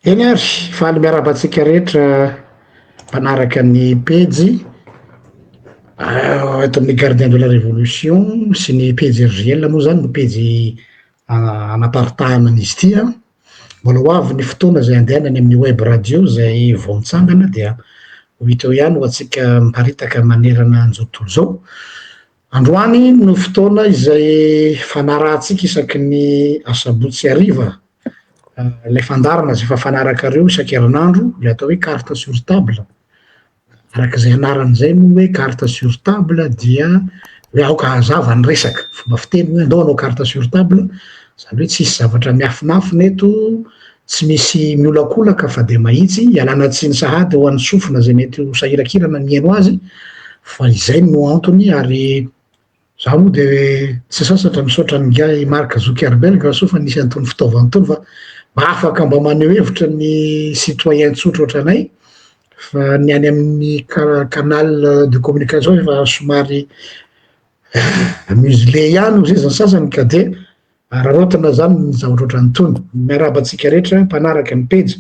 Eny ary, faly miarahaba antsika rehetra mpanaraka ny pejy eto amin'ny Gardien de la Révolution sy ny pejy RJL moa zany no pejy anaparitahana an'izy ity an. Mbola ho avy ny fotoana izay andehanany amin'ny web radio izay vao mitsangana dia ho hita eo ihany ho antsika miparitaka manerana an'izao tontolo izao. Androany no fotoana izay fanarahantsika isaky ny asabotsy hariva ilay fandaharana izay efa fanarakareo isan-kerinandro ilay atao hoe carte sur table. Araka izay anarany izay moa hoe carte sur table dia hoe aoka hazava ny resaka, fomba fiteny hoe andao hanao carte sur table, izany hoe tsisy zavatra miafinafina eto, tsy misy miolakolaka fa dia mahitsy, ialana tsiny sahady ho an'ny sofina izay mety ho sahirakirana mihaino azy fa izay no antony ary Za moa de tsy sasatra misaotra an'ingahy Mark Zuckerberg soa fa nisy an'itony fitaovana itony fa mba afaka mba maneho hevitra ny citoyen tsotra ohatranay fa ny any amin'ny canal de communication efa somary muselé ihany hozy izy ny sasany ka de araraotina zany ny zavatra ohatran'itony. Miarahaba antsika rehetra mpanaraka ny pejy.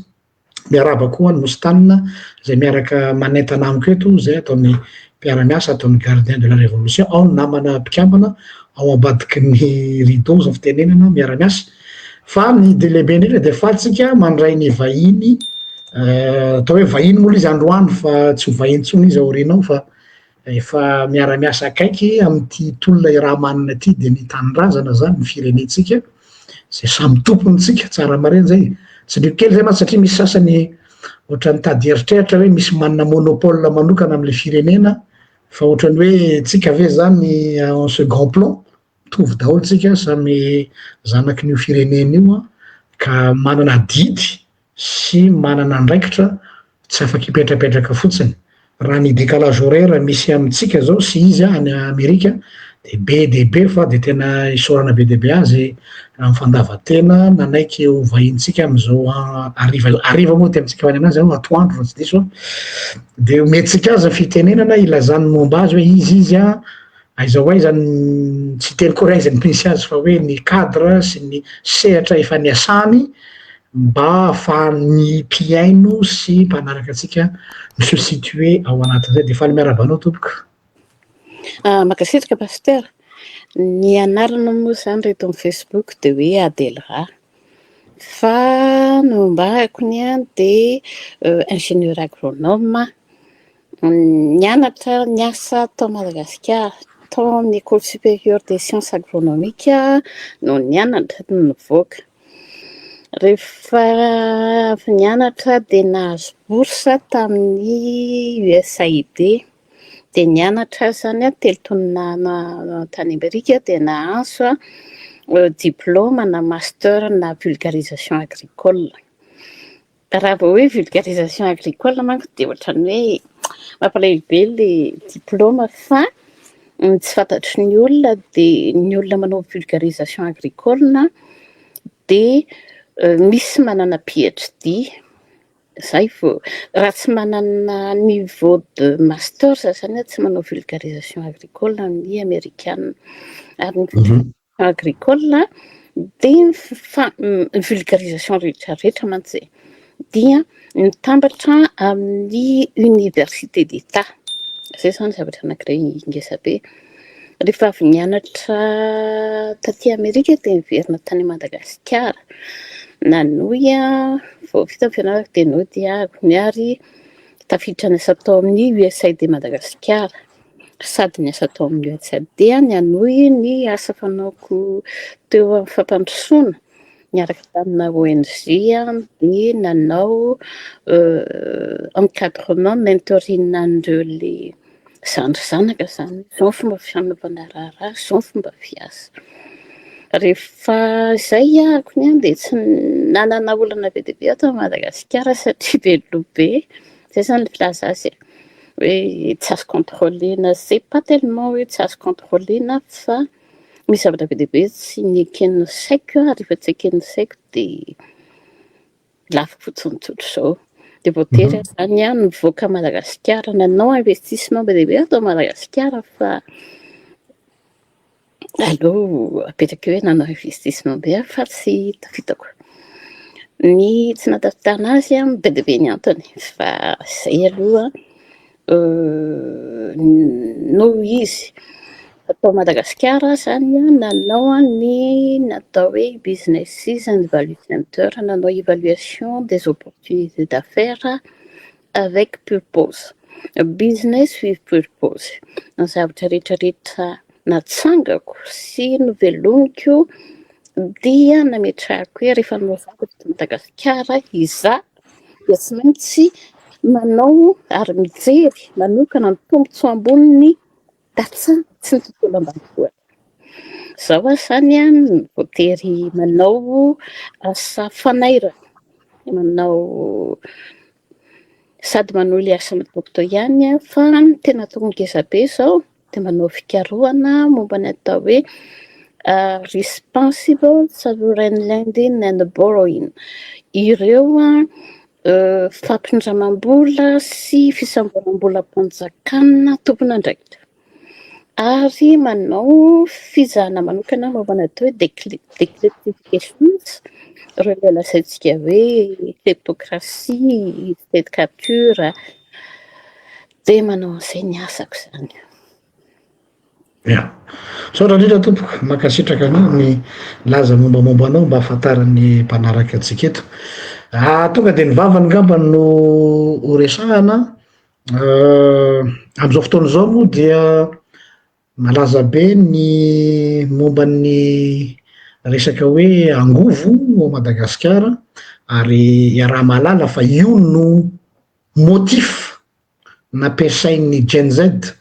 Miarahaba koa an'i Moustane izay miaraka manentana amiko eto, izay ataon'ny mpiara-miasa ato amin'ny Gardien de la Révolution, ao ny namana mpikambana ao ambadiky ny rideau izao fitenenana miara-miasa. Fa ny dia lehibe indrindra dia faly tsika mandray ny vahiny, atao hoe vahiny moa ilay izy androany fa tsy ho vahiny intsony izy aoriana ao fa efa miara-miasa akaiky amin'ity tolona iaraha-manana ity dia ny tanindrazana izany, ny firenentsika izay samy tompony tsika, tsara marina izay, tsindrio kely izay mantsy satria misy sasany ohatran'ny mitady eritreritra hoe misy manana monopole manokana amin'ilay firenena fa ohatran'ny hoe tsika ve izany en second plan, mitovy daholo tsika samy zanakin'io firenena io ka manana adidy sy manana andraikitra tsy afaka hipetrapetraka fotsiny. Raha ny décalage horaire misy amintsika zao sy izy any Amerika dia be dia be fa dia tena isaorana be dia be azy amin'ny fandavan-tena nanaiky ho vahinintsika amin'izao hariva hariva moa aty amintsika fa any aminazy atoandro raha tsy diso aho. Dia omentsika azy ny fitenenana ilazany ny momba azy hoe izy izy an, aiza ho aiza ny tsy hiteny koa hoe aiza ny misy azy fa hoe ny cadre sy ny sehatra efa niasany mba ahafahan'ny mpihaino sy mpanaraka antsika mi-se situer ao anatin'izay. Dia faly miarahaba anao tompoko. Ah, mankasitraka Pasteur. Ny anarana moa izany reto amin'ny Facebook dia hoe Adelra. Fa ny momba ahako ny ahy dia ingénieur agronome aho. Nianatra niasa tao Madagasikara, tao amin'ny École supérieure des sciences agronomiques no nianatra no nivoaka. Rehefa avy nianatra dia nahazo bourse tamin'ny USAID, dia nianatra aho izany 3 taona tany Amerika dia nahazo diplôme na master na vulgarisation agricole. Raha vao hoe vulgarisation agricole manko dia ohatran'ny hoe mampalahelo be ilay diplôme fa ny tsy fantatry ny olona dia ny olona manao vulgarisation agricole dia misy manana PhD, izay vao raha tsy manana niveau de master izany tsy manao vulgarisation agricole ny amerikana. Ary ny agricole dia ny ny vulgarisation rehetra rehetra mantsy e, dia mitambatra amin'ny université d'Etat, izay izany zavatra anankiray ngeza be. Rehefa avy nianatra taty Amerika dia niverina tany Madagasikara, nanohy aho, vao vita ny fianarako dia nody aho, ary tafiditra niasa tao amin'ny USAID Madagasikara. Sady niasa tao amin'ny UNCAD aho nanohy ny asa fanaoko teo amin'ny fampandrosoana niaraka tamina ONG dia nanao encadrement mentoring an'ireo le zandry zanaka izany, izao ny fomba fanaovana raharaha, izao ny fomba fiasa. Rehefa izay ahako ny ahy dia tsy nanana olana be dia be aho tao Madagasikara satria be loha be, izay izany ny filaza azy e. Hoe tsy azo contrôler-na, c'est pas tellement hoe tsy azo contrôler-na fa misy zavatra be dia be tsy neken'ny saiko ary rehefa tsy eken'ny saiko dia lafo fotsiny tsotra izao. Dia voatery aho izany aho nivoaka Madagasikara, nanao investissement be dia be aho tao Madagasikara fa aleo apetraka eo hoe nanao investissement be aho fa tsy tafitako. Ny tsy nahatafitana azy an, be dia be ny antony fa izay aloha noho izy tao Madagasikara izany an, nanao ny natao hoe business and value center, nanao évaluation des opportunités d'affaires avec purpose, business with purpose. Ny zavatra rehetrarehetra natsangako sy novelomiko dia nametrahako hoe rehefa nanao zavatra eto Madagasikara izaho dia tsy maintsy manao ary mijery manokana ny tombontsoa amboniny tantsaha sy ny tontolo ambanivohitra. Izao aho izany an, voatery manao asa fanairana, manao sady manohy ilay asa nataoko teo ihany aho fa ny tena ataoko ngeza be izao dia manao fikarohana momba ny atao hoe responsible sovereign lending and borrowing. Ireo fampindramam-bola sy fisamboram-bolam-panjakana tompon'andraikitra. Ary manao fizahana manokana momba ny atao hoe decryptifications, ireo ilay lazaintsika hoe kleptocratie, state capture, dia manao an'izay ny asako izany. Ya. Misaotra indrindra tompoko, mankasitraka anao ny nilaza mombamomba anao mba hahafantaran'ny mpanaraka antsika eto. Ah, tonga dia ny vavany angamba no ho resahana. Amin'izao fotoana izao moa dia malaza be ny momba ny resaka hoe angovo ao Madagasikara ary iaraha-mahalala fa io no motif nampiasain'ny Gen Z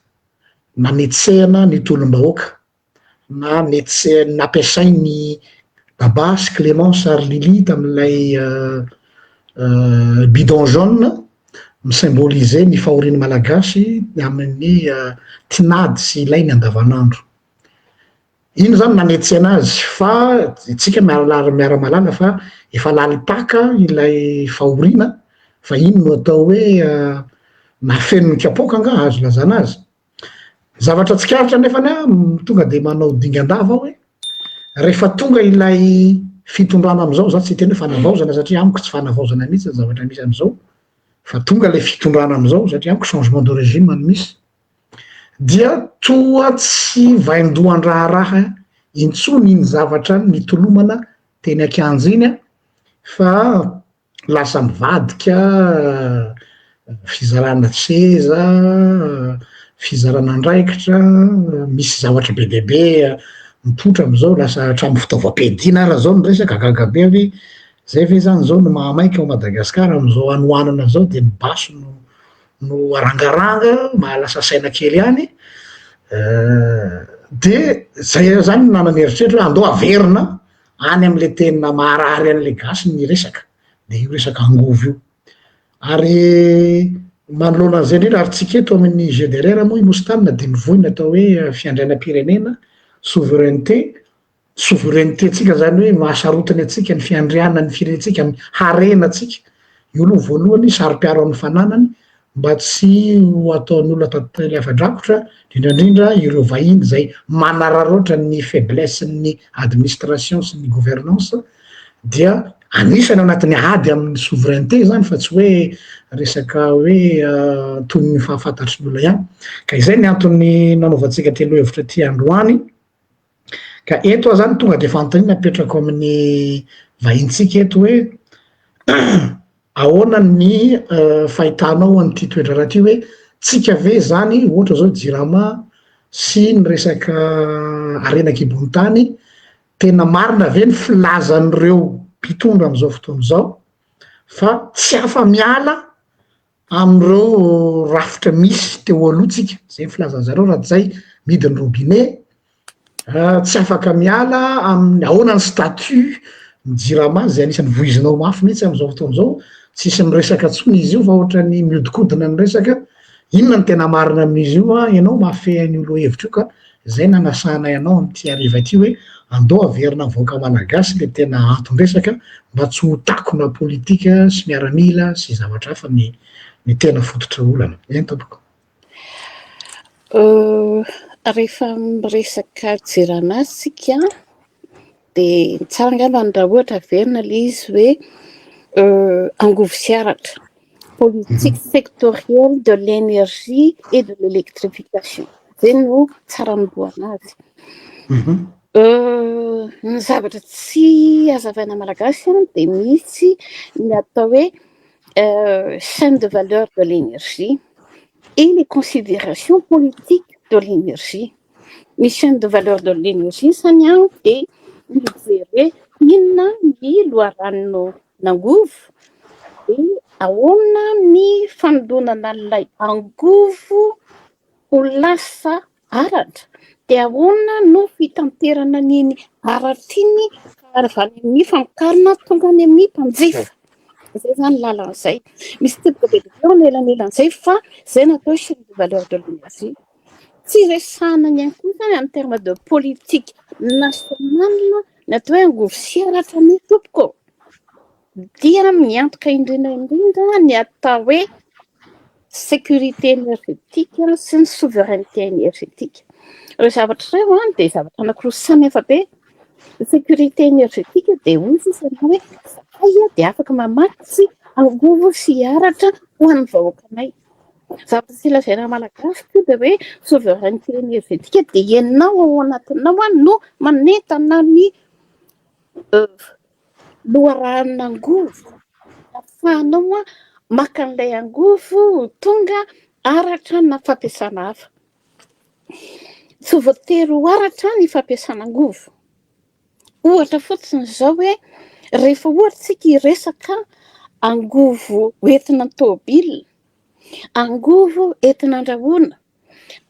nanetsehana ny tolom-bahoaka na netse- nampiasain'i Daba sy Clémence ary Lily tamin'ilay bidon jaune mi-symboliser ny fahorian'ny Malagasy amin'ny tinady sy ilainy andavanandro. Iny zany nanetsehana azy fa tsika miara-mahalala fa efa lalim-paka ilay fahoriana fa iny no atao hoe nafeniny ny kapoaka angaha azo ilazana azy. Zavatra tsikaritra nefany an, tonga de manao dingan-dava aho hoe rehefa tonga ilay fitondrana amizao, za tsy hiteny hoe fanavaozana satria amiko tsy fanavaozana mihitsy ny zavatra misy amizao fa tonga ilay fitondrana amizao satria amiko changement de régime no misy. dia toa tsy vaindohan-draharaha intsony iny zavatra nitolomana teny an-kianja iny fa lasa mivadika fizarana seza, fizarana andraikitra, misy zavatra be dia be mipoitra amin'izao, lasa hatramin'ny fitaovam-piadiana ary izao ny resaka, gaga be aho hoe zay ve zany izao no mahamaika ao Madagasikara amin'izao hanoanana izao dia ny basy no no arangaranga mahalasa saina kely ihany de zay zany no nanana eritreritra hoe andao averina any am'le tena maharary an'le gasy ny resaka de io resaka angovo io ary manoloana an'izay indrindra ary tsika eto amin'ny GDRR moa i Mostana de mivoy ny atao hoe fiandrianam-pirenena souveraineté Souveraineté-ntsika zany hoe mahasarotiny antsika ny fiandrianan'ny firenentsika amin'ny harenantsika. Io aloha voalohany saro-piaro amin'ny fananany mba tsy ho ataon'ny olona tantely afa-drakotra, indrindra indrindra ireo vahiny izay manararaotra ny faiblesse-n'ny administration sy ny gouvernance dia anisany ao anatin'ny ady amin'ny souveraineté zany fa tsy hoe resaka hoe toy ny fahafantatry ny olona ihany. Ka izay ny antony nanaovantsika ity lohahevitra ity androany. Ka eto aho zany tonga de fanontaniana apetrako amin'ny vahintsika eto hoe ahoana ny fahitanao an'ity toe-draharaha ity hoe tsika ve zany ohatra zao jirama sy ny resaka harena an-kibon'ny tany tena marina ve ny filazan'ireo mpitondra amin'izao fotoana izao fa tsy afa-miala amin'ireo rafitra misy teo aloha tsika, zay ny filazan'ny zareo raha midy ny robinet, tsy afaka miala amin'ny ahoana ny statut ny jirama zay anisan'ny voizinao mafy mihitsy amin'izao fotoana izao, tsisy miresaka intsony izy io fa ohatran'ny miodikodina ny resaka, inona no tena marina amin'izy io an, ianao mahafehy an'io lohahevitra io ka zay nanasanay anao amin'ity hariva ity hoe andao averina amin'ny vahoaka malagasy le tena anton-dresaka mba tsy ho takona politika sy miaramila sy zavatra hafa ny ny tena fototra olana. Eny tompoko. Rehefa miresaka jirama isika dia tsara angamba raha ohatra averina ilay izy hoe. Angovo sy aratra, politique sectorielle de l'énergie et de l'électrification, zay no tsara anombohana azy. Ny zavatra tsy hazavaina malagasy dia misy ny atao hoe chaîne de valeur de l'énergie et les considérations politiques de l'énergie. Ny chaîne de valeur de l'énergie zany dia mijery hoe inona ny loharanon'angovo, dia ahoana ny fanodonana an'ilay angovo ho lasa aratra, dia ahoana no fitanterana an'iny aratra iny avy any amin'ny famokarana tonga any amin'ny mpanjifa. Zay zany lalan'izay. Misy teboka be dia be ao anelanelan'izay, fa zay no atao hoe chaîne de valeur de l'énergie. Tsy resahana ihany koa zany en terme de politique nationale ny atao hoe angovo sy aratra ny tompoko, dia miantoka indrindra indrindra ny atao hoe sécurité énergétique sy ny souveraineté énergétique. Ireo zavatra ireo dia zavatra anankiroa samy hafa be. Sécurité énergétique dia hoy izy ianao hoe zahay dia afaka mamatsy angovo sy aratra ho an'ny vahoakanay. Zavatra tsy lazaina malagasy koa dia hoe souveraineté énergétique dia ianao ao anatinao no manentana ny loharanon'angovo ahafahanao maka an'ilay angovo ho tonga aratra na fampiasana hafa. Tsy voatery ho aratra ny fampiasana angovo. Ohatra fotsiny izao hoe rehefa ohatra isika hiresaka angovo hoentina ny tômôbila, angovo entina andrahoana,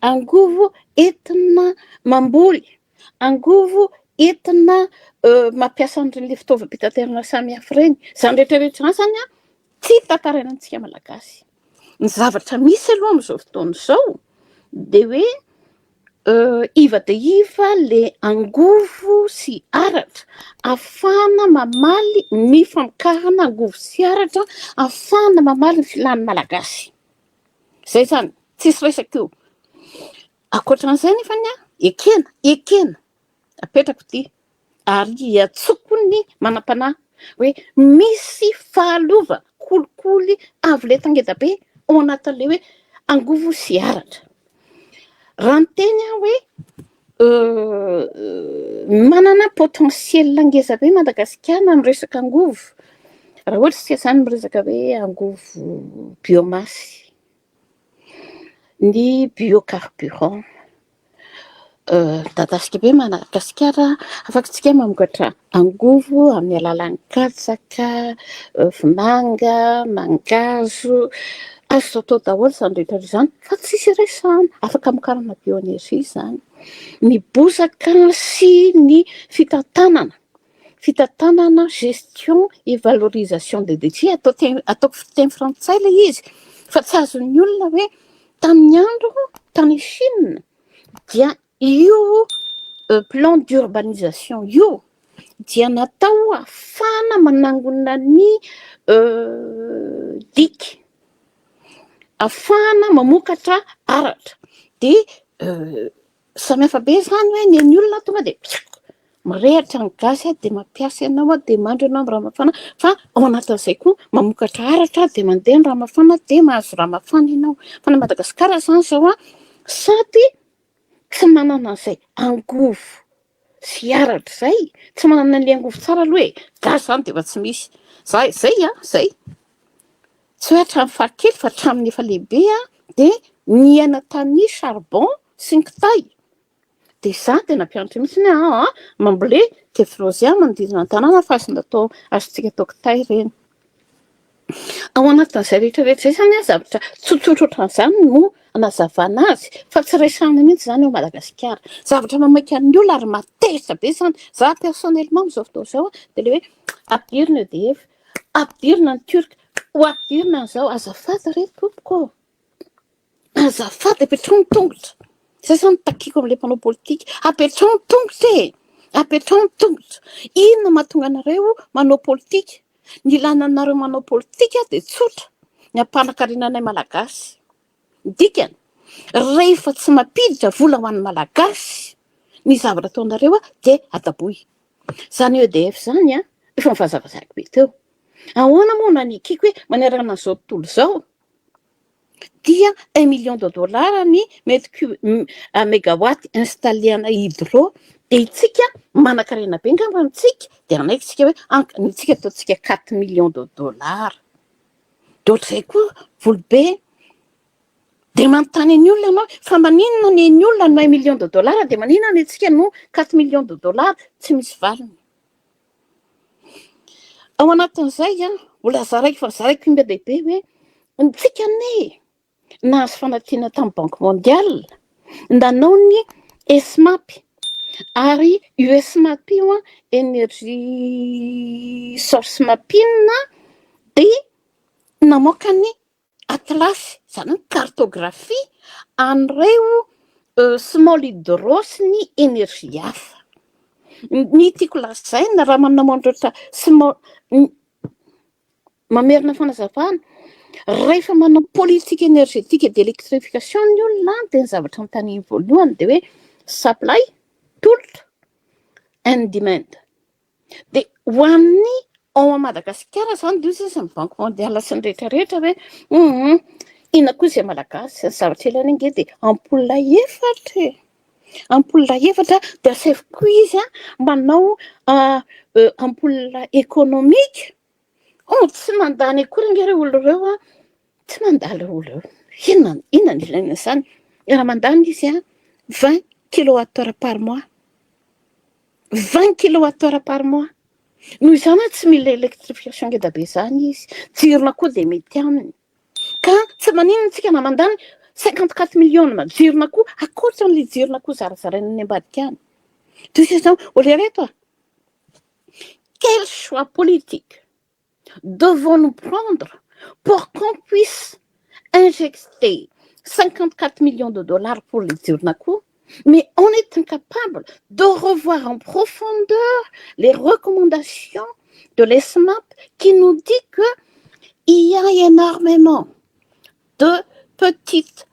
angovo entina mamboly, angovo entina mampiasa an'ireny fitaovam-pitaterana samihafa ireny. Izany rehetrarehetra izany zany tsy tantaraina amintsika malagasy. Ny zavatra misy aloha amin'izao fotoana izao dia hoe iva dia iva le angovo sy aratra ahafahana mamaly ny famokarana angovo sy aratra, ahafahana mamaly ny filan'ny malagasy. Zay zany, tsisy resaka io. Ankoatran'izay nefany ekena, ekena, apetrako ity ary iantsoko ny manam-panahy hoe misy fahalovana kolikoly avo lenta ngeda be ao anatin'ilay hoe angovo sy aratra. Raha niteny aho hoe manana potentiel ngeza be Madagasikara amin'ny resaka angovo, raha ohatra isika zany miresaka hoe angovo biomasse, ny biocarburant, midadasika be Madagasikara, afaka isika mamokatra angovo amin'ny alalan'ny katsaka, vomanga, mangahazo, azo atao daholo izany rehetra izany fa tsisy resahana, afaka amokarana bioénergie izany. Ny bozaka sy ny fitantanana, fitantanana, gestion et valorisation des déchets, atao teny, ataoko fiteny frantsay ilay izy fa tsy azon'ny olona hoe tamin'ny andro tany Chine dia io plan d'urbanisation io dia natao ahafahana manangona ny diky, ahafahana mamokatra aratra, dia samihafa be zany hoe ny an'ny olona tonga dia mirehitra ny gasy dia mampiasa ianao dia mandro ianao amin'ny rano mafana, fa ao anatin'izay koa mamokatra aratra dia mandeha ny rano mafana dia mahazo rano mafana ianao. Fa ny Madagasikara zany izao sady tsy manana an'izay angovo sy aratra izay, tsy manana an'ilay angovo tsara aloha e, gasy zany dia efa tsy misy. Zay zay zay. Tsy hoe hatramin'ny fahakely fa hatramin'ny efa lehibe dia niaina tamin'ny charbon sy ny kitay. Dia izaho dia nampianatra mihitsy hoe mamboly tephrosia manodidina ny tanàna fa azonao atao, azontsika atao kitay ireny. Ao anatin'izay rehetrarehetra izay zany zavatra tsotsotra ohatran'izany no anazavana azy fa tsy resahana mihitsy izany ao Madagasikara. Zavatra mamaika ny olona ary matezitra be izany. Za personnellement amin'izao fotoana izao dia ilay hoe ampidirina EDF, ampidirina ny Turc, ho ampidirina an'izao, azafady re tompoko ô! Azafady, apetraho ny tongotra. Zay zany takiko amin'ilay mpanao politika. Apetraho ny tongotra e! Apetraho ny tongotra. Inona mahatonga anareo manao politika? Ny ilana anareo manao politika dia tsotra, ny hampanan-karena anay malagasy. Dikany, rehefa tsy mampiditra vola ho an'ny malagasy ny zavatra ataonareo dia adaboy. Izany EDF izany efa nivazavazako be teo. Ahoana moa no anekeko hoe manerana an'izao tontolo izao dia 1 million de dollars ny mètre cube, mégawatt installé ana hydro, dia itsika manan-karena be angamba amintsika dia anaikitsika hoe antsika ataontsika 4 millions de dollars. De ohatr'izay koa volobe, de manontany ny olona anao fa maninona ny ny olona no 1 million de dollars, de maninona ny antsika no 4 millions de dollars? Tsy misy valiny ao anatin'izay. A mbola zaraiko fa zaraiko imbe lehibe hoe ntsika ane nahazo fanampiana tamin'ny Banque mondiale, nanao ny ESMAP ary io ESMAP io a energy source mapping, de namoaka ny atlas, zany hoe cartographie an'ireo small hydro sy ny énergie hafa. Ny tiako lazaina, raha manamandroatra small, mamerina fanazavana, rehefa manao politique énergétique d'électrification ny olona, de ny zavatra anontaniany voalohany de hoe supply, tolotra, and demand. De ho an'ny ao a Madagasikara zany de io izy ny Banque mondiale sy ny rehetrarehetra hoe inona koa izay malagasy ny zavatra ilaina ange de ampoule efatra e, ampoule efatra, de asaivo koa izy a manao ampoule économique. Oh, tsy mandany akory ange reo olo ireo a, tsy mandany reo olo ireo. Inona inona ny ilaina zany raha mandany izy a 20 kilowatt heure par mois, 20 kilowatt heure par mois? Noho izany a tsy mila électrification ngeda be zany izy, jirona koa de mety aminy, ka tsy maninona tsika na mandany 54 millions na jirona koa akoatra n'le jirona koa zarazaraina any ambadika any. Toy izay zao ole reto a, quel choix politique devons-nous prendre pour qu'on puisse injecter 54 millions de dollars pour les Jirnako, mais on est incapable de revoir en profondeur les recommandations de l'ESMAP qui nous dit que il y a énormément de petites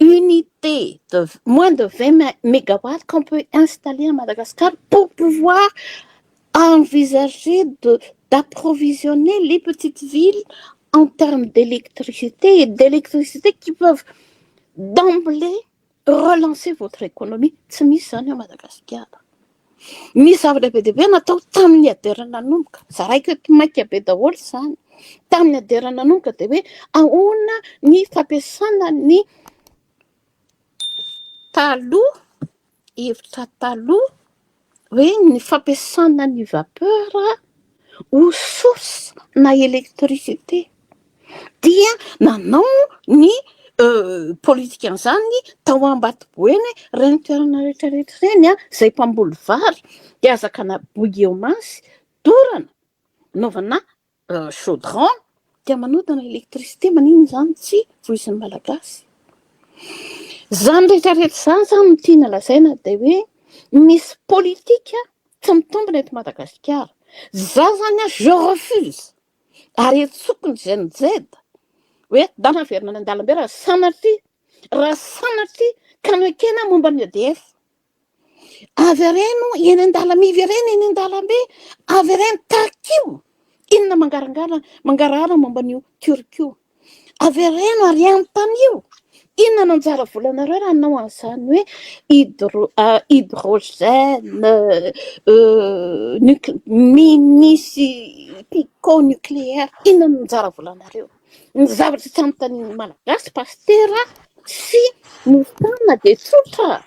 unités de moins de 20 mégawatts qu'on peut installer à Madagascar pour pouvoir envisager de d'approvisionner les petites villes en termes d'électricité et d'électricité qui peuvent d'emblée relancer votre économie. Tsy misy zany ao Madagasikara. Misy zavatra be dehibe natao tamin'ny ADR nanomboka, zaraiko eto maika be daholo zany. Tamin'ny ADR nanomboka de hoe ahoana ny fampiasana ny taloha, hevitra taloha hoe ny fampiasana ny vapeur ho source na électricité, dia nanao ny politika an'izany tao Ambatoboeny reny toerana rehetrarehetra reny a zay mpamboly vary de azakana biomasse dorana naovana chaudron dia manodina électricité. Maninona zany tsy voizin'ny malagasy zany rehetrarehetra zany? Zany no tiana lazaina de hoe misy politika tsy mitombina eto Madagasikara. Za zany a je refuse ary etsoko ny Gen Z hoe dana averina any an-dalambe raha sanatria ka noekena momba ny EDF. Avy areno eny an-dalamivy ireny, eny an-dalambe avy ireny takio inona mangarangara mangarahara momba an'io Turc io, avy areno ary anontany inona no anjara volanareo raha hanao an'izany hoe hydrogène mini sy pico nucléaire, inona no anjara volanareo? Ny zavatra tsy anontanian'ny malagasy, pastera sy mofana, de tsotra: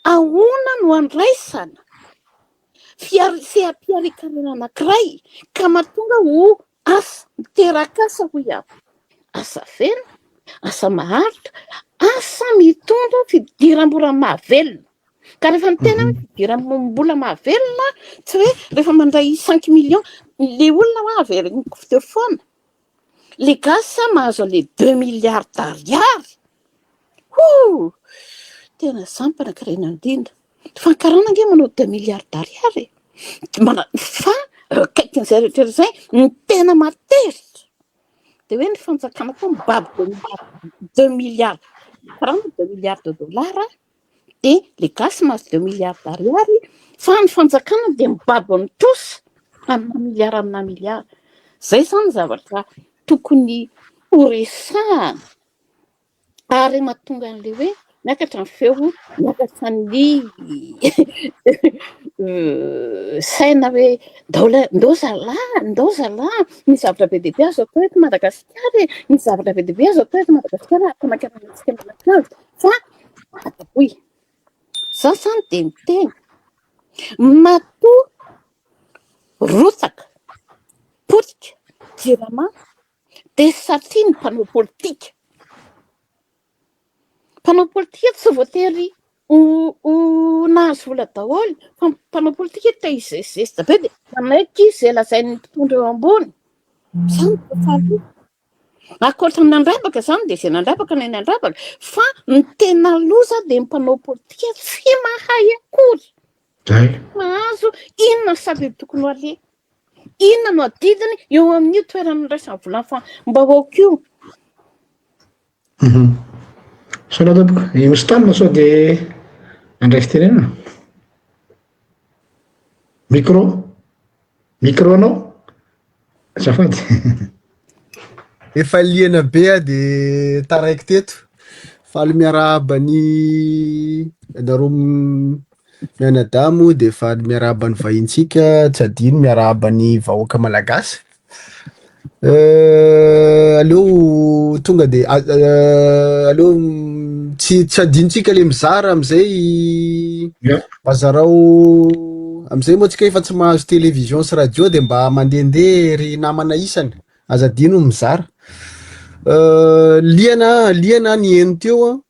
ahoana no andraisana seha-piharikarena anankiray ka mahatonga ho asa, miteraka asa, hoy aho, asa feno, asa maharitra, asa mitondra fidiram-bola mahavelona? Ka rehefa mitena hoe fidiram-bola mahavelona, tsy hoe rehefa mandray 5 millions le olona hoa averiniko teo foana le gasy mahazo an'le 2 milliards d'ariary ho tena zany mpanankarena indrindra. Fankarana ange manao 2 milliards d'ariary e mana fa kaikin'izay rehetra zay. Ny tena materitra de hoe ny fanjakana koa mibaby 2 milliards, 2 milliards francs, 2 milliards de dollars, de le gasy mahazo 2 milliards d'ariary fa ny fanjakana de mibaby ny trosa amina milliard, amina milliard. Zay zany zavatra tokony ho resahana ary mahatonga an'le hoe miakatra ny feo, miakatra ny saina hoe ndao la, ndao zalahy, ndao zalahy, misy zavatra be dia be azo atao eto Madagasikara e, misy zavatra be dia be azo atao eto Madagasikara hampanakarena antsika mianakavy fa ataovy. Za zany dia miteny, matoa rotsaka, potika, jirama dia satria ny mpanao politika. Mpanao politika tsy voatery ho ho nahazo vola daholo fa mpanao politika te hizesizesy be dia manaiky izay lazain'ny mpitondra eo ambony. Izany no faharoa. Ankoatra ny nandrabaka izany dia izay nandrabaka no nandrabaka fa ny tena loza dia ny mpanao politika tsy mahay akory. Zay. Mahazo inona ny safidy tokony ho aleha? Inona no adidiny eo amin'io toerana andraisany vola mbahoaka io? Mhm. Misaotra tompoko. I Mostan sao dia handray fitenenana? Micro. Micro anao. Azafady. Efa liana be aho de taraiky teto. Faly miarahaba ny anareo mianadahy moa de faly miarahaba ny vahintsika, tsy adino miarahaba ny vahoaka malagasy. Aleo tonga de aleo tsy tsy adinontsika le mizara amizay mba zarao amizay moa tsika efa tsy mahazo télévision sy radio de mba mandehandeha ry namana isany aza adino ny mizara. Liana liana ny heno teo an,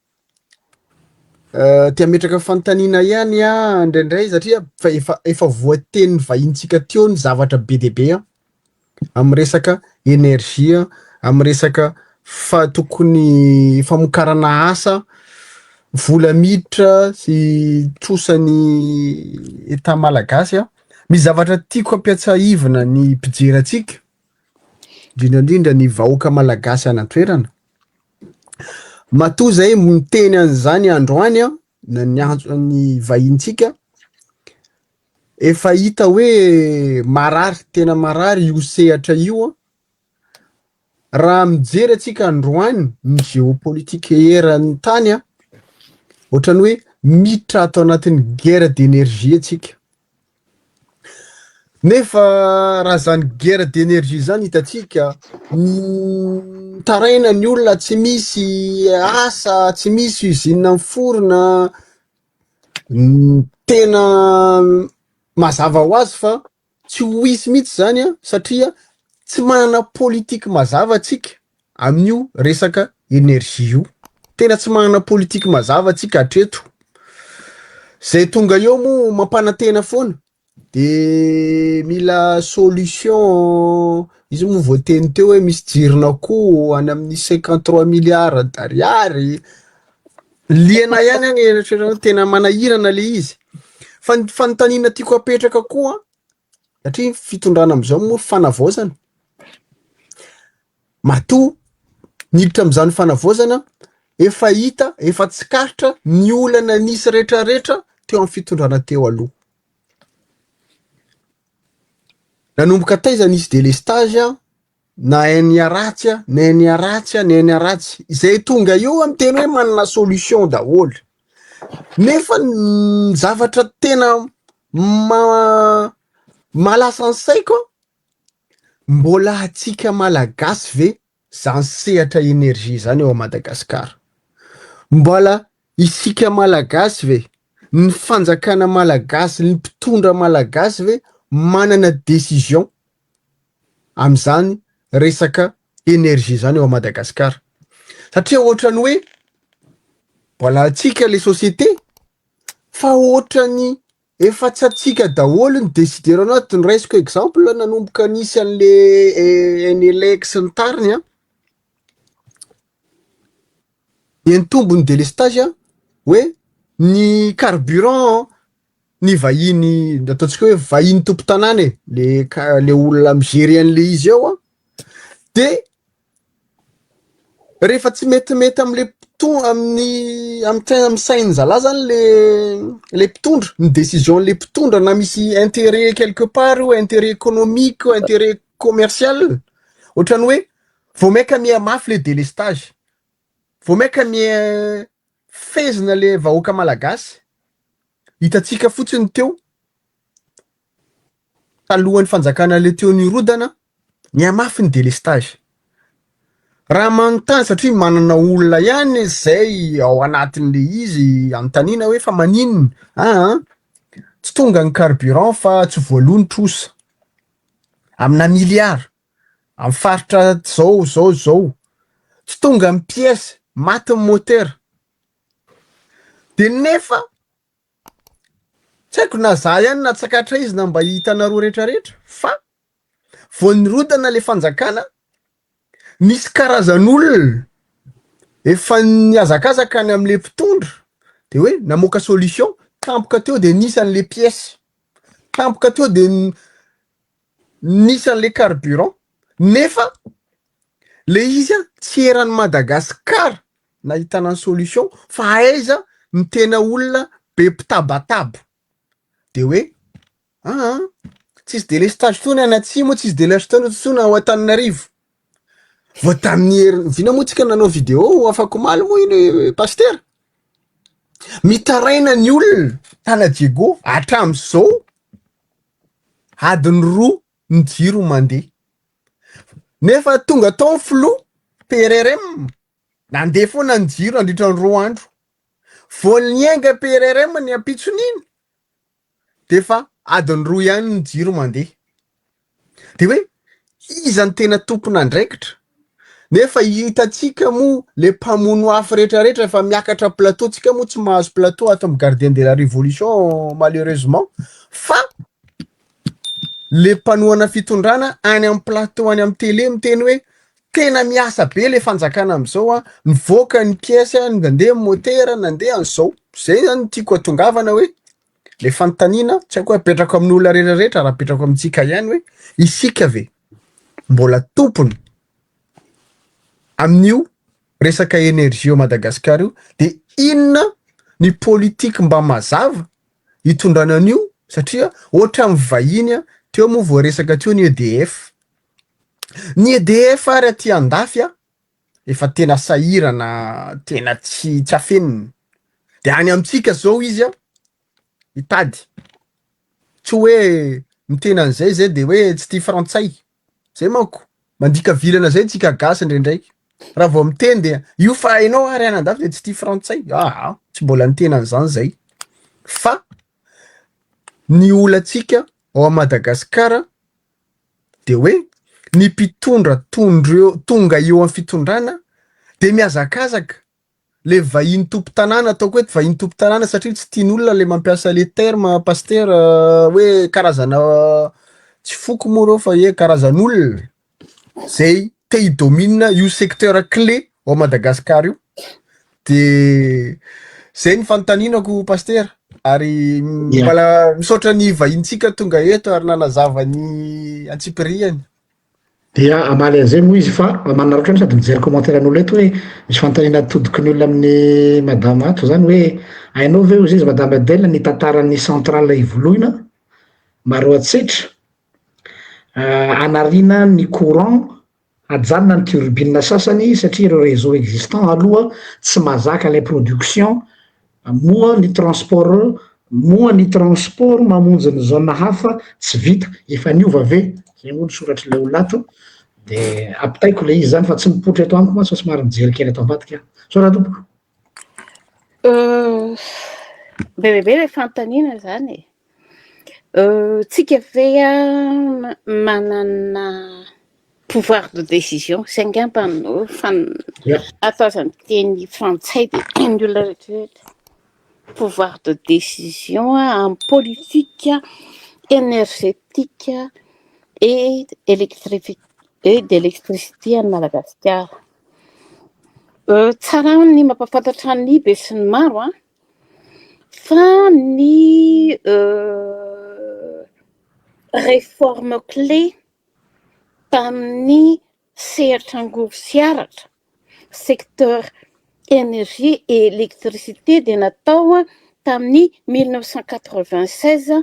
te hametraka fanontaniana ihany aho indraindray satria fa efa efa voatenin'ny vahintsika teo ny zavatra be dia be an, amin'ny resaka énergie, amin'ny resaka fa tokony famokarana asa, vola miditra sy trosan'ny Etat malagasy an. Misy zavatra tiako hampiatsahivina ny mpijery antsika, indrindra indrindra ny vahoaka malagasy any an-toerana. Matoa zay miteny an'izany androany an, na niantso ny vahintsika, efa hita hoe marary, tena marary io sehatra io an. Raha mijery antsika androany ny géopolitique eran'ny tany an, ohatran'ny hoe miditra ato anatin'ny guerre d'énergie antsika. Nefa raha zany guerre d'énergie zany hitantsika, mitaraina ny olona tsy misy asa, tsy misy usine miforona, tena mazava ho azy fa tsy ho hisy mihitsy zany an, satria tsy manana politique mazava tsika amin'io resaka énergie io, tena tsy manana politique mazava tsika hatreto, zay tonga eo moa mampanantena foana de mila solution, izy moa voateny teo hoe misy jiron'akoho any amin'ny 53 milliards d'ariary, liana ihany aho ny eritreretina tena manahirana le izy, fa ny fanontaniana tiako apetraka koa satria ny fitondrana am'izao moa fanavaozana, matoa niditra am'izany fanavaozana efa hita, efa tsikaritra ny olana nisy retraretra teo amin'ny fitondrana teo aloha. Nanomboka taiza nisy délestage na hainy haratsy a, na hainy haratsy a, na hainy haratsy. Izay tonga eo miteny hoe manana solution daholo. Nefa ny zavatra tena ma- mahalasa ny saiko mbola antsika malagasy ve zany sehatra énergie zany eo a Madagasikara? Mbola isika malagasy ve, ny fanjakana malagasy, ny mpitondra malagasy ve manana décision am'zany resaka énergie zany eo a Madagasikara? Satria ohatran'ny hoe mbola antsika le société fa ohatran'ny efa tsy antsika daholo ny décideur anatiny. Raisiko exemple nanomboka nisy an'le Enelec sy ny tariny an, nitombo ny délestage hoe ny carburant ny vahiny ataontsika hoe vahiny tompon-tanàna e, le ka- le olona mi-gérer an'le izy eo an, de rehefa tsy metimety am'le mpito- amin'ny amy tsaina amy sain'ny zalahy zany le le mpitondra, ny décision-n'le mpitondra na misy intérêt quelque part io, intérêt économique io, intérêt. commerciale, ohatrany hoe vao maika miha mafy le délestage, vao maika miha fezina le vahoaka malagasy. Hitantsika fotsiny teo talohan'ny fanjakana le teo nirodana, nihamafy ny délestage. Raha manontany, satria manana olona ihany zay ao anatin'le izy, anontaniana hoe fa maninona? Aa tsy tonga ny carburant fa tsy voaloa ny trosa amina milliard amy faritra zao zao zao, tsy tonga ny pièce, maty ny moteur. De nefa tsy haiko na za ihany natsakatra izy na mba hitanareo rehetrarehetra, fa vao nirodana le fanjakana, nisy karazan'olona efa niazakazaka any am'le mpitondra de hoe namoaka solution tampoka teo, de nisy an'le pièce tampoka teo, de nisy an'le carburant. Nefa le izy a tsy eran'ny Madagasikara nahitana ny solution, fa aiza ny tena olona be mpitabataba de hoe aa tsisy délestage tony any atsimo, tsisy délestage tony ao Antananarivo. Vao tamin'ny heriny vina moa tsika nanao vidéo afakomaly moa iny, pasteur, mitaraina ny olona tana Diego hatram'izao 2 adiny ny jiro mandeha, nefa tonga tao ny filoha PRRM, nandeha foana ny jiro nandritra ny 2 andro. Vao niainga PRRM ny ampitson'iny de fa 2 adiny ihany ny jiro mandeha. De hoe iza ny tena tompon'andraikitra? Nefa hitatsika moa le mpamono afo rehetrarehetra efa miakatra plateau, tsika moa tsy mahazo plateau ato amy Gardien de la Révolution malheureusement, fa le mpanohana fitondrana any amy plateau, any amy télé, miteny hoe tena miasa be le fanjakana am'izao a, mivoaka ny pièce, nandeha motera, nandeha an'izao. Zay zany tiako atongavana hoe le fanontaniana, tsy haiko hoe apetrako amin'olona rehetrarehetra raha apetrako amitsika ihany, hoe isika ve mbola tompony amin'io resaka énergie eo Madagasikara io? De inona ny politique mba mazava hitondrana an'io? Satria ohatra amy vahiny a teo moa voaresaka teo ny EDF, ny EDF ary aty andafy a efa tena sahirana, tena tsy afenina. De any amitsika zao izy a hitady, tsy hoe mitena an'izay zay de hoe tsy tia frantsay zay manko, mandika vilana zay tsika gasy indraindraiky raha vao miteny de io fa hainao ary any andafy de tsy tia frantsay. Aa tsy mbola nitena an'izany zay, fa ny olantsika ao a Madagasikara de hoe ny mpitondra tondreo tonga eo amy fitondrana de mihazakazaka le vahiny tompo-tanàna, ataoko hoe vahiny tompo-tanàna satria tsy tian'olona le mampiasa le terme, pasteur, hoe karazana tsy foko moa reo fa hoe karazan'olona zay te hi-domine io secteur clé ao Madagasikara io. De zay ny fanontanianako, pasteur, ary mbola misaotra ny vahintsika tonga eto ary nanazava ny antsipiriany. Dia amaly an'izay moa izy fa manaraka sady mijery commentaire an'olo eto hoe misy fanontaniana atodiky ny olona amin'ny madame ato zany hoe hainao ve ozy izy, madame Adèle, ny tantaran'ny centrale Ivoloina Maroantsetra anariana ny courant, ajanona ny turbine sasany satria ireo réseau existant aloha tsy mahazaka lay production, moa ny transport, moa ny transport mamonjy ny zone hafa tsy vita, efa niova ve zay moa ny soratry le olona ato? De ampitaiko le izy zany fa tsy mipoitra eto amiko mantsy fa somary mijery kely ato ambadika so raha tompoko. Be dia be le fanontaniana zany e. Tsika ve a manana pouvoir de décision zay angamba no fan ataozany teny frantsay de ny olona rehetrarehetra, pouvoir de décision amy politique énergétique et électrifi et d'électricité any Madagasikara? Tsara ny mampahafantatra ny be sy ny maro a fa ny réforme clé tamin'ny sehatra angovo sy aratra, secteur énergie et électricité, dia natao tamin'ny 1996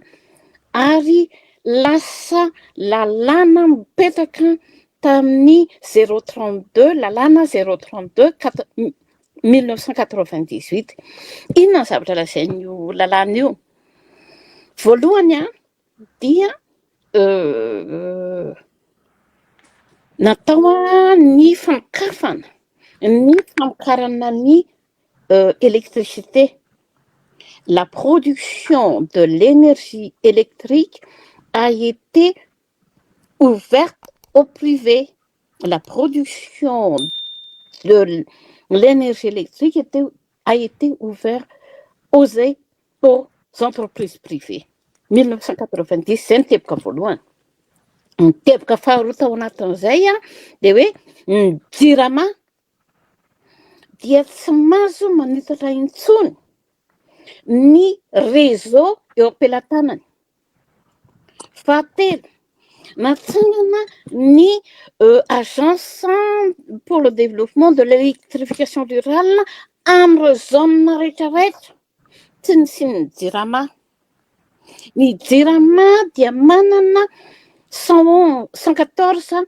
ary lasa lalàna mipetraka tamin'ny zéro 32, lalàna zéro 32 quatre 1998. Inona ny zavatra lazain'io lalàna io? Voalohany a, dia natao ny fanokafana ny famokarana ny électricité. La production de l'énergie électrique a été ouverte au privé. La production de l'énergie électrique a été ouverte aux entreprises privées. 1990, zay ny teboka voalohany. Ny teboka faharoa tao anatin'izay a, de hoe ny Jirama dia tsy mahazo manitatra intsony ny réseau eo am-pelatanany. Fahatelo, natsangana ny Agence pour le développement de l'électrification rurale am'ireo zone rehetrarehetra tsy nisian'ny Jirama. Ny Jirama dia manana 114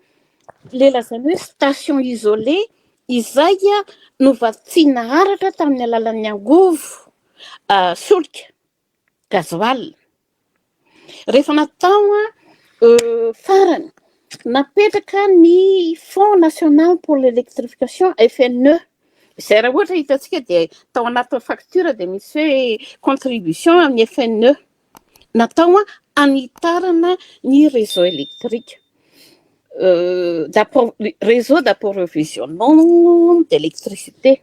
le lazaina hoe station isolée izay a novatsiana aratra tamin'ny alalan'ny angovo solika gasoil. Rehefa natao a, farany napetraka ny Fonds national pour l'électrification, FNE, izay raha ohatra hitantsika dia tao anatin'ny facture dia misy hoe contribution amin'ny FNE, natao a anitarana ny réseau électrique, réseau d'approvisionnement d'électricité.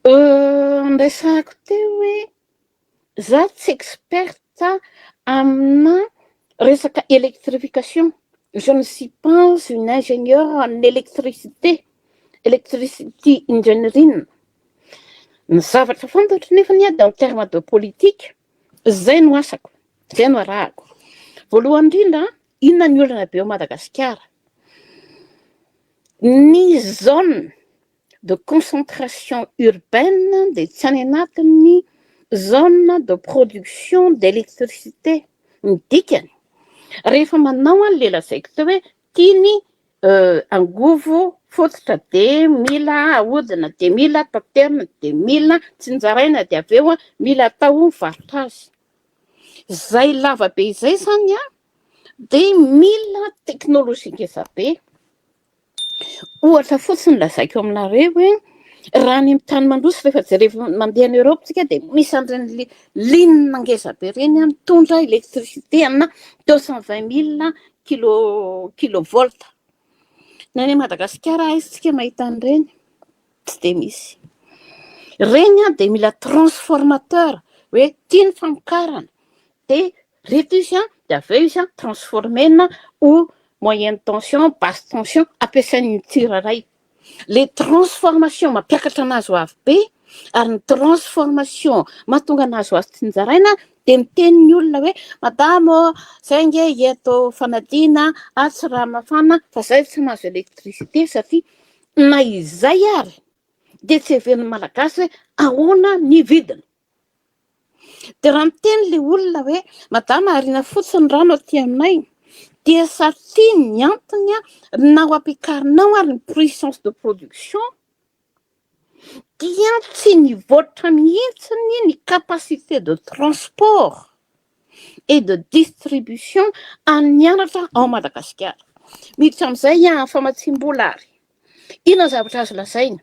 Nresahako teo hoe za tsy experte amina resaka électrification, je ne suis pas une ingénieure en électricité, electricity engineering. Ny zavatra fantatro nefany a, de en terme de politique, zay no asako, zay no arahako. Voalohany indrindra, inona ny olana be eo Madagasikara? Ny zone de concentration urbaine de tsy any anatin'ny zone de production d'électricité. Ny dikany, rehefa manao any le lazaiko teo hoe tiany angovo fototra, de mila ahodina, de mila taterina, de mila tsinjaraina, de avy eo a mila atao mivarotra azy, zay lava be izay zany a, de mila teknôlôjia ngeza be. Ohatra fotsiny lazaiko aminareo hoe raha any amy tany mandroso, rehefa jereva mandeha any Europe tsika, de misy an'ireny le ligne ngeza be reny a mitondra électricité amina 220 000 kilovolt. Ny any Madagasikara, aiza tsika mahita an'ireny? Tsy de misy reny a. De mila transformateur hoe tia ny famokarana, de reto izy a, de avy eo izy a transformena ho moyenne tension, basse tension, ampiasain'ny tsirairay. Le transformation mampiakatra anazy ho avy be, ary ny transformation mahatonga anazy ho azo tsinjaraina. De miteny ny olona hoe: "Madamo, zay nge eto fanadina atsy raha mafana fa zay tsy mahazo électricité", satria na izay ary de tsy heverin'ny Malagasy hoe ahoana ny vidiny. De raha miteny le olona hoe: "Madama, arina fotsiny rano aty aminay", dia satria ny antony a, na ho ampiakarinao ary ny puissance de production, dia tsy nivoatra mihitsiny ny capacité de transport et de distribution an'ny aratra ao Madagasikara. Miditra am'izay a famatsim-bola ary inona zavatra azo lazaina?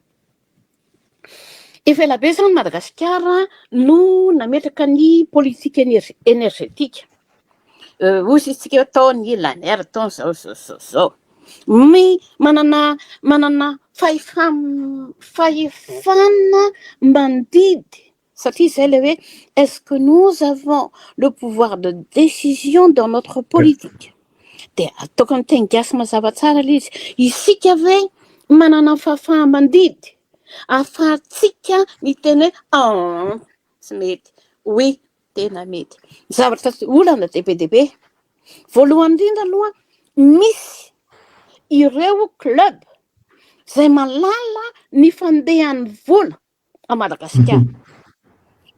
Efa ela be zany Madagasikara no nametraka ny politique énergétique. Ozy izy tsika atao ny LANER, atao zao zao zao zao, my manana fahefana mandidy, satria zay le hoe: est-ce que nous avons le pouvoir de décision dans notre politique? De ataoko amy teny gasy mazava tsara le izy: isika ve manana ny fahafaha mandidy ahafahantsika miteny hoe tsy mety, oui, tena mety? Zavatra olana de be de be. Voalohany indrindra aloha, misy ireo club zay malala ny fandehan'ny vola a Madagasikara.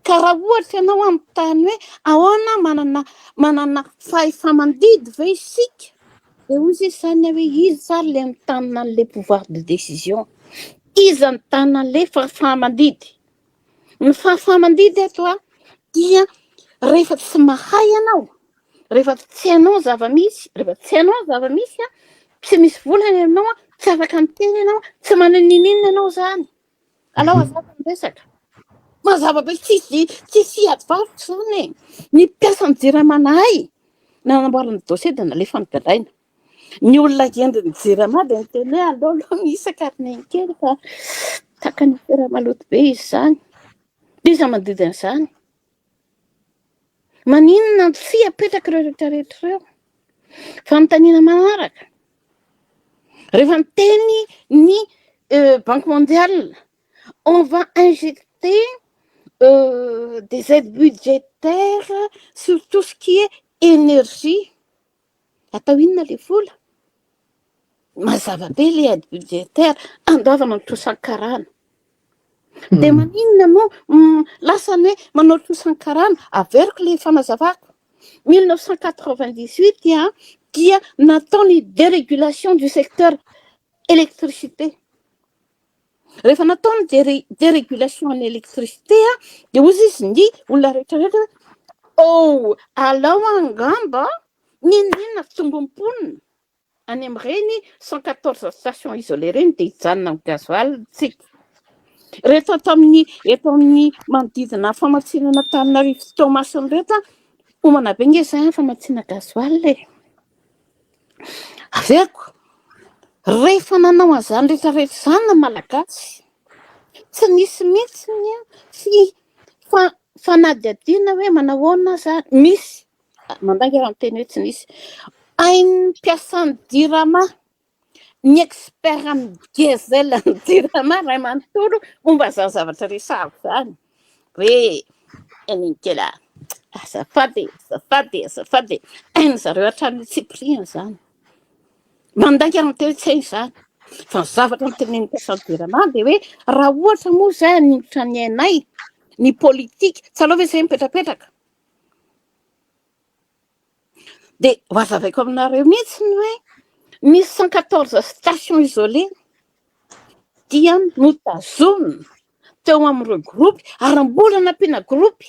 Ka raha ohatra ianao anontany hoe ahoana manana manana fahefa-mandidy ve isika? Dia hoy izy izany hoe iza ary ilay mitanina an'ilay pouvoir de décision? Iza mitanina an'ilay fahafaha-mandidy? Ny fahafaha-mandidy eto a dia rehefa tsy mahay ianao, rehefa tsy hainao ny zava-misy, rehefa tsy hainao ny zava-misy a, tsy misy vola any aminao a, tsy afaka miteny ianao, tsy manana n'inon'inona ianao izany. Alao hazava ny resaka. Mazava be tsisy tsisy ady varotra izany e. Ny mpiasan'ny Jirama nahay nanamboarana dossier dia nalefa nogadraina. Ny olona hendrin'ny Jirama dia niteny hoe aleo aloha mihisa carnet kely fa tahaka ny afera maloto be izy izany. Iza mandidy an'izany? Maninona no tsy apetraka ireo rehetra rehetra ireo? Fanontaniana manaraka. Rehefa miteny ny euh, Banque mondiale, on va injecter euh, des aides budgétaires sur tout ce qui est énergie. Atao inona le vola? Mazava be le aide budgétaire, andoavana ny trosan-karana. Dia maninona no lasa ny hoe manao trosan-karana? Averiko le fanazavako. 1998 a, dia natao ny dérégulation du secteur électricité. Rehefa natao ny dérégulation ny électricité a, dia hozy izy ny olona rehetrarehetra hoe oh, alao angamba n'inon'inona fitombon'ny mponina any amin'ireny 114 stations isolées ireny dia hijanona amin'ny gasoil tsika. Rehefa ato amin'ny eto amin'ny manodidina famatsiana an'Antananarivo sy Toamasina ireto a, homana be nge izay famatsiana gasoil e. Averiko, rehefa nanao an'izany rehetrarehetra izany ny Malagasy, tsy nisy mihitsy ny fi fa fanadihadiana hoe manao ahoana aza misy, mandainga raha miteny hoe tsy nisy, hain'ny mpiasan'ny Jirama, ny expert amin'ny diesel ny Jirama ray manontolo momba izany zavatra resahako izany, hoe aninkely a, azafady e, azafady e, azafady e, hain'ny zareo hatramin'ny tsipiriany izany. Mandainga raha miteny hoe tsy hainy izany. Fa ny zavatra notenenin'ny mpiasan'ny Jirama dia hoe raha ohatra moa izay haningotra ny ainay, ny politika, tsy aleo ve izay mipetrapetraka? Dia ho azavaiko aminareo mihitsy ny hoe ny 114 stations isolées dia notazomina teo amin'ireo groupe ary mbola nampiana groupe.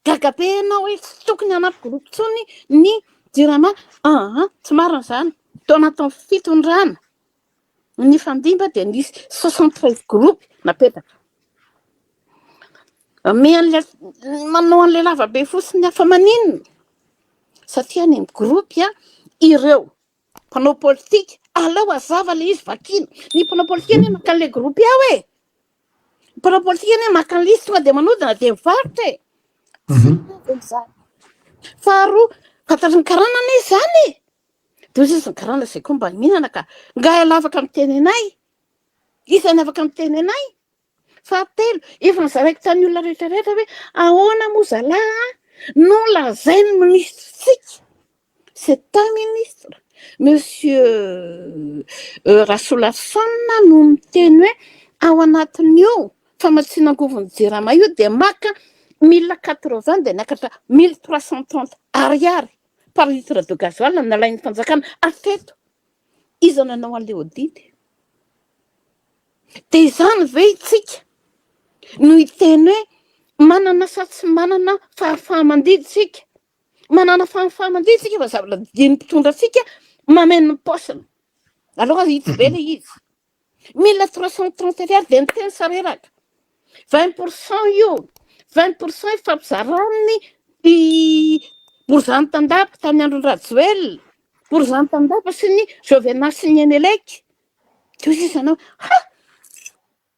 Gaga be ianao hoe tsy tokony hanampy groupe intsony ny Jirama. Aa, tsy marina izany. Tao anatin'ny fitondrana nifandimby dia nisy 73 groupe napetraka. Mian'ilay manao an'ilay lava be fotsiny hafa maninona? Satria any amin'ny groupe a, ireo mpanao politika, aleo hazava ilay izy vakiana. Ny mpanao politika anie maka an'ilay groupe ao e. Ny mpanao politika anie maka an'ilay izy tonga dia manodina dia mivarotra e. Tsy mitovy izany. Faharoa, fantatry ny karana anie izany e. Dia hoy izy ny karana izay koa mba mihinana ka. Nga ialahy afaka miteny anay? Iza ny afaka miteny anay? Fahatelo, efa nozaraiko tamin'ny olona rehetra rehetra hoe ahoana moa zalahy a no lazain'ny minisitrintsika, c'est un ministre, monsieur Rasoloarison no miteny hoe ao anatin'io famatsiana angovon'ny Jirama io dia maka 1080 dia niakatra 1330 ariary par litre de gasoil nalain'ny fanjakana hatreto. Iza nanao an'ilay audit? Dia izany ve isika no hiteny hoe manana sa tsy manana fahafaha-mandidy isika? Manana fahafaha-mandidy isika fa zavatra didian'ny mpitondra antsika mameno ny paosiny. Aleo hahitsy be ilay izy. 1330 ariary dia niteny sareraka. 20% io, 20% ifampizarany i Borizano Tandapa tamin'ny andron'i Rajoelina, Borizano Tandapa sy ny Jovena sy ny Enelec. Dia hoy izy anao, ha!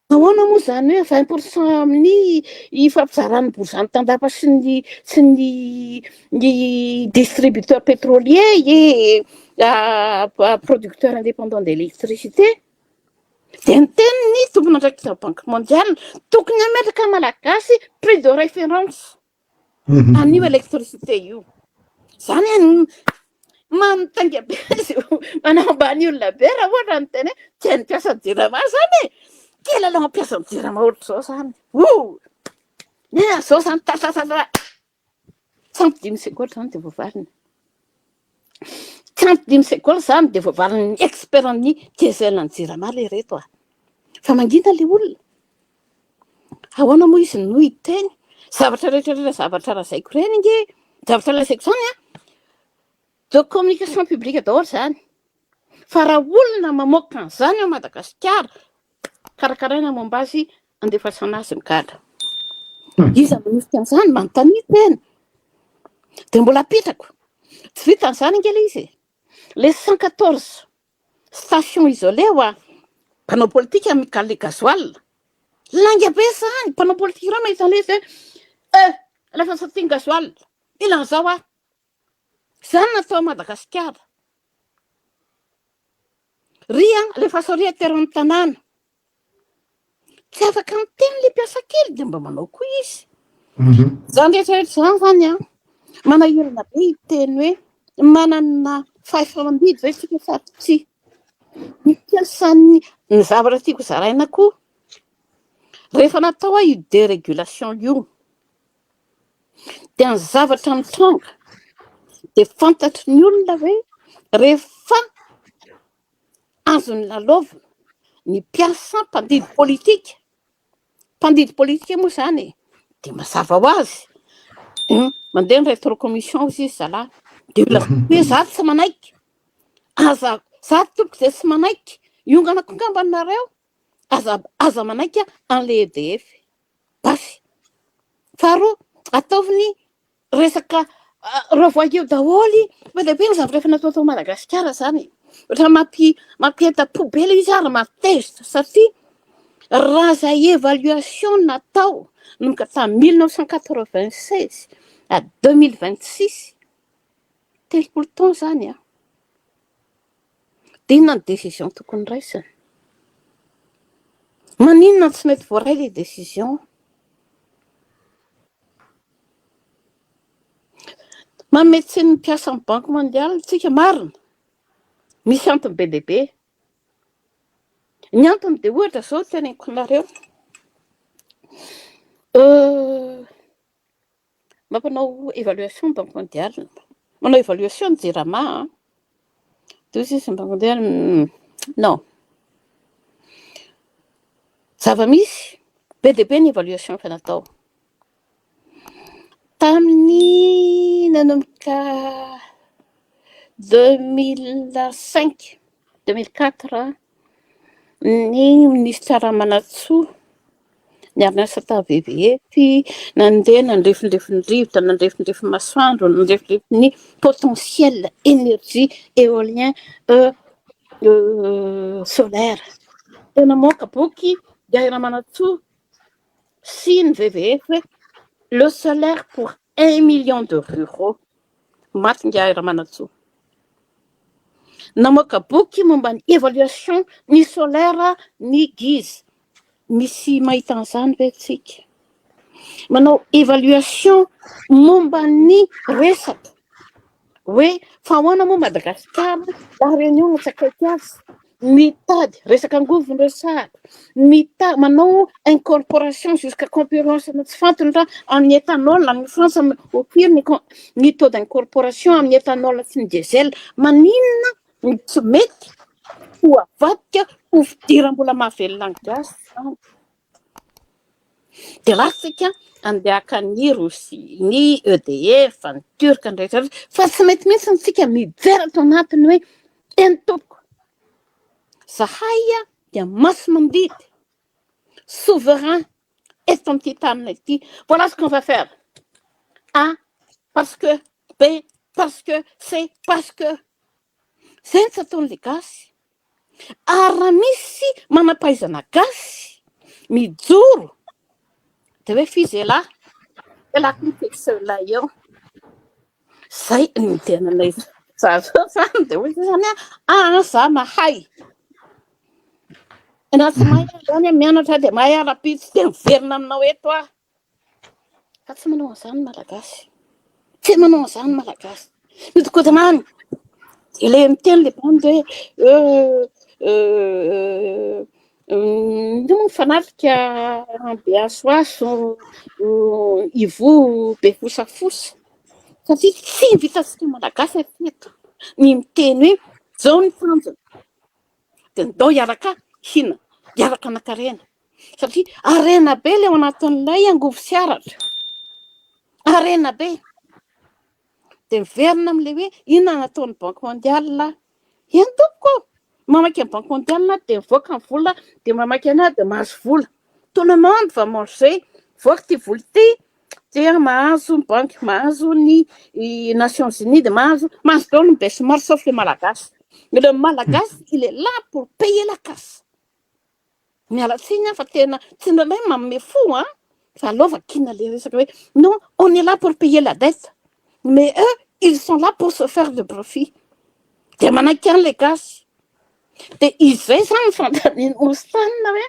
Ahoana moa izany hoe 20% amin'ny ifampizaran'ny Borizano Tandapa sy ny sy ny ny distributeur pétrolier et producteur indépendant d'électricité? Dia niteny ny tompon'andraikitra Banque mondiale, tokony hametraka Malagasy prix de référence an'io électricité io. Zany an, manotainga be izy io, manambany olona be raha ohatra ny tena hoe tsy hain'ny mpiasa Jirama zany e! Kely aloha mampiasa ny Jirama ohatr'izao zany. Ouh! Nena zao zany tatatata. Tsy ampy dimy segondy zany de voavaliny. Tsy ampy dimy segondy zany de voavalin'ny expert ny diesel ny jirama le reto a. Fa mangina le olona. Ahoana moa izy no hiteny? Zavatra rehetra rehetra zavatra lazaiko ireny ange, zavatra lazaiko zany a, de communication publique daholo zany. Fa raha olona mamoaka an'izany ao Madagasikara, karakaraina momba azy, andefasana azy migadra. Iza manosika an'izany? Manontania tena. Dia mbola apetrako. Tsy vitan'izany ange ilay izy e. Les 114 stations isolées hoa, mpanao politika mikaly gasoil. Lainga be izany, mpanao politika ireo mahita an'ilay izy hoe, eh, alefa satria gasoil, mila an'izao aho. Izany natao Madagasikara. Ry a, alefaso ry atero amin'ny tanàna. Tsy afaka miteny le mpiasa kely dia mba manao koa izy. Izany rehetra rehetra izany zany an, manahirana be hiteny hoe manana fahefa-mandidy ve isika sa tsia. Ny mpiasan'ny, ny zavatra tiako zaraina koa, rehefa natao io dérégulation io, dia ny zavatra mitranga dia fantatry ny olona hoe rehefa azony lalaovina ny mpiasa mpandidy politika, mpandidy politika moa izany e, dia mazava ho azy, mandeha ny rétrocommission hozy izy zalahy, dia olona hoe za tsy manaiky, aza, za tompoko dia tsy manaiky, hiongana koa angamba nareo, aza, aza manaiky an'ilay EDF. Basy. Faharoa, ataovy ny resaka revoyure daholo be dia be ny zavatra efa natao tao Madagasikara zany. Ohatran'ny mampi mampientam-po be ilay izy ary mahatezitra satria raha izay évaluation natao nanomboka tamin'ny 1996 à 2026, 30 taona izany an. Dia inona ny décision tokony raisina? Maninona no tsy mety voaray ilay décision? Manome tsiny ny mpiasan'ny Banque mondiale tsika, marina. Misy antony be dia be. Ny antony dia ohatra izao teneniko anareo. Mampanao évaluation ny Banque mondiale. Manao évaluation ny Jirama an. Dia hoy izy ny Banque mondiale, non. Zava-misy, be dia be ny évaluation efa natao. Tamin'ny nanomboka 2005, 2004, ny minisitra Ramanantsoa niara-niasa tamin'ny VVF, nandeha nandrefindrefy ny rivotra, nandrefindrefy ny masoandro, nandrefindrefy ny potentiel énergie éolien solaire. Dia namoaka boky Guy Ramanantsoa sy ny VVF hoe le solaire pour un million de ruraux. Maty Ingahy Ramanantsoa. Namoaka boky momba ny évaluation ny solaire ny Guise. Misy mahita an'izany ve tsika? Manao évaluation momba ny resaka hoe fa ahoana moa Madagasikara, La Réunion no tsy akaiky azy, mitady resaka angovo no resahako, mita- manao incorporation jusqu'à concurrence na tsy fantany raha amin'ny éthanol any Frantsa ho firy ny con- ny taux d'incorporation amin'ny éthanol sy ny diesel, maninona no tsy mety ho avadika ho fidiram-bola mahavelona ny gasy izany? Dia lasa isika andeha haka ny Rosia, ny EDF, ny Turc, ny rehetra rehetra, fa tsy mety mihitsy isika mijery ato anatiny hoe eny tompoko, zahay dia masi-mandidy, souverain eto amin'ity tanana ity, voilà ce qu'on va faire, A parce que, B parce que, C parce que, zay no tsy ataon'ilay gasy. Ary raha misy manam-pahaizana gasy mijoro dia hoe f'izy elah, elah koa mi-fixer eo. Zay ny tenanay za zao zany dia hoy zany ah za mahay. Na tsy mahay aho zany mianatra dia mahay aho rahampitso dia miverina aminao eto aho. Fa tsy manao an'izany ny Malagasy. Tsy manao an'izany ny Malagasy. Mihodinkodina any. Ilay miteny ilay bandy hoe inona moa mifanatrika be asoaso, ivoho be fosafosa satria tsy vitantsika Malagasy hatreto ny miteny hoe zao ny tanjona dia ndao hiaraka hina, hiaraka hanan-karena satria harena be ilay ao anatin'ilay angovo sy aratra, harena be. Dia miverina amin'ilay hoe inona no nataon'ny banque mondiale? Eny tompoko ô! Mamaky ny banque mondiale dia mivoaka ny vola dia mamaky an'ahy dia mahazo vola. Tout le monde va manger, mivoaka ity vola ity dia mahazo ny banky, mahazo ny Nations Unies dia mahazo, mahazo daholo ny besinimaro sauf le malagasy. Mais le malagasy il est là pour payer la casse. Miala tsiny aho fa tena tsy indraindray manome fo an, fa aleo vakiana le resaka hoe non on est là pour payer la dette mais eux ils sont là pour se faire de profit dia manaiky ihany le gasy dia izay zany ny fanontanian'i Ostana hoe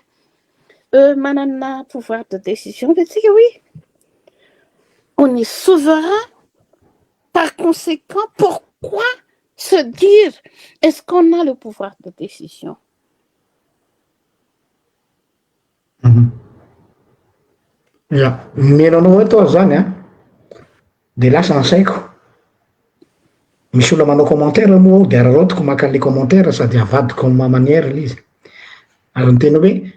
euh, manana pouvoir de décision ve tsika oui on est souverain par conséquent pourquoi se dire est-ce qu'on a le pouvoir de décision Ya, mihaino anao eto aho zany an, de lasa ny saiko, misy olona manao commentaire moa ao de araraotiko maka an'le commentaire sady avadiko am ma manière le izy, ary ny tena hoe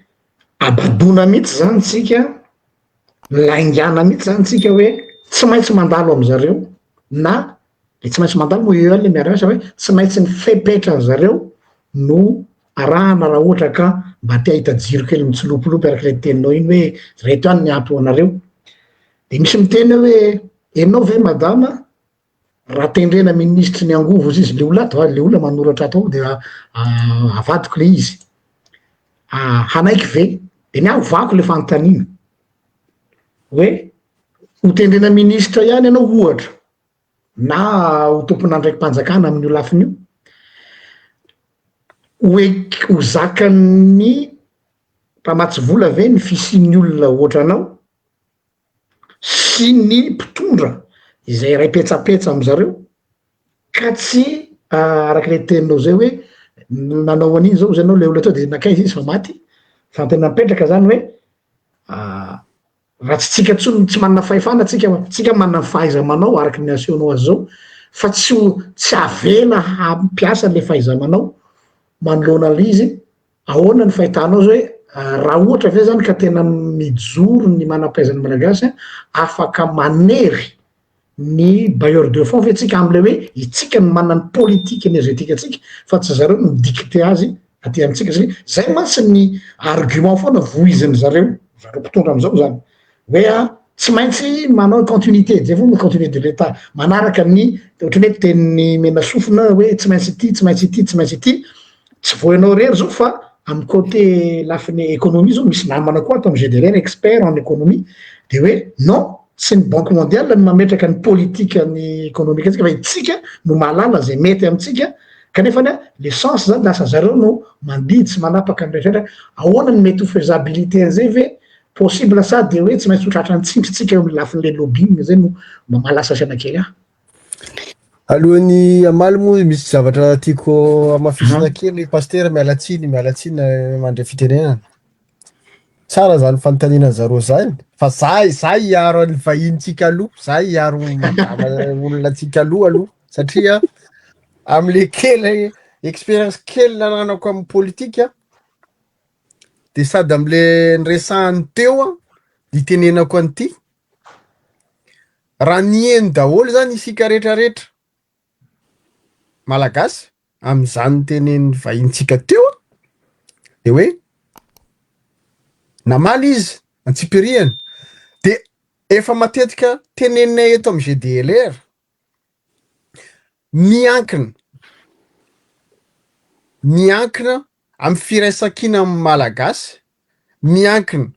abadoana mihitsy zany tsika, laingana mihitsy zany tsika hoe tsy maintsy mandalo amizareo na de tsy maintsy mandalo moa eo ihany le miara-miasa hoe tsy maintsy ny fepetran zareo no arahana raha ohatra ka mba te hahita jiro kely mitsilopilopy araka ilay teninao iny hoe reto ihany ny ampy ho anareo. De misy miteny hoe enao ve madama raha tendrena minisitry ny angovo ozy izy le olona ato a, le olona manoratra ato de avadiko le izy, hanaiky ve? De ny ahy ovako le fanontaniana hoe ho tendrena minisitra ihany ianao ohatra na ho tompon'andraiki-panjakana amin'io lafiny io, ho ek- ho zakan'ny mpamatsy vola ve ny fisian'ny olona ohatranao sy ny mpitondra izay iray petsapetsa amin-dry zareo ka tsy araka ilay teninao zay hoe nanao an'iny zao izy ianao le olona teo de nankaiza izy fa maty, fa ny tena mipetraka zany hoe Raha tsy tsika intsony tsy manana fahefana tsika, tsika manana ny fahaiza-manao araka ny asehonao azy zao, fa tsy ho tsy avela hampiasa le fahaiza-manao manoloana an'le izy, ahoana ny fahitanao zao hoe raha ohatra ve zany ka tena mijoro ny manam-pahaizana malagasy afaka manery ny bailleur de fonds ve tsika amle hoe itsika no manana ny politique energetique antsika fa tsy zareo no mi-dicter azy aty amintsika satria zay mantsy ny argument foana vohizin'ny zareo, zareo mpitondra amizao zany hoe a tsy maintsy manao continuité, zay foana continuité de l'etat manaraka ny ohatran'ny hoe tenin'ny menasofina hoe tsy maintsy ity, tsy maintsy ity, tsy maintsy ity, tsy vao ianao irery zao fa amy côté lafiny économie zao misy namana koa ato amy GDR expert en économie de hoe non Tsy ny banque mondiale no mametraka ny politique ny économique antsika fa itsika no mahalala zay mety amintsika kanefa anie le sens zany lasa zareo no mandidy sy manapaka ny rehetra rehetra, ahoana ny mety ho faisabilité an'izay ve possible sa de hoe tsy maintsy ho tratran'ny tsindry tsika eo amin'ny lafin'le lobbying zay no mba mahalasa saina kely ahy. Alohan'ny hamaly moa misy zavatra tiako hamafisina kely Pasitera, miala tsiny, miala tsiny mandray fitenenana. Tsara zany fanontaniana zareo zany fa za za hiaro an'ny vahinintsika aloha, za hiaro madama olona antsika aloha aloha satria am'le kely expérience kely nananako amin'ny politika de sady am'le niresahany teo an nitenenako an'ity, raha niheno daholo zany isika retraretra malagasy amin'izany tenenin'ny vahinintsika teo de hoe namaly izy antsipirihany de efa matetika teneninay eto amin'ny GDLR miankina miankina amin'ny firaisankina amin'ny malagasy miankina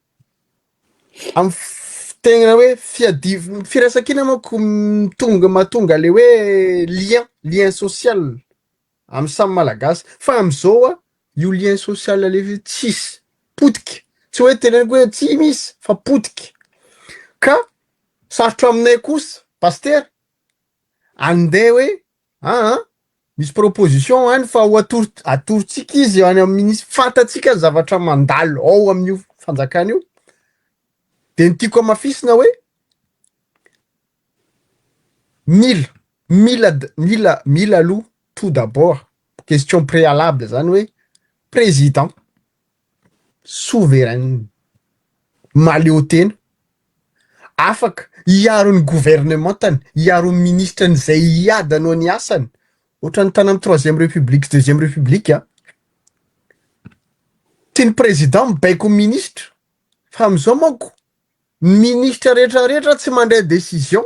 Amin'ny tegna hoe fiadiv- firaisankina manko tonga mahatonga le hoe lien, lien social amin'ny samy malagasy fa am'zao a io lien social le io tsisy, potika, tsy hoe teneniko hoe tsy misy fa potika ka sarotra aminay kosa pasitera andeha hoe aa. Misy proposition any fa ho atoro atorontsika izy any amin'ny ministre, fantatsika ny zavatra mandalo ao amin'io fanjakana io, de ny tiako hamafisina hoe mila mila mila mila aloha tout d'abord question préalable zany hoe président souveraine mahaleo tena afaka hiaro ny gouvernementany, hiaro ny ministrany izay hiady hanao ny asany, ohatran'ny tany amin'ny troisième république sy deuxième république a, tsy ny président mibaiko ny ministre fa am'izao manko ny ministra rehetrarehetra tsy mandray décision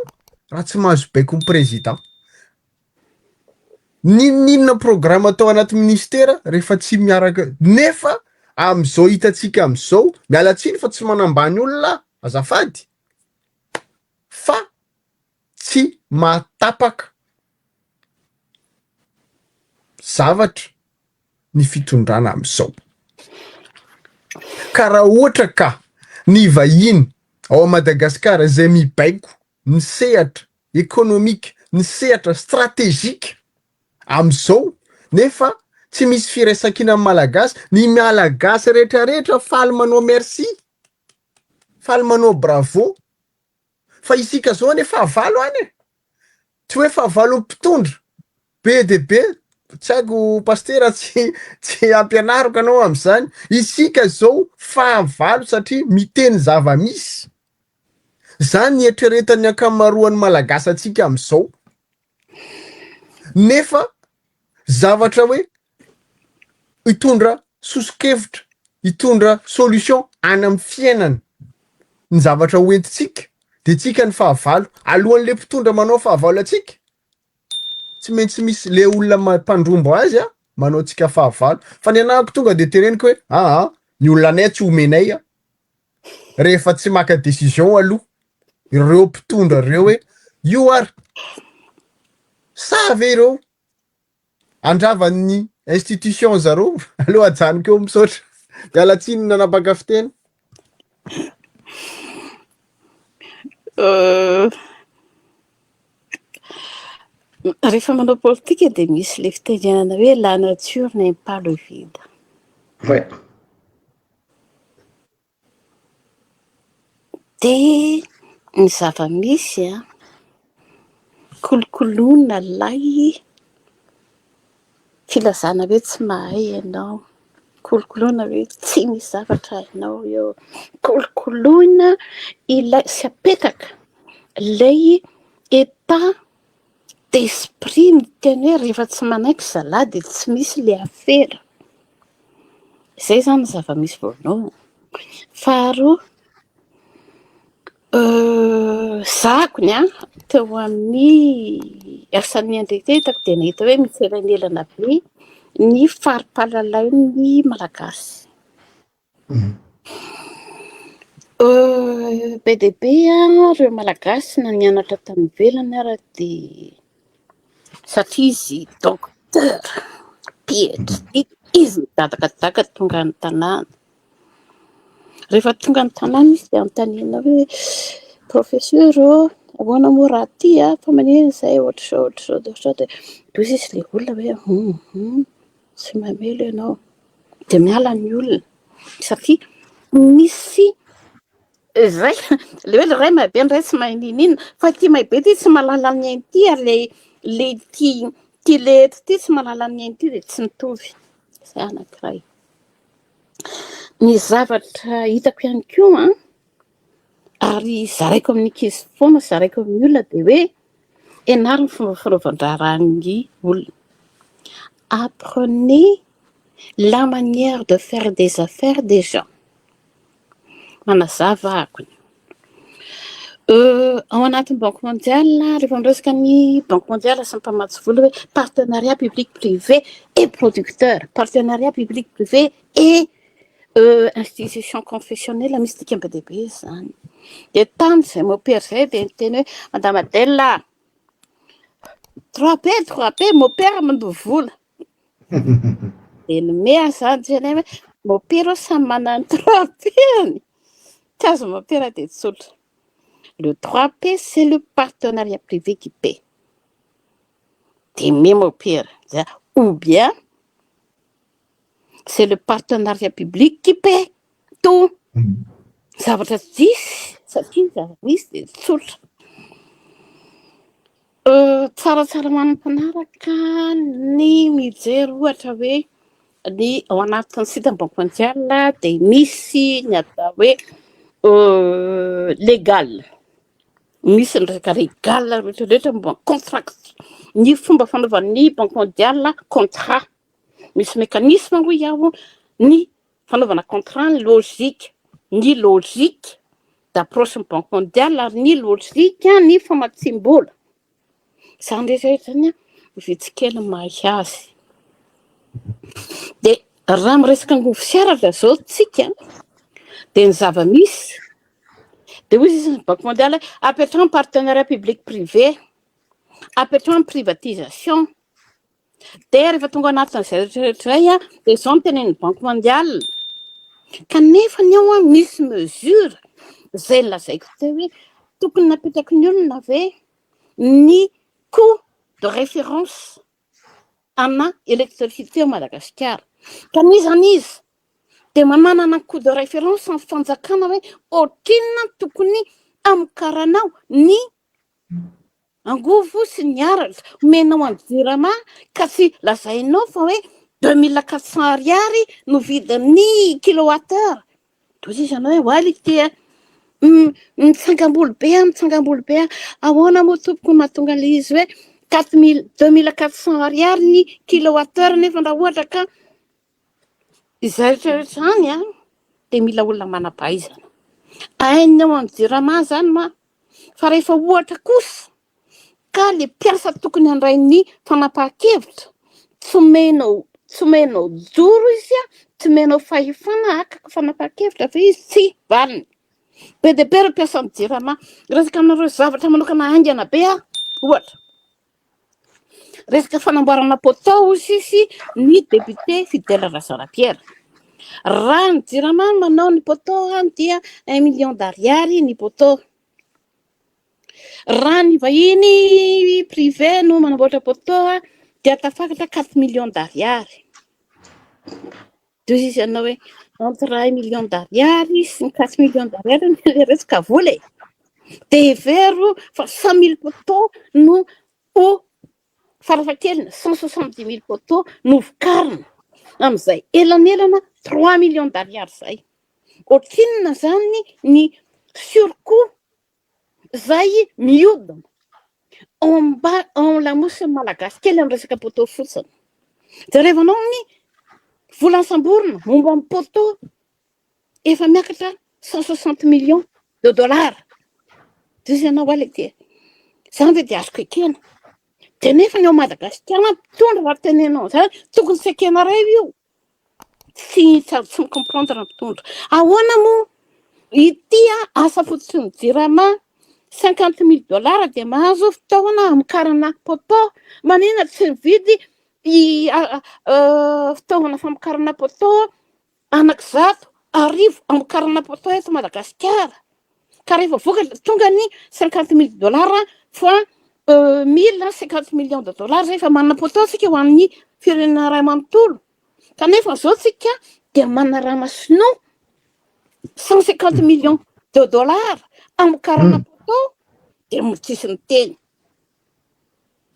raha tsy mahazo baiko ny président. N'inon'inona programme atao anaty ministera rehefa tsy miaraka nefa am'izao hitantsika am'izao, miala tsiny fa tsy manambany olona aho azafady fa tsy mahatapaka zavatra ny fitondrana am'izao. Ka raha ohatra ka ny vahiny ao Madagasikara izay mibaiko ny sehatra ekonomika, ny sehatra stratejika am'izao nefa tsy misy firaisankina amin'ny Malagasy, ny Malagasy rehetrarehetra faly manao merci, faly manao bravo, fa isika zao anie fahavalo any e, tsy hoe fahavalon'ny mpitondra, be dia be, tsy haiko pastera tsy tsy ampianariko anao am'izany, isika zao fahavalo satria miteny zava-misy. Zany ny eritreretan'ny ankamaroan'ny Malagasy antsika am'izao. Nefa zavatra hoe hitondra soso-kevitra, hitondra solution any amin'ny fiainana ny zavatra hoentintsika de tsika ny fahavalo. Alohan'le mpitondra manao fahavalo antsika, tsy maintsy misy le olona mpandrombo azy a manao antsika fahavalo. Fa ny anahako tonga de teneniko hoe aa ny olona anay tsy omenay a. Rehefa tsy maka décision aloha ireo mpitondra ireo hoe io ary sa ve ireo andravan'ny institution zareo aleo ajanoko eo misaotra miala tsiny nanapaka fiteny. Rehefa manao politika dia misy le fitenenana hoe la nature n'aime pas le vide. Ouais. Dia ny zava-misy an, kolokoloina ilay filazana hoe tsy mahay ianao, kolokoloina hoe tsy misy zavatra hainao eo, kolokoloina ilay sy apetaka ilay état d'esprit miteny hoe rehefa tsy manaiky zalahy dia tsy misy ilay afera. Izay izany ny zava-misy voalohany. Faharoa, zahako ny ahy teo amin'ny asan'ny NDT hitako dia nahita hoe misy elanelana be ny fari-pahalalain'ny Malagasy. Be dia be ireo Malagasy na nianatra tany ivelany ara dia satria izy docteur, PHD, izy midadakadaka tonga any an-tanàna. Rehefa tonga any an-tanàna izy dia anontaniana hoe professeur ô, ahoana moa raha aty a, fa maninona izay ohatr'izao ohatr'izao dia ohatr'izao dia hoy izy ilay olona hoe hum tsy mamely ianao. Dia miala ny olona satria misy zay le hoe le ray mahay be ny ray tsy mahay n'inon'inona fa ity mahay be ity tsy mahalala ny ainy ity ary le le ity ity le eto ity tsy mahalala ny ainy ity dia tsy mitovy. Izay anankiray. Ny zavatra hitako ihany koa an, ary zaraiko amin'ny ankizy foana, zaraiko amin'ny olona dia hoe ianaro ny fomba fanaovan-draharahan'ny olona. Apprenez la manière de faire des affaires des gens. Manazava akony. Ao anatin'ny banque mondiale, rehefa miresaka ny banque mondiale sy ny mpamatsy vola hoe partenariat public privé et producteur, partenariat public privé et institution confessionnelle, misy dikany be dia be izany. Dia tamin'izay mopera izay dia niteny hoe madame Adèle, 3P 3P mopera mandoa vola. Dia nomea izany teny hoe mopera samy manana ny 3P-ny. Tsy azo mopera dia tsotra. Le 3P c'est le partenariat privé qui paie. De même au pire, ou bien c'est le partenariat public qui paie tout. Zavatra tsisy satria ny zava-misy de tsotra. Tsaratsara ho an'ny mpanaraka ny mijery ohatra hoe ny ao anatin'ny site Banque mondiale de misy ny atao hoe légal, misy ny resaka légal rehetrarehetra momba ny contract, ny fomba fanaovan'ny Banque mondiale contrat, misy mécanisme hoy aho ny fanaovana contrat, ny logique, ny logique d'approche ny Banque mondiale ary ny logique ny famatsim-bola. Zany rehetrarehetra zany a vitsy kely mahay azy. De raha miresaka angovo sy aratra zao tsika de ny zava-misy de hoy izy ny Banque mondiale hoe apetrahana partenariat public privé, apetrahana privatisation. De rehefa tonga anatin'izay rehetrarehetra zay a de zao no tenenin'ny Banque mondiale, kanefa ny ao a misy mesure zay lazaiko teo hoe tokony napetraky ny olona ve ny coût de référence ana électricité ao Madagasikara, ka n'iza n'iza de manana coût de référence ny fanjakana hoe ohatrinona tokony amokaranao ny angovo sy ny aratra omenao any Jirama, ka tsy lazainao fa hoe 2400 ariary no vidin'ny kilowatt heure. De hoy izy anao hoe oaly ty mitsangam-bolo be a, mitsangam-bolo be a, ahoana moa tompoko mahatonga an'le izy hoe 4000, 2400 ariary ny kilowatt heure, nefa raha ohatra ka izay rehetrarehetra zany a de mila olona manam-pahaizana hainy ao amin'ny Jirama zany ma. Fa rehefa ohatra kosa ka le mpiasa tokony handray ny fanapahan-kevitra tsy omenao joro izy a, tsy omenao fahefana haka fanapahan-kevitra fa izy tsy valiny be de be reo mpiasa amin'ny Jirama. Resaka aminareo zavatra manokana haingana be a, ohatra resaka fanamboarana poteau sisy ny député Fidèle Razarapiera, raha ny Jirama manao ny poteau a dia 1 million d'ariary ny poteau, raha ny vahiny privé no manamboatra poteau a dia tafakatra 4 millions d'ariary. De izy ianao hoe entre 1 million d'ariary sy ny 4 millions d'ariary le resaka vola e, de hevero fa 100 000 poteau no ho farafahakeliny, 170 000 poteau no vokarina am'izay elanelana 3 millions d'ariary zay, ohatrinona zany ny surcoût zay miodina ao amba ao lamosiny malagasy kely amy resaka poteau fotsiny. Jerevanao ny vola samborina momba amy poteau efa miakatra 160 millions de dollars. De izy ianao ale ty zany ve de azoko ekena? De nefa ny ao Madagasikara mpitondra raha tenenao zany tokony tsy ekenareo io, tsy mi-comprendre ny mpitondra. Ahoana moa ity a asa fotsiny ny Jirama 50 000 dollars de mahazo fitaovana amokarana poteau, manina tsy mividy i fitaovana famokarana poteau anaky 100, 100 amokarana poteau eto Madagasikara? Ka rehefa vokatra tonga ny 50 000 dollars fois mille, 50 millions de dollars zay fa manana poteau tsika ho an'ny firenena ray manontolo, kanefa zao tsika de manarama sinoa 150 millions de dollars amokarana poteau, de tsisy miteny.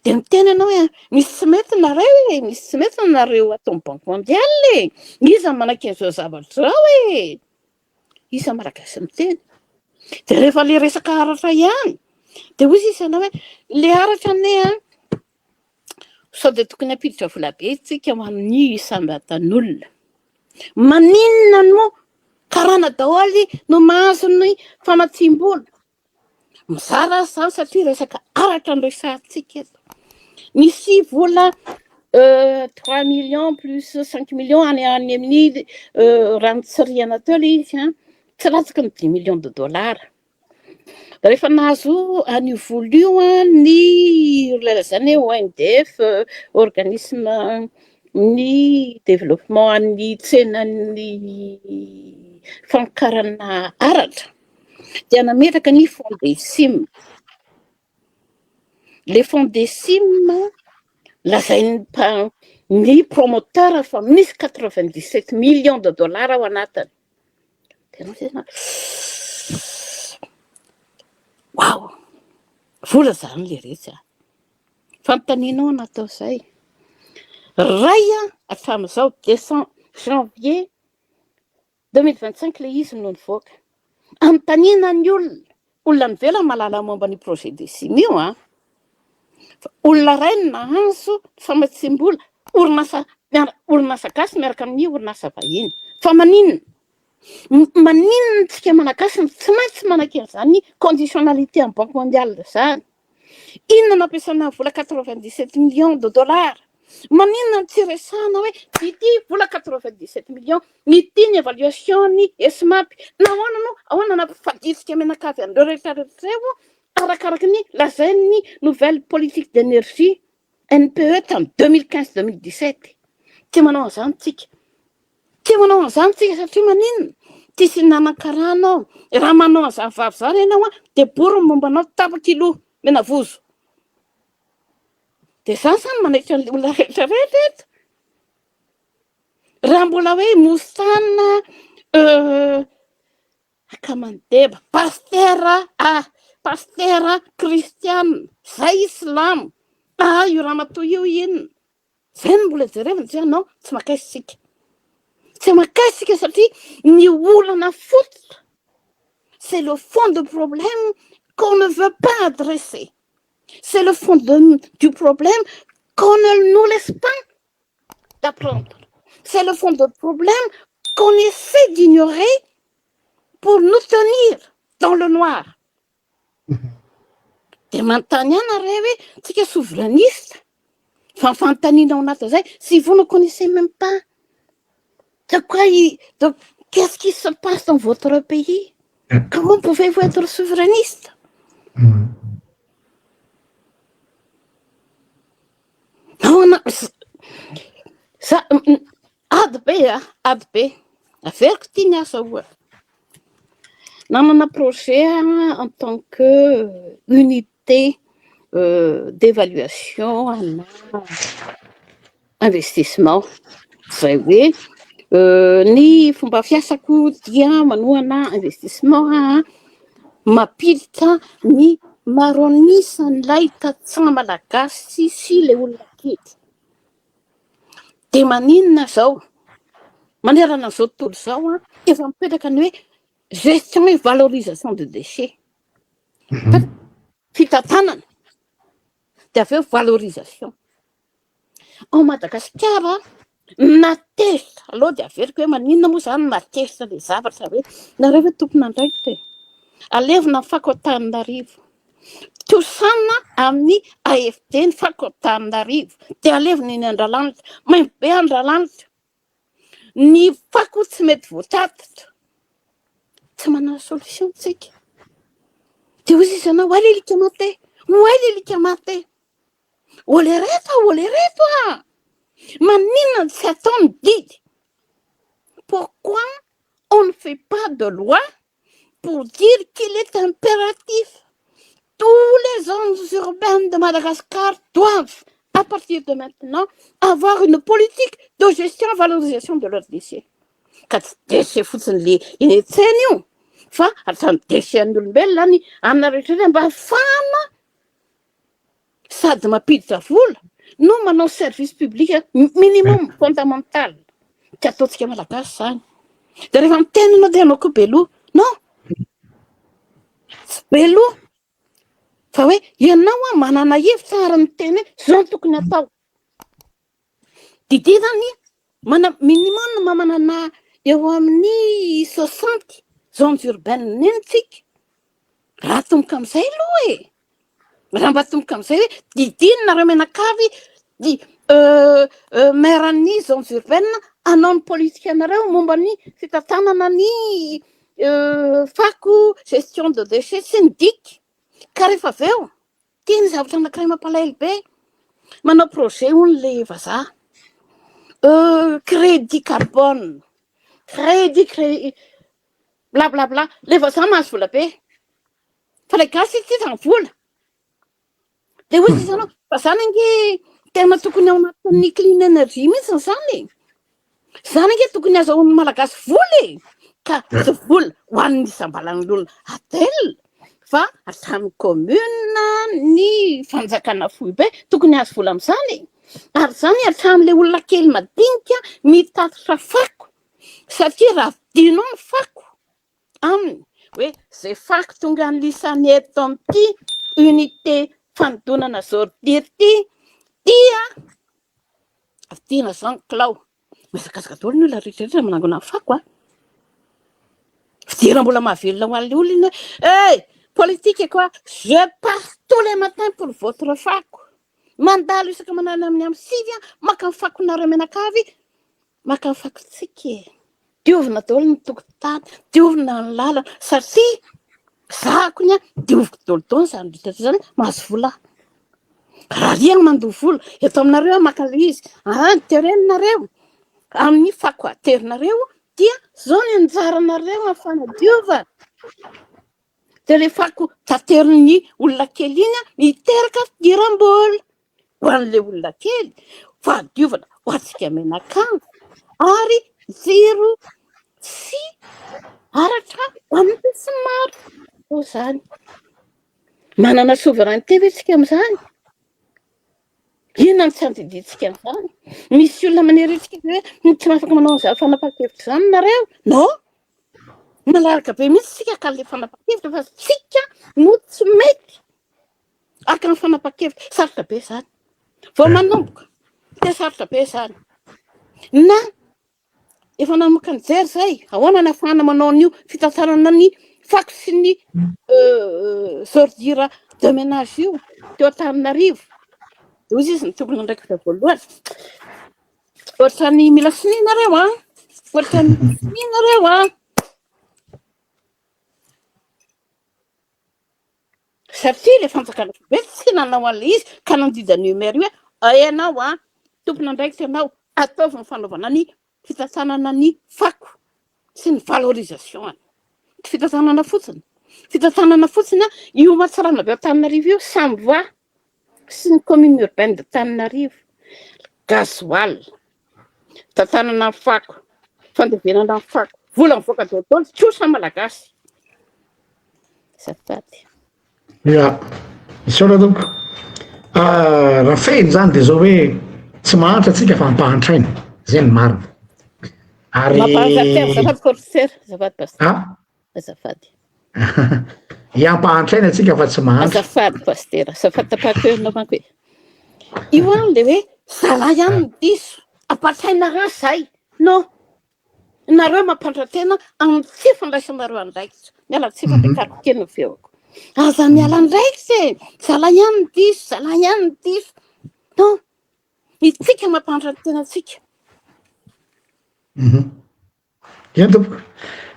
De miteny ianao hoe misy tsy mety nareo e, misy tsy mety nareo atao amy Banque mondiale e, iza manaiky an'izao zavatra zao e? Iza malagasy miteny? De rehefa le resaka aratra ihany de hoy izy ianao hoe le aratra ane a sao de tokony hampiditra volabe tsika ho amin'ny isam-batan'olona, maninona no karana daholy no mahazo ny famatsim-bola mizara azy zany? Satria resaka aratra no resahantsika eto, misy vola 3 millions plus 5 millions any amin'ny raha nitsiriana teo le izy a tsy latsaky ny 10 millions de dollars. Rehefa nahazo an'io vola io a ny zany hoe ONDF, organisme ny développement an'ny tsenan'ny famokarana aratra, dia nametraka ny fonds des CIM. Le fonds des CIM Lazain'ny ny promoteur fa misy 97 millions de dollars ao anatiny. Tena tena Waouh! Vola zany le retsy a. Fanontanianao natao zay. Ray hatramin'izao décembre janvier 2025 le izy no nivoaka. Anontaniana ny olona, olona any ivelany mahalala momba an'io projet de sim io an. Fa olona iray no nahazo famatsiam-bola, orinasa miara- orinasa gasy miaraka amin'ny orinasa vahiny. Fa maninona? Maninona tsika malagasy no tsy maintsy manaiky an'izany conditionnalité amin'ny banque mondiale zany? Inona no ampiasana vola 97 millions de dollars? Maninona no tsy resahana hoe ity vola 97 millions, ity ny évaluation ny ESMAP? Nahoana no ahoana no ampifaditsika mianakavy an'ireo rehetra rehetra ireo arakaraky ny lazain'ny nouvelle politique d'énergie NPE tamin'ny 2015 2017? Tsy manao an'izany tsika. Tsy manao an'izany tsika satria maninona? Tsisy nanan-karana ao. Raha manao an'izany vavy izany ianao an, dia bory ny momba anao tapak'ilo menavozo. Dia izany izany manaitra ny olona rehetra rehetra eto. Raha mbola hoe mosana euh, akaman'i Deba, pasitera ah, pasitera kristiana, zay silamo, ah io ramatoa io inona? Zay no mbola jerevana tsy anao tsy makaiza isika. Tsy makaiza isika satria ny olana fototra c'est le fond de problème qu'on ne veut pas adresser. C'est le fond de, du problème qu'on ne nous laisse pas d'apprendre. C'est le fond de problème qu'on essaie d'ignorer pour nous tenir dans le noir. Dia manontany ahy nareo hoe tsika souverainiste fa ny fanontaniana ao anatin'izay si vous ne connaissez même pas de quoi il, de qu'est-ce qui se passe dans votre pays comment pouvez-vous être souverainiste Nahoana za ady be a ady be averiko ity ny asa oa nanana projet en tant que unité d'évaluation ana investissement izay hoe ny fomba fiasako dia manohana investissement mampiditra ny maro an'isan'ilay tantsaha malagasy sy ilay olona kely. Dia maninona izao? Manerana an'izao tontolo izao an, efa mipetraka ny hoe gestion et valorisation de déchets. Fitantanana dia avy eo valorisation. Ao Madagasikara, na tezitra, aleo dia averiko hoe maninona moa izany na tezitra ilay zavatra hoe nareo ve tompon'andraikitra e? Alevina ny fako Antananarivo. Tosana amin'ny AFD ny fako Antananarivo. Dia alevina eny Andralanitra. Maimbo be Andralanitra. Ny fako tsy mety voatatitra. Tsy manana solution tsika. Dia hoy izy ianao, hoay lelika maty e! Hoay lelika maty e! Olereto a, olereto a! Maninona no tsy atao ny didy? Pourquoi on ne fait pas de loi pour dire qu'il est impératif tous les zones urbaines de Madagascar doivent à partir de maintenant avoir une politique de gestion et valorisation de leurs déchets. Ka tsy déchets fotsiny le eny an-tsena io fa hatramin'ny déchets an'ny olombelona ny amina rehetra ireny mba hahafahana sady mampiditra vola no manao service public minimum fondamental. Tsy ataontsika malagasy izany. Dia rehefa miteny ianao dia ianao koa be loha. Non, tsy be loha fa hoe ianao a manana hevitra ary miteny hoe izao no tokony atao. Didier zany mana minimum manana eo amin'ny 60 zones urbaines eny tsika. Raha atomboka amin'izay aloha e. Raha mba atomboka amin'izay hoe Didier nareo mianakavy di maire ny zones urbaines hanao ny politique anareo momba ny fitantanana ny fako gestion de déchets sy ny dic. Ka rehefa avy eo Ty ny zavatra anankiray mampalahelo be, manao projet hono le vazaha, crédit carbone, crédit cré- bla bla bla, le vazaha mahazo vola be, fa le gasy tsy hita ny vola, de hoy izy anao, fa zany ange Tena tokony ao anatin'ny clean energy mihitsy izany e. Izany ange tokony azahoan'ny Malagasy vola e. Ka tsy vola ho an'ny isam-balan'olona Adel fa hatramin'ny commune, ny fanjakana foibe tokony hahazo vola amin'izany e. Ary izany hatramin'ilay olona kely madinika mitatitra fako satria raha vidinao ny fako aminy hoe zay fako tonga any lisany eto amin'ity unité fanodonana ordure ity dia vidiana zao ny kilao. Mihazakazaka daholo ny olona rehetra rehetra manangona ny fako a. Fidiram-bola mahavelona ho an'ilay olona iny hoe hey, politique quoi, je passe tous les matins pour votre fako. Mandalo isaka manala amin'ny amin'ny sivy a, maka ny fakonareo mianakavy, maka ny fakontsika e. Diovina daholo ny tokotany, diovina ny lalana, satria zahako ny ahy, dioviko daholo daholo izany rehetra izany, mahazo vola aho. Rariana mandoa vola, eto aminareo aho maka ilay izy, ah, terenareo amin'ny fako aterinareo dia zao ny anjaranareo amin'ny fanadiovana. Dia ilay fako taterin'ny olona kely iny miteraka fidiram-bola ho an'ilay olona kely, fahadiovana ho antsika mianakavy ary jiro sy aratra ho an'ny besinimaro. Toa izany. Manana souveraineté ve isika amin'izany? Inona no tsy andidiantsika an'izany? Misy olona manery antsika ve hoe tsy afaka manao an'izany fanapahan-kevitra izany nareo? Non! Malalaka be mihitsy isika ka le fanapahan-kevitra fa tsika no tsy mety araka ny fanapahan-kevitra. Sarotra be izany. Vao manomboka dia sarotra be izany. Na efa nanomboka nijery izay, ahoana ny ahafahana manao an'io fitantanana ny fako sy ny ordure de ménage io teo Antananarivo. Dia hoy izy ny tompon'andraikitra voalohany. Ohatran'ny mila sonia nareo an! Ohatran'ny mila sonia nareo an! Satria ilay fanjakana foibe tsy nanao an'ilay izy ka nandidy an'io maire io hoe ianao an, tompon'andraikitra ianao, ataovy ny fanaovana ny fitantanana ny fako sy ny valorisation-ny. Tsy fitantanana fotsiny. Fitantanana fotsiny an, io Matsiranana avy ao Antananarivo io, Samva sy ny commune urbaine de Tananarivo, gasoil, fitantanana ny fako, fandevenana ny fako, vola mivoaka daholo, trosa malagasy. Azafady. Ya, misaotra tompoko. Ah, raha fehiny zany de zao hoe tsy mahantra tsika fa ampahantraina, zay ny marina. Ary Mampahantra tena, azafady professeur, azafady pasteur. Ah? Azafady. Hiampahantraina tsika fa tsy mahantra. Azafady pasteur, azafady tapahako eo ianao manko e. Io an le hoe zalahy ihany no diso, ampahantrainareo zay. Non. Nareo mampantra tena amin'ny tsy fandraisanareo andraikitra. Miala tsiny fa ampiakariko kely ny feoko. Aza miala andraikitra e. Zalahy ihany no diso, zalahy ihany no diso. Non. Itsika mampantra ny tenantsika. Mhm. Eny tompoko.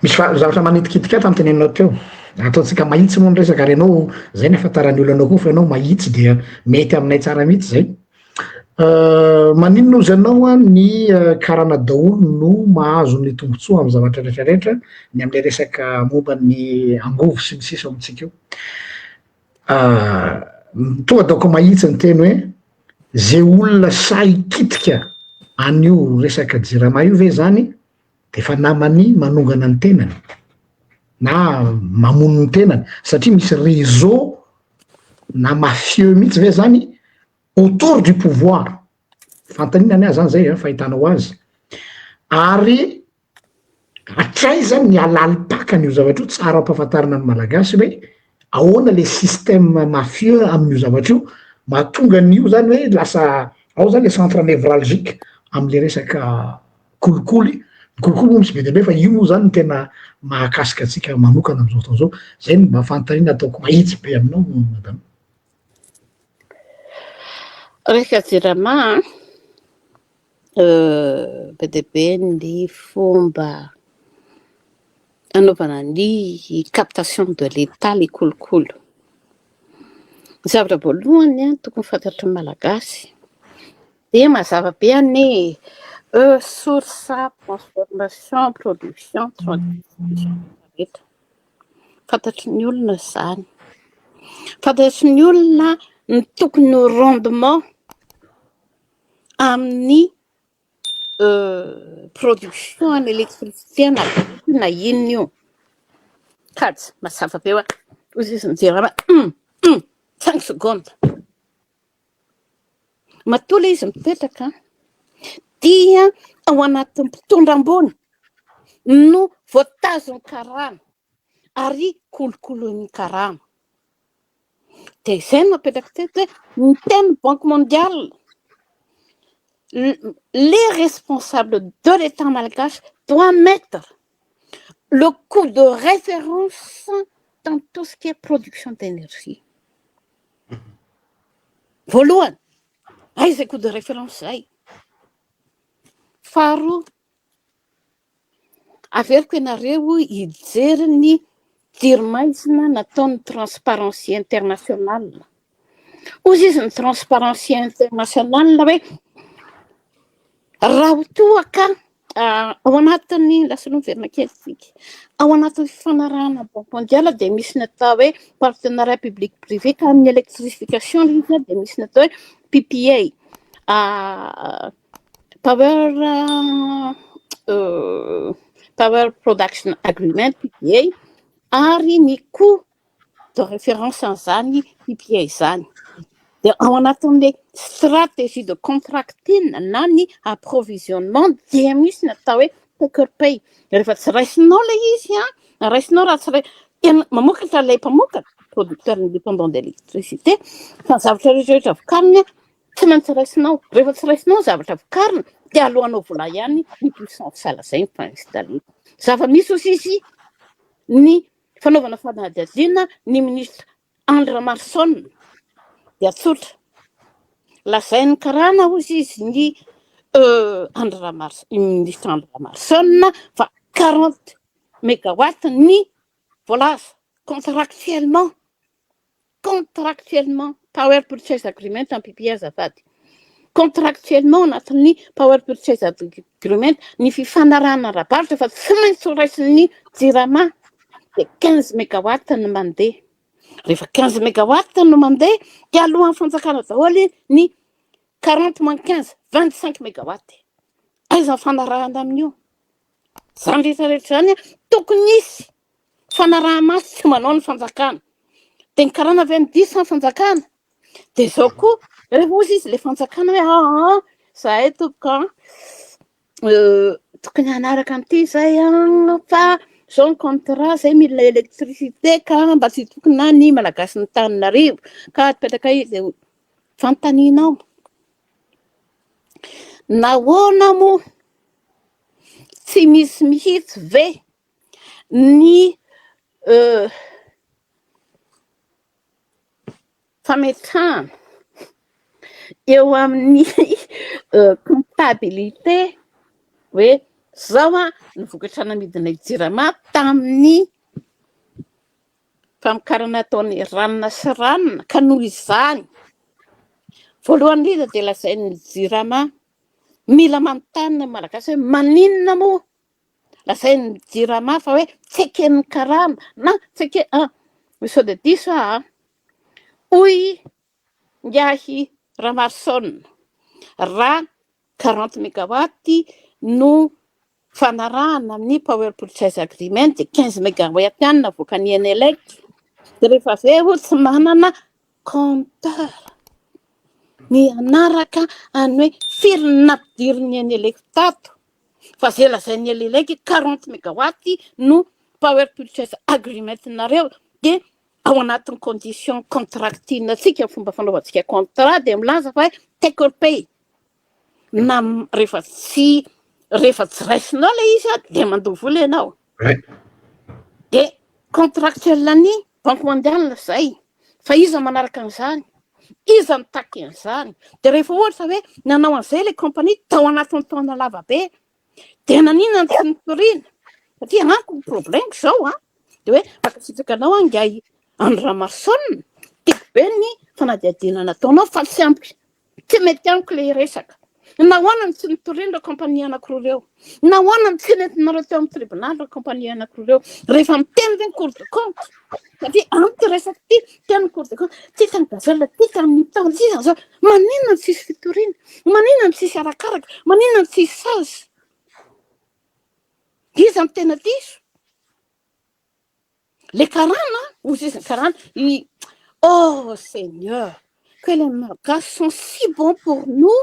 Misy zavatra manitikitika ahy tamin'ny teneninao teo. Ataontsika mahitsy moa ny resaka ary ianao zay ny ahafantaran'ny olona anao koa fa ianao mahitsy dia mety aminay tsara mihitsy zay. Maninona ozy ianao an ny karana daholo no mahazo ny tombotsoa amin'ny zavatra rehetra rehetra ny amin'ilay resaka momba ny angovo sy ny sisa ao amintsika io. Tonga ataoko mahitsy ny teny hoe ze olona sahy hikitika an'io resaka jirama io ve zany de efa namany manongana ny tenany na mamono ny tenany satria misy réseau na mafieux mihitsy ve zany autour du pouvoir, fanontaniana ny ahy zany zay an, fahitanao azy, ary Hatraiza ny halalim-pakan'io zavatra io, tsara ampahafantarina ny Malagasy hoe ahoana le système mafieux amin'io zavatra io, mahatonga an'io zany hoe lasa ao zany le centre névralgique am'le resaka kolikoly, ny kolikoly moa misy be dia be fa io moa zany no tena mahakasika antsika manokana am'zao fotoana zao, zay no mba fanontaniana ataoko mahitsy be aminao madame. Resaka jirama an. Be dia be ny fomba anaovana ny captation de l'Etat ilay kolikoly. Ny zavatra voalohany an, tokony fantatry ny Malagasy dia mazava be anie e, source, transformation, production, transmission rehetra. Fantatry ny olona izany. Fantatry ny olona ny tokony ho rendement. amin'ny production any électricité na na inona io. Kajy mazava be hoa, ozy izy mijery ama 5 secondes. Matoa ilay izy mipetraka dia ao anatin'ny mpitondra ambony no voatazon'ny karama ary kolokoloin'ny karama. Dia izay no napetraka teto hoe miteny Banque mondiale: les responsables de l'État malgache doit mettre le coût de référence dans tout ce qui est production d'énergie. Voalohany, aiza coût de référence zay? Faharoa, averiko ianareo hijery ny jiro maizina nataon'ny Transparency International. Ozy izy ny Transparency International hoe raha ho toa ka ao anatin'ny lasa aloha miverina kely tsika ao anatin'ny fifanarahana Banque mondiale, dia misy ny atao hoe partenariat public privé, ka amin'ny électrification izy dia misy ny atao hoe PPA, Power Production Agreement, PPA, ary ny coût de référence an'izany PPA izany dia ao anatin'le stratégie de contracting na ny approvisionnement dia misy ny atao hoe take or pay. Rehefa tsy raisinao le izy a raisinao, raha tsy ray tena mamokatra ilay mpamokatra, producteur indépendant d'électricité, fa ny zavatra rehetrarehetra vokariny tsy maintsy raisinao. Rehefa tsy raisinao ny zavatra vokarina dia alohanao vola ihany ny puissance zay ny fa-installer. Zava-misy ozy izy ny fanaovana fanadihadiana ny ministre Andry Ramarson dia tsotra lazain'ny karana ozy izy ny Andry Ramars ministre Andry Ramarson fa 40 mégawatt ny voalaza contractuellement power purchase agreement am PPA, azafady, contractuellement anatin'ny power purchase agreement, ny fifanarahana ara-barotra fa tsy maintsy ho raisin'ny Jirama de 15 mégawatt ny mandeha. Rehefa 15 mégawatt no mandeha de alohan'ny fanjakana daholo ny 40 moins 15, 25 mégawatt. Aiza ny fanarahana amin'io zany rehetrarehetra zany? A tokony isy fanaraha-maso tsy manao ny fanjakana de ny karana avy any diso ny fanjakana. De zao koa rehefa ozy izy le fanjakana hoe aa zahay tompoka tokony hanaraka an'ity zay a fa zao ny contrat zay mila électricité ka mba tsy tokony na ny Malagasy ny Taninarivo ka apetraka izy de fantaninao nahoana moa tsy misy mihitsy ve ny fametrahana eo amin'ny comptabilité hoe zao a ny vokatra namidina Jirama tamin'ny famokarana ataony ranona sy ranona? Ka noho izany, voalohany indrindra de lazain'ny Jirama mila manontany ny Malagasy hoe maninona moa lazain'ny Jirama fa hoe tsy eken'ny karama na tsy eke a sao de diso a hoy ngiahy Ramarson raha 40 mégawatt no fanarahana amin'ny power purchase agreement de 15 mégawatt ihany navoaka ny Enelec, de rehefa avy eo tsy manana compteur ny anaraka any hoe firy ny nampidiriny Enelec tato, fa zay lazain'ny Enelec 40 mégawatt no power purchase agreement nareo, de ao anatin'ny condition contracting atsika, fomba fanaovantsika contrat de milaza fa hoe take or pay, na rehefa tsy raisinao le izy a de mandoa vola ianao. De contractuel ny Banque mondiale zay, fa iza manaraka an'izany, iza mitaky an'izany? De rehefa ohatra hoe nanao an'izay le compagnie tao anatin'ny taona lava be de naninona ny tsy nitoriana? Satria amiko ny problème zao a de hoe mankasitraka anao angay Andry Ramarson, tiako be ny fanadihadiana nataonao, fa tsy ampy, tsy mety amiko le resaka. Nahoana no tsy nitoriana ireo compagnie anankiroa ireo? Nahoana no tsy nentinareo teo amin'ny tribunal ireo compagnie anankiroa ireo? Rehefa miteny ve ny cour de compte? Satria amiko resaka ity, teny ny cour de compte, tsy hitan'ny gazelle, tsy hitan'ny taona, tsy hitan'izao. Maninona no tsisy fitoriana? Maninona no tsisy arakaraka? Maninona no tsisy sazy? Iza no tena diso? Le karana, hozy izy ny karana, i oh Seigneur, que les Malgaches sont si bons pour nous,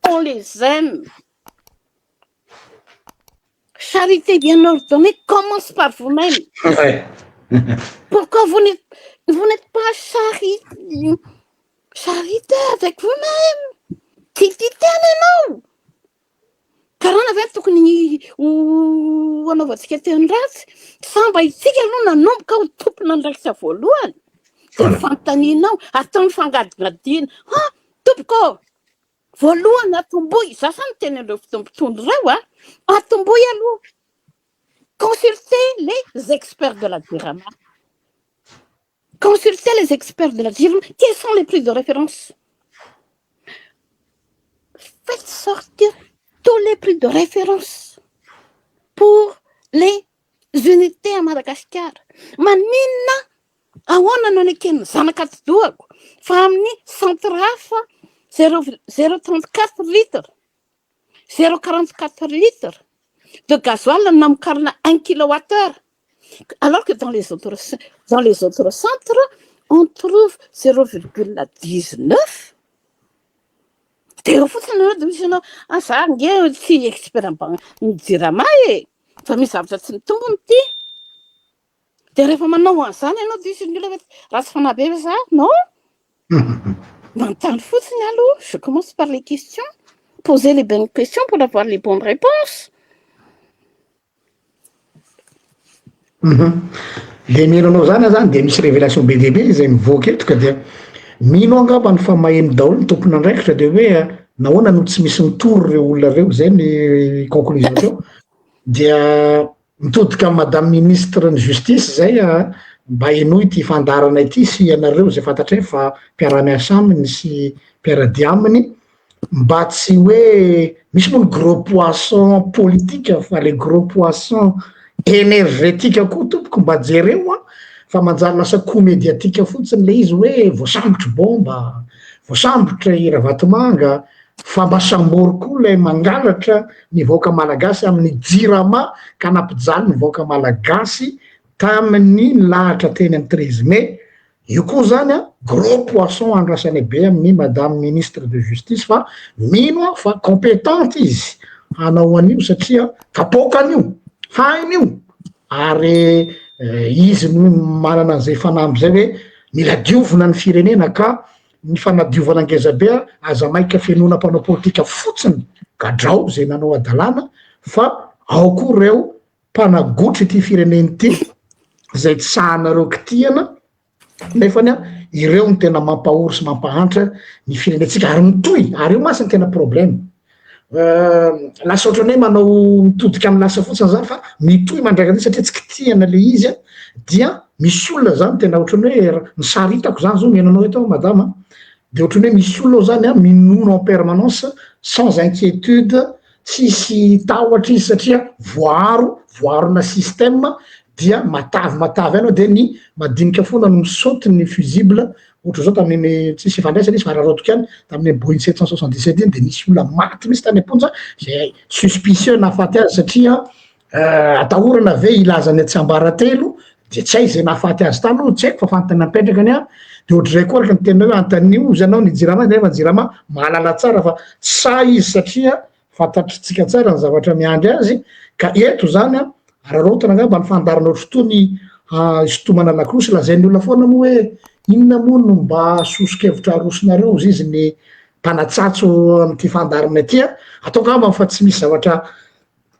on les aime. Charité bien ordonnée commence par vous-même. Ouais. Pourquoi vous n'êtes vous n'êtes pas chari charité avec vous-même? Tia tia tena ianao. Karana ve tokony ho hanaovantsika teny ratsy? Sa mba isika aloha nanomboka ho tompon'andraikitra voalohany? Dia ny fanontanianao, atao ny fangadingadiana. Ha! Tompoko ô! Voalohany atombohy, za sa miteny an'ireo mpitondra ireo a! Atombohy aloha, consultez les experts de la Jirama. Consultez les experts de la Jirama, quels sont les prix de référence? Faites sortir tous les prix de référence pour les unités à Madagascar. Maninona ahoana no neken'ny zanaka atidohako fa amin'ny centre hafa 0,034 litre, 0,44 litre de gasoil no namokarana 1 kilowatt heure alors que dans les autres dans les autres centres on trouve 0,19 dia eo fotsiny ianao dia misy ianao ah za ange tsy expert ny jirama e fa misy zavatra tsy mitombina ity dia rehefa manao an'izany ianao dia misy ny olona hoe ratsy fanahy be ve za non manontany fotsiny aloha je commence par les questions poser les bonnes questions pour avoir les bonnes réponses. Le mino anao zany aho zany de misy révélation be dia be izay mivoaka eto ka dia mino aho angambany fa maheno daholo ny tompon'andraikitra de hoe nahoana no tsy misy mitory ireo olona ireo, zay ny conclusion teo, dia mitodika amy madame ministre ny justice zay mba henoy ity fandaharana ity sy ianareo izay fantatray fa mpiara-miasa aminy sy mpiara-dia aminy, mba tsy hoe misy moa ny gros poisson politique fa le gros poisson energetique koa tompoko mba jereo an, fa manjary lasa coup mediatique fotsiny le izy hoe voasambotry bomba, voasambotra i Ravatomanga, fa mba sambory koa lay mangalatra ny vahoaka malagasy amin'ny jirama ka nampijaly ny vahoaka malagasy tamin'ny nilahatra teny amin'ny 13 mai. Io koa zany an, gros poisson andrasanay be amin'ny madame ministre de justice fa mino aho fa competente izy hanao an'io satria kapoakany io, hainy io ary izy no manana an'izay fanamby zay hoe mila diovina ny firenena ka ny fanadiovana ngeza be aza maika fenoina mpanao politika fotsiny gadrao zay nanao hadalana fa ao koa reo mpanagotry ity firenena ity izay tsy sahanareo kitihana nefany an ireo no tena mampahory sy mampahantra ny firenentsika ary mitohy ary io mantsy ny tena problème lasa ohatran'ny hoe manao mitodika amin'ny lasa fotsiny zany fa mitohy mandrakariva satria tsy kitihana le izy an dia misy olona zany tena ohatran'ny hoe ny sary hitako zany zao mihaino anao eto aho madama de ohatran'ny hoe misy olona ao zany an minono en permanence sans inquiétude Tsisy tahotra izy satria voaaro, voaarona système dia matavy matavy any ao dia ny madinika foana no misaoty ny fusible, ohatra zao tamin'iny tsisy ifandraisany izy fa araraotiko ihany, tamin'iny Boeing 777 iny dia nisy olona maty mihitsy tany am-ponja izay suspicieux nahafaty azy satria atahorana ve hilaza ny tsiambaratelo dia tsy hay izay nahafaty azy tany aloha tsy haiko fa fantany napetraka ny ahy dia ohatr'izay koa araka ny teninao hoe antanio ozy ianao ny jirama nefa ny jirama mahalala tsara fa tsy sahy izy satria fantatritsika tsara ny zavatra miandry azy ka eto zany an araraotina angamba ny fandaharana ohatr'itony hisintomana lakolosy lazain'ny olona foana moa hoe inona moa no mba soso-kevitra arosonareo ozy izy ny mpanatsatso amin'ity fandaharana ity an ataoko angamba fa tsy misy zavatra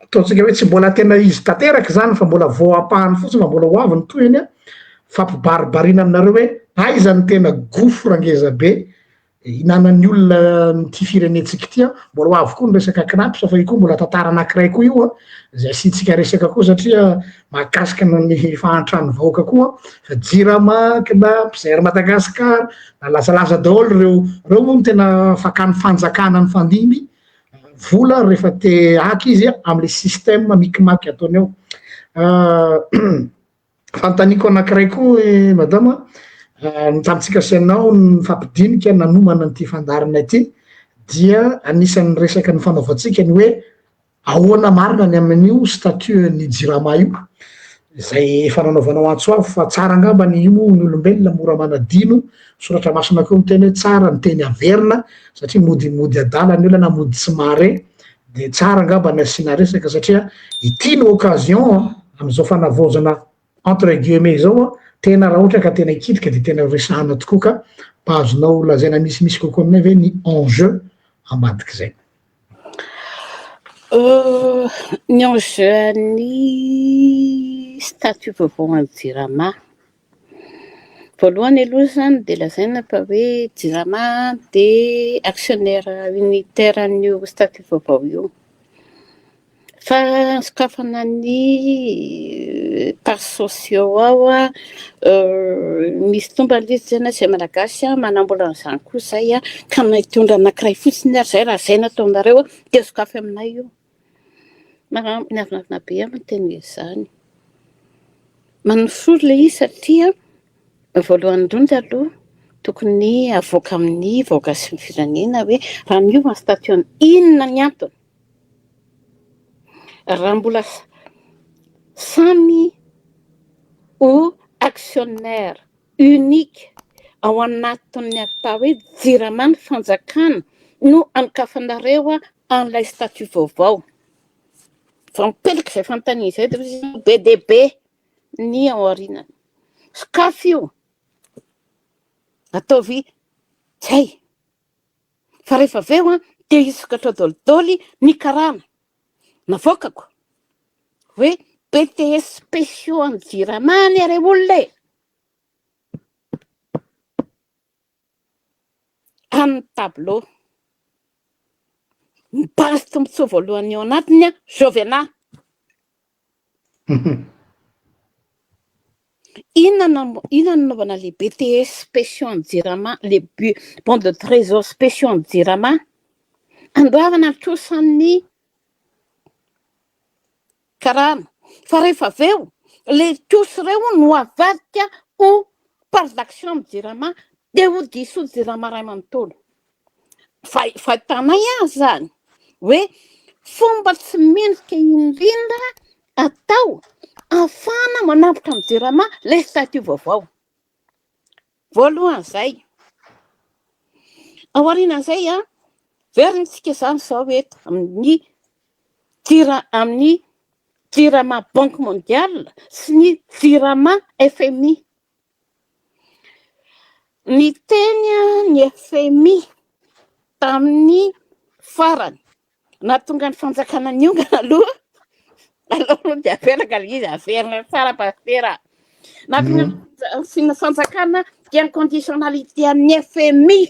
Ataontsika hoe tsy mbola tena izy tanteraka izany fa mbola vao ampahany fotsiny fa mbola ho avy ny tohiny an, fampibaribariana aminareo hoe aiza ny tena gouffre ngeza be hinanan'ny olona amin'ity firenentsika ity an, mbola ho avy koa ny resaka CNAPS fa io koa mbola tantara anankiray koa io an, izay asiantsika resaka koa satria mahakasika ny fahantran'ny vahoaka koa, fa Jirama, CNAPS, Air Madagascar, nalazalaza daholo ireo, ireo moa no tena fakan'ny fanjakana nifandimby. vola rehefa te haka izy amle système micmac ataony ao. Fanontaniako anankiray koa eh, madama, ny tamintsika sy ianao nifampidinika nanomana an'ity fandaharana ity dia anisan'ny resaka nifanaovantsika ny hoe Ahoana marina ny amin'io statut ny jirama io? Izay efa nanaovanao antso avo fa tsara angamba ny io moa ny olombelona mora manadino, soratra masina koa miteny hoe tsara ny teny averina satria mody mody adala ny olona na mody tsy mahare dia tsara angamba ny asiana resaka satria ity no occasion amin'izao fanavaozana entre guillemets izao an, tena raha ohatra ka tena hikitika dia tena resahana tokoa ka mba azonao lazaina misimisy kokoa aminay ve ny enjeu ambadik'izay? Ny enjeu an'ny statut vaovao an'ny Jirama. Voalohany aloha izany dia lazaina fa hoe Jirama dia actionnaire unitaire an'io statut vaovao io. Fa sokafana ny parts sociaux ao an, misy tombany ilay izy izany izay Malagasy manambola an'izany koa izay an, ka na hitondra anankiray fotsiny ary izay raha izay no ataonareo dia sokafy aminay io. Miavonavona be aho miteny an'izany. Manorisory ilay izy satria voalohany indrindra aloha tokony avoaka amin'ny vahoaka sy ny firenena hoe raha miova ny statut-ny inona ny antony? Raha mbola samy ho actionnaire unique ao anatin'ny atao hoe jirama ny fanjakana no anokafanareo an'ilay statut vaovao. Vao mipetraka izay fanontaniana izay dia be dia be ny ao aorianany. Sokafy io, ataovy zay. Fa rehefa avy eo an, dia hisokatra ao dolidoly ny karana navoakako hoe BTS spéciaux an'ny Jirama anie re olona e! Amin'ny tableau. Ny base tombontsoa voalohany ao anatiny an, Jovena. Inona no inona no nanaovana le BTS spéciaux an'ny Jirama, le bu- bon de trésor spéciaux an'ny Jirama? Andoavana ny trosan'ny karana. Fa rehefa avy eo, le trosa ireo no avadika ho part d'action amin'ny Jirama, dia ho diso Jirama iray manontolo. Fahitanay azy izany hoe fomba tsy mendrika indrindra atao ahafahana manavotra ny Jirama ilay statut vaovao. Voalohany izay. Aorianan'izay an, verintsika izany izao eto amin'ny jira amin'ny Jirama Banque Mondiale sy ny Jirama FMI. Niteny ny fmi tamin'ny farany, nahatonga ny fanjakana niongana aloha, aleo aloha dia averaka ilay izy, averina tsara pasitera. Nahatonga ny fanjakana dia ny conditionnalité an'ny fmi.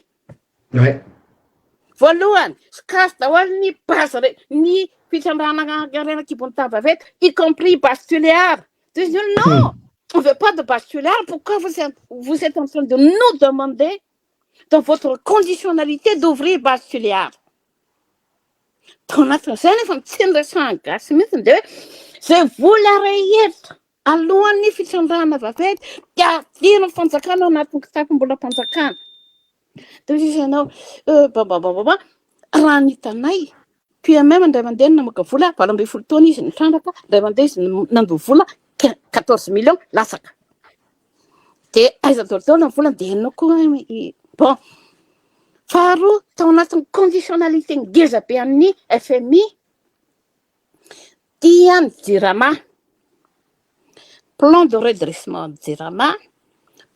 Voalohany, sokafy daholo ny base re, ny fitrandrahana harena an-kibon'ny tany vaventy, y compris base Tuléar. Dia izy hoe non, on veut pas de base Tuléar, pourquoi vous êtes, vous êtes en train de nous demander dans votre conditionnalité d'ouvrir base Tuléar? Tao anatin'izay nefa tsy niresahan'ny gasy mihitsy dia hoe izay vola rehetra alohan'ny fitrandrahana vaventy dia adino ny fanjakana ao anatin'ny kitapom-bolam-panjakana. Dia hoy izy ianao, bababababa, raha ny hitanay, PMM indray mandeha no namoaka vola, 18 taona izy nitrandraka, indray mandeha izy nandoa vola, 14 millions latsaka. Dia aiza daholo daholo ny volany, dia ianao koa, bon. Faharoa, tao anatin'ny conditionnalité ngeza be an'ny FMI, dia ny Jirama. Plan de redressement ny Jirama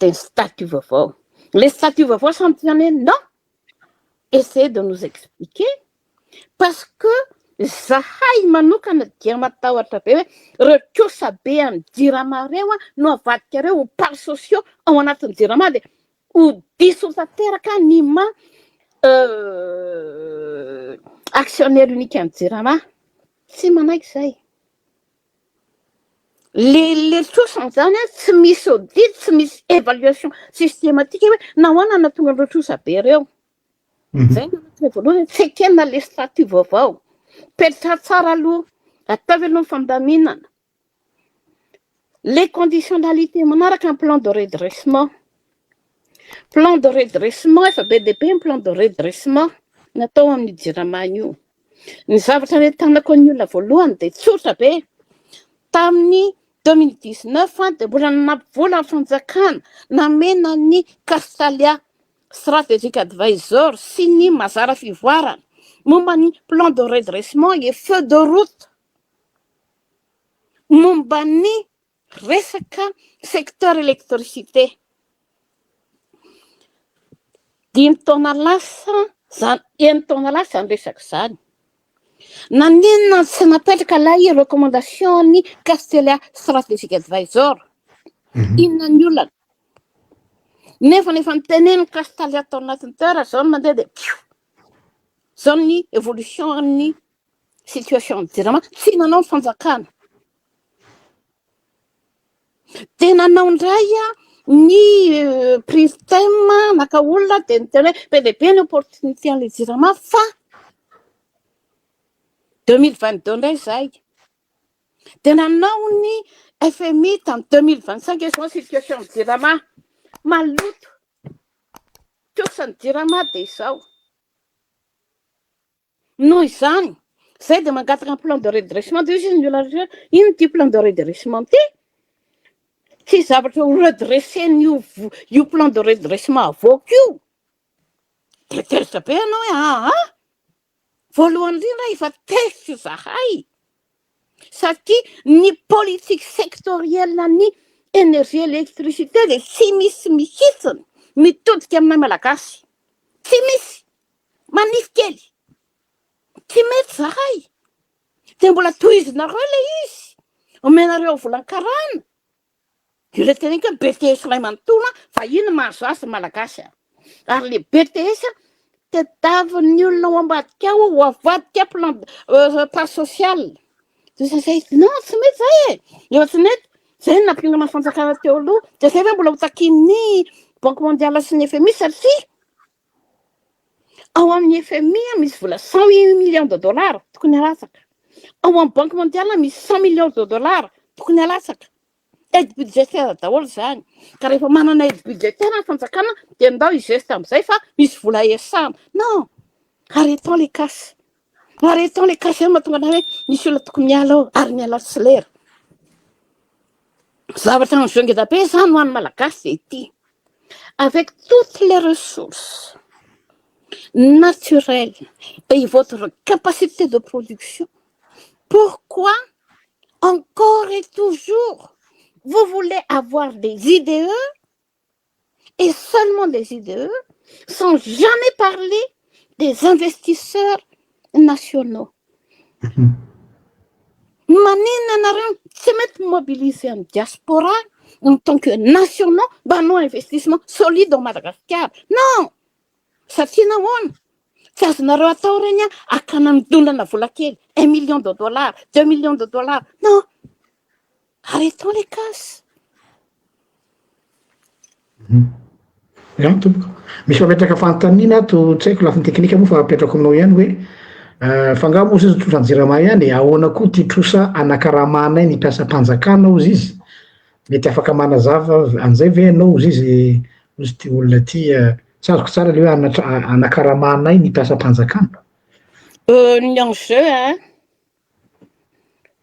dia ny statut vaovao. Le statut vaovao samy tiany hoe non, essayez de nous expliquer parce que zahay manokana dia matahotra be hoe reo trosa be an'ny Jirama reo no avadikareo ho parts sociaux ao anatin'ny Jirama dia ho diso tanteraka ny maha actionnaire unique an'ny Jirama. Tsy manaiky zay. Le le trosa zany an, tsy misy audit, tsy misy évaluation systématique hoe nahoana no nahatonga an'ireo trosa be ireo. Zay no anankiray voalohany, tsy ekena le statut vaovao. Petraha tsara aloha, ataovy aloha ny fandaminana. Les conditionnalités manaraka ny plan de redressement. Plan de redressement, efa be dia be ny plan de redressement natao amin'ny Jirama io. Ny zavatra nentanako ny olona voalohany dia tsotra be. Tamin'ny 2019 dia mbola nanampy vola ny fanjakana namena ny Castalia Strategic Advisor sy ny Mazara Fivoarana momba ny plan de redressement et feuille de route momba ny resaka secteur électricité. 5 taona lasa zany, 6 taona lasa zany resaka zany. Naninona tsy napetraka ilay recommandation ny Castelia Strategic Advisor? Inona ny olana? Nefa nefa niteneniny Castalia tao anatin'ny toera zao no mandeha dia pio. Zao ny évolution ny situation ny Jirama, tsy nanao ny fanjakana. Dia nanao indray a ny Pristem naka olona dia niteny hoe be dia be ny opportunité an'ilay Jirama fa 2022 indray zay. Dia nanao ny FMI tamin'ny 2025 izao ny situation ny Jirama maloto. Trosa ny Jirama dia izao. Noho izany, zay dia mangataka ny plan de redressement dia izy ny olona rehetra ino ty plan de redressement ty? Tsy zavatra ho redresser-n'io io plan de redressement avoaka io. Dia tezitra be ianao hoe aa voalohany indrindra efa tezitra zahay satria ny politique sectorielle ny énergie électricité dia tsy misy mihitsiny mitodika aminay Malagasy, tsy misy manify kely, tsy mety zahay. Dia mbola tohizinareo ilay izy, omenareo volan-karana. Io ilay teneniko hoe BTS iray manontolo vahiny mahazo azy Malagasy a. Ary le BTS tadiavin'ny olona ao ambadika ao ho avadika plan part sociale. Zay zay non tsy mety zay e. Efa tsy nety. Zay no nampiongana ny fanjakana teo aloha. Dia zay ve mbola ho takian'ny Banque mondiale sy ny FMI satria ao amin'ny FMI misy vola 100 millions de dollars tokony alatsaka. Ao amin'ny Banque mondiale misy 100 millions de dollars tokony alatsaka. Aide budgétaire daholo zany. Ka rehefa manana aide budgétaire ny fanjakana dia ndao hi-geste amin'izay fa misy vola iasana. Non, arrêtons les casses. Arrêtons les casses zay mahatonga anahy hoe misy olona tokony miala ao ary miala tsy lera. Zavatra nizongeza be zany ho an'ny Malagasy dia ity. Avec toutes les ressources naturelles et votre capacité de production, pourquoi encore et toujours vous voulez avoir des IDE et seulement des IDE sans jamais parler des investisseurs nationaux? Maninona anareo tsy mety mobiliser amin'ny diaspora en tant que nationaux mba hanao investissement solide ao Madagasikara? Non, satria nahoana? Tsy azonareo atao reny a akana midonana vola kely 1 million de dollars, 2 millions de dollars. Non, arrêtons les casses. Ya tompoko, misy mametraka fanontaniana ato, tsy haiko lafiny teknika moa fa apetrako aminao ihany hoe fa nga moa izy trosa Jirama ihany, ahoana koa ty trosa anakaramanay ny mpiasam-panjakana ozy izy? Mety afaka manazava an'izay ve ianao ozy izy, ozy ty olona ty? Tsy azoko tsara le hoe anakaramanay ny mpiasam-panjakana. Ny enjeu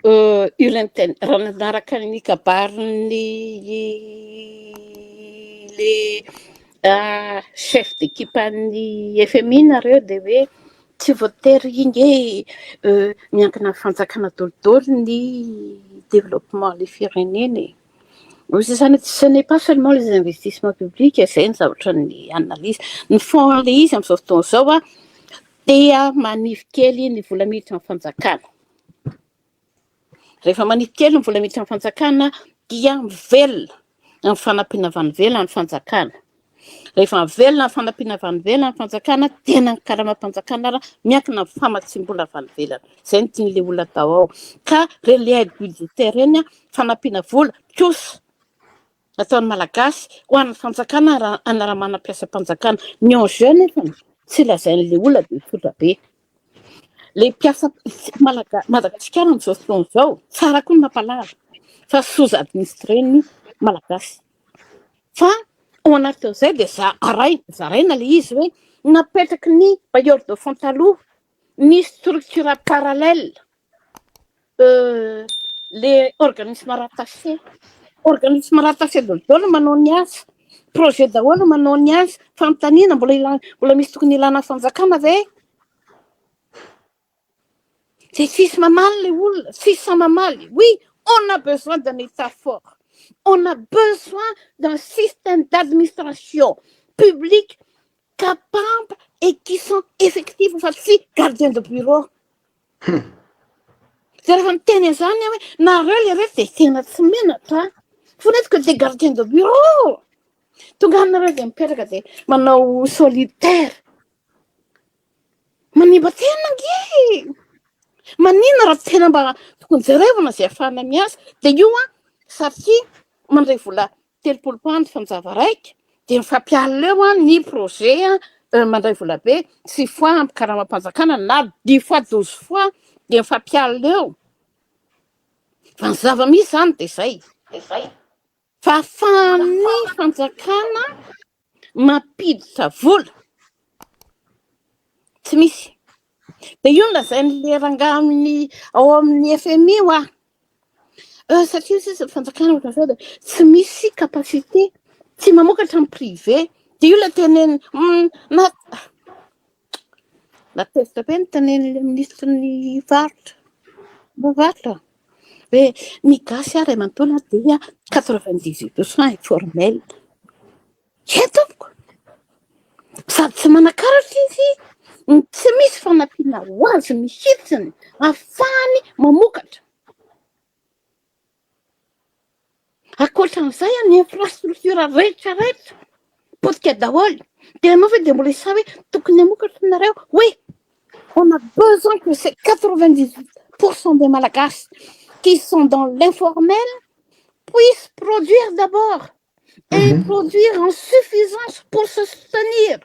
a io tena raha nanaraka ny kabarin'ny le chef d'équipe an'ny FMI nareo dia hoe tsy voatery inge miankina amin'ny fanjakana daholo ny développement le firenena e. Ozy zany ce n'est pas seulement les investissements publics, zay ny zavatra ny analyse. Ny fond le izy amin'izao fotoana izao a dia manify kely ny vola miditra amin'ny fanjakana. Rehefa manify kely ny vola miditra amin'ny fanjakana dia mivelona amin'ny fanampiana avy any ivelany ny fanjakana. Rehefa mivelona amin'ny fanampiana avy any ivelany ny fanjakana tena ny karamam-panjakana ary miankina amin'ny famatsiam-bola avy any ivelany. Zay no tian'le olona atao ao. Ka reny le aide budgétaire reny a fanampiana vola trosa ataon'ny Malagasy ho an'ny fanjakana raha anaramana mpiasam-panjakana. Ny enjeu nefa tsy lazain'le olona dia tsotra be. Le mpiasa Malaga Madagasikara amin'izao fotoana izao, tsara koa ny mampalahelo fa sous administré ny Malagasy. Fa ao anatin'izay dia za- aray- zaraina ilay izy hoe napetraky ny bailleur de fonds taloha ny structure parallèle le organisme rattaché, organisme rattaché daholo manao ny asa, projet daholo manao ny asa, fanontaniana mbola ilana, mbola misy tokony ilana fanjakana ve? De tsisy mamaly le olona, tsisy sahy mamaly. Oui, on a besoin d'un état fort, on a besoin d'un système d'administration publique capable et qui sont effectifs fa tsy gardien de bureau. De rehefa miteny an'izany aho hoe nareo le reto de tena tsy menatra, vous n'êtes que des gardiens de bureau. Tonga any nareo de mipetraka de manao solitaire. Manimba tena ange. Maninona raha tena mba tokony jerevana izay ahafahana miasa. De io an, satria mandray vola 30 points fanjava raiky de mifampialina eo an ny projet an, mandray vola be six fois ampy karamam-panjakana na dix fois 12 fois de mifampialina eo. Fa ny zava-misy zany de zay. Fa ahafahan'ny fanjakana mampiditra vola tsy misy. De io no lazain'le rangahy amin'ny ao amin'ny FMI hoa. Satria sisa fanjakana ohatran'izao de tsy misy capacité, tsy mamokatra ny privé. De io le teneniny na na tezitra be ny tenenin'le ministre ny varotra, varotra hoe ny gasy ary manontolo dia 98% informel. Ie tompoko, sady tsy manan-karatra izy, tsy misy fanampiana ho azy mihitsiny ahafahany mamokatra. Ankoatran'izay ny infrastructure rehetra rehetra potika daholo. De ianao ve de mbola hisahy hoe tokony hamokatra nareo? Oui, on a besoin que ces 98% des Malagasy qui sont dans l'informel puissent produire d'abord et produire en suffisance pour se soutenir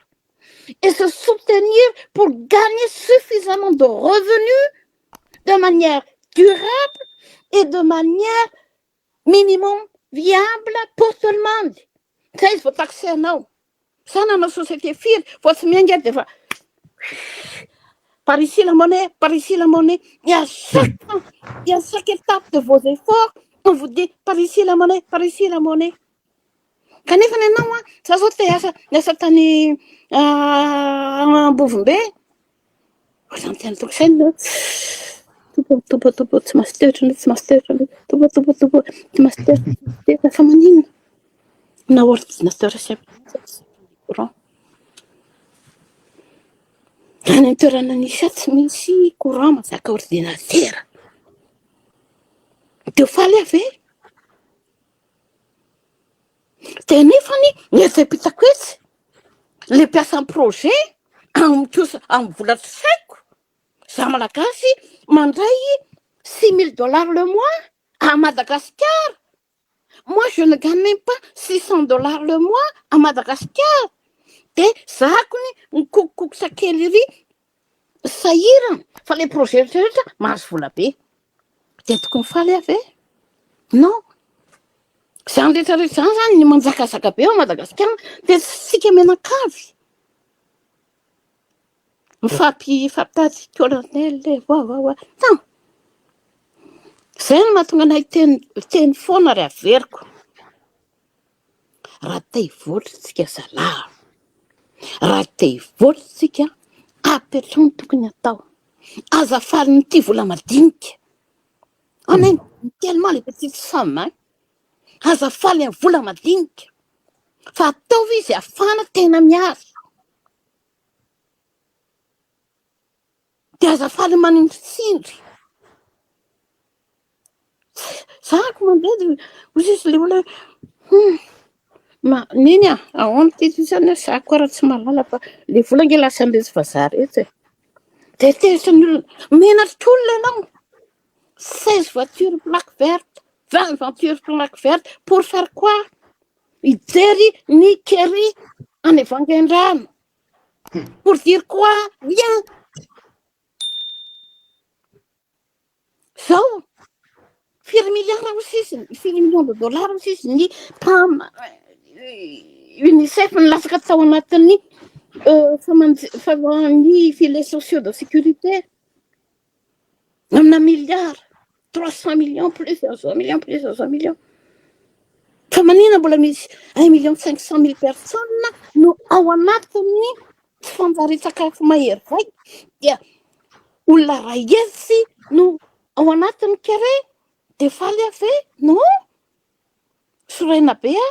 et se soutenir pour gagner suffisamment de revenus de manière durable et de manière minimum viable pour tout le monde. Zay izy vao taxé anao. Za nanao société firy vao tsy miainga de efa par ici la monnaie, par ici la monnaie. Et à chaque étape de vos efforts, on vous dit par ici la monnaie, par ici la monnaie. Kanefa ny anao an, za zao te hiasa, niasa tany Ambovombe, ohatrany tena ataoko saina hoe tompo tompo tompo tsy mahazo toetra tsy mahazo toetra tompo tompo tompo tsy mahazo toetra tsy mahazo toetra fa maninona? Na ordinateur sy courant. Any amin'ny toerana nisy ahy tsy misy courant mahazaka ordinateur. De faly aho ve? De nefany ny eto ampitako etsy, le mpiasa amin'ny projet amin'ny trosa amin'ny vola tsy saiko, za malagasy mandray 6000 dollars le mois à Madagascar. Moi je ne gagne même pas 600 dollars le mois à Madagascar. De zahako ny mikokokokotra kely iry sahirana fa le projet rehetrarehetra mahazo vola be. De tokony faly aho ve? Non. Zany rehetrarehetra zany zany ny manjakazaka be ao Madagasikara de tsika mianakavy. Mifampi mifampitady colonel e voa voa voa. Non. Zay no mahatonga anay teny teny foana ary averiko. Raha te hivoatra tsika zalahy, raha te hivoatra tsika, apetrao ny tokony atao. Aza faly vola madinika. On aime tellement les petites sommes, hein. Aza faly amin'ny vola madinika. Fa ataovy izy ahafahana tena miasa. De aza faly manindritsindry. Zahako mandeha de hoy izy le olona hoe ma neny ah ahoana ty ty zany za koa raha tsy mahalala fa le vola ange lasan'ireto vazaha reto e. De tezitra ny olona, menatra olona ianao. 16 voitures plaque verte, 20 voitures plaque verte, pour faire quoi? Hijery ny kery any Vangaindrano. Pour dire quoi? Rien. Zao, firy milliards hoy sisa, firy millions de dollars hoy sisa ny PAM, UNICEF nilatsaka tao anatin'ny ny filets sociaux de sécurité amina milliards, 300 millions plus 100 millions plus 100 millions. Fa manina mbola misy 1 million 500 mille personnes no ao anatin'ny tsy fanjarian-tsakafo mahery vaika, dia olona ray hetsy no ao anatin'ny kere, dia faly aho ve? Non, sorena be aho.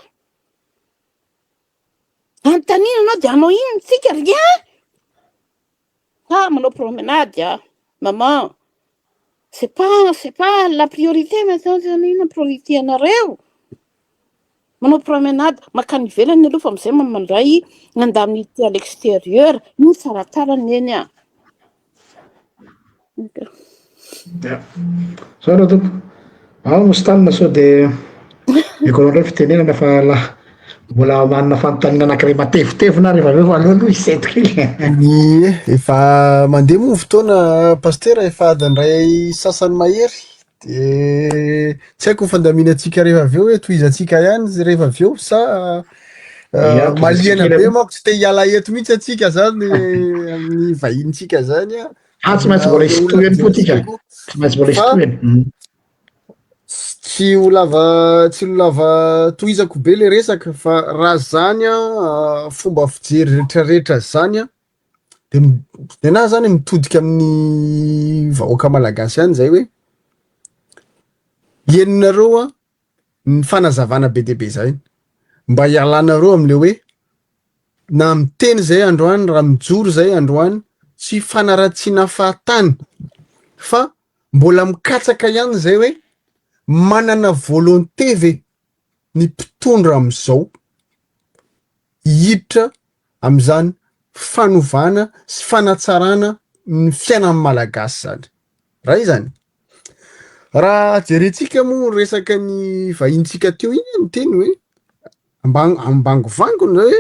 Anontaniana anao dia hanao inona tsika? Rien. Ah, manao promenade ah, maman. C'est pas la priorité maintenant, zany inona priorité anareo? Manao promenade makany ivelany aloha fa amizay mandray indemnité à l'extérieur, io tsaratsara neny ah. Ya. Zao aloha tompo. Ao Mostanina sao de eko anao indray fitenenana fa la mbola manana fanontaniana anankiray matevitevina rehefa avy eo fa aleo aloha hisento kely. Ie, efa mandeha moa ny fotoana pastera, efa adiny iray sasany mahery de tsy haiko ny fandaminantsika rehefa avy eo hoe tohizantsika ihany izy rehefa avy eo sa Ya, mahaliana tohizantsika be kely. Manko tsy te hiala eto mihitsy atsika zany amin'ny vahinintsika zany a. Ah, tsy maintsy mbola Olona hisy tohiny koa tika. mijery koa. Tsy maintsy mbola hisy Fa tohiny. Tsy ho lava tohizako be le resaka fa raha zany a fomba fijery rehetrarehetra zany a de de na zany mitodika amin'ny vahoaka malagasy ihany zay hoe heninareo a ny fanazavana be dia be zay mba hialanareo am'le hoe na miteny zay androany raha mijoro zay androany tsy fanaratsiana fahatany fa mbola mikatsaka ihany zay hoe manana volonté ve ny mpitondra am'izao hiditra am'izany fanovana sy fanatsarana ny fiainan'ny malagasy zany raha izany. Raha jerentsika moa resaka ny vahintsika teo iny ny teny hoe ambangovangony hoe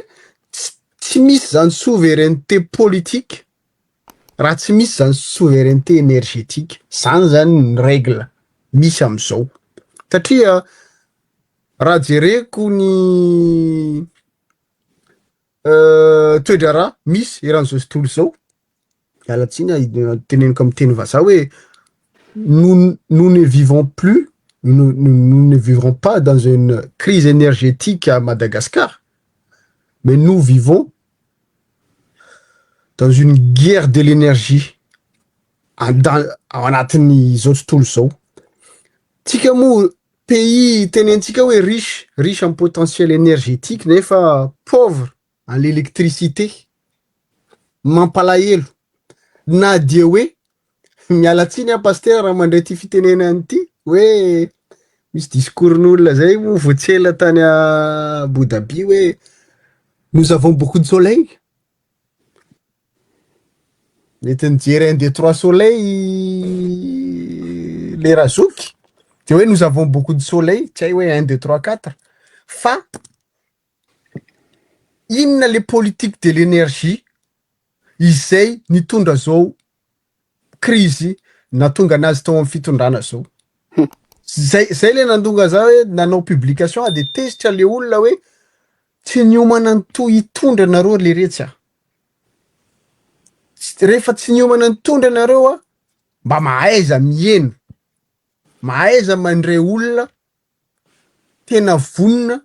tsy misy zany souveraineté politique raha tsy misy zany souveraineté énergétique zany. Zany ny règle misy am'izao satria raha jereko ny toe-draharaha misy eran'izao tontolo zao, mialatsiny teneniko amy teny vazaha hoe nous ne vivons plus, nous ne vivrons pas dans une crise énergétique à Madagascar, mais nous vivons dans une guerre de l'énergie ao anatin'ny zao tontolo zao. Tsika moa pays tenenitsika hoe riche en potentiel énergétique nefa pauvre en l'électricité. Mampalahelo na dia hoe mialatsiny a pasteur raha mandray ty fitenenany ity hoe misy discours-n'olona zay moa voatsela tany Abu Dhabi hoe nous avons beaucoup de soleil, mety nijery un deux trois soleil le razoky de hoe nous avons beaucoup de soleil, tsy hay hoe un deux trois quatre. Fa inona le politique de l'énergie izay nitondra zao krizy natonga anazy tao amy fitondrana zao zay? Zay le nandonga za hoe nanao publication a de tezitra le olona hoe tsy niomana nyto hitondra anareo le retsy a rehefa tsy niomana nitondra anareo a mba mahaiza mieno, mahaiza mandray olona tena vonona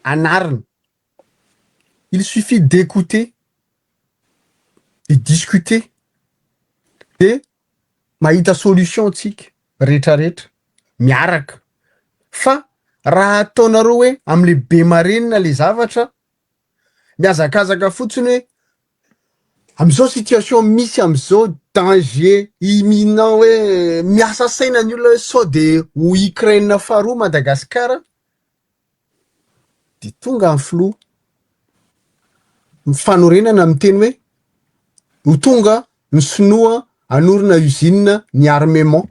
anarina. Il suffit d'écouter, de discuter, de mahita solution tsika rehetrarehetra miaraka. Fa raha ataonareo hoe am'le be marenina le zavatra miazakazaka fotsiny hoe am'izao situation misy am'izao danger imminent hoe miasa saina ny olona hoe sao de ho Ukraine faharoa Madagasikara de tonga ny filoha ny fanorenana miteny hoe ho tonga ny sinoa anorina usine ny armement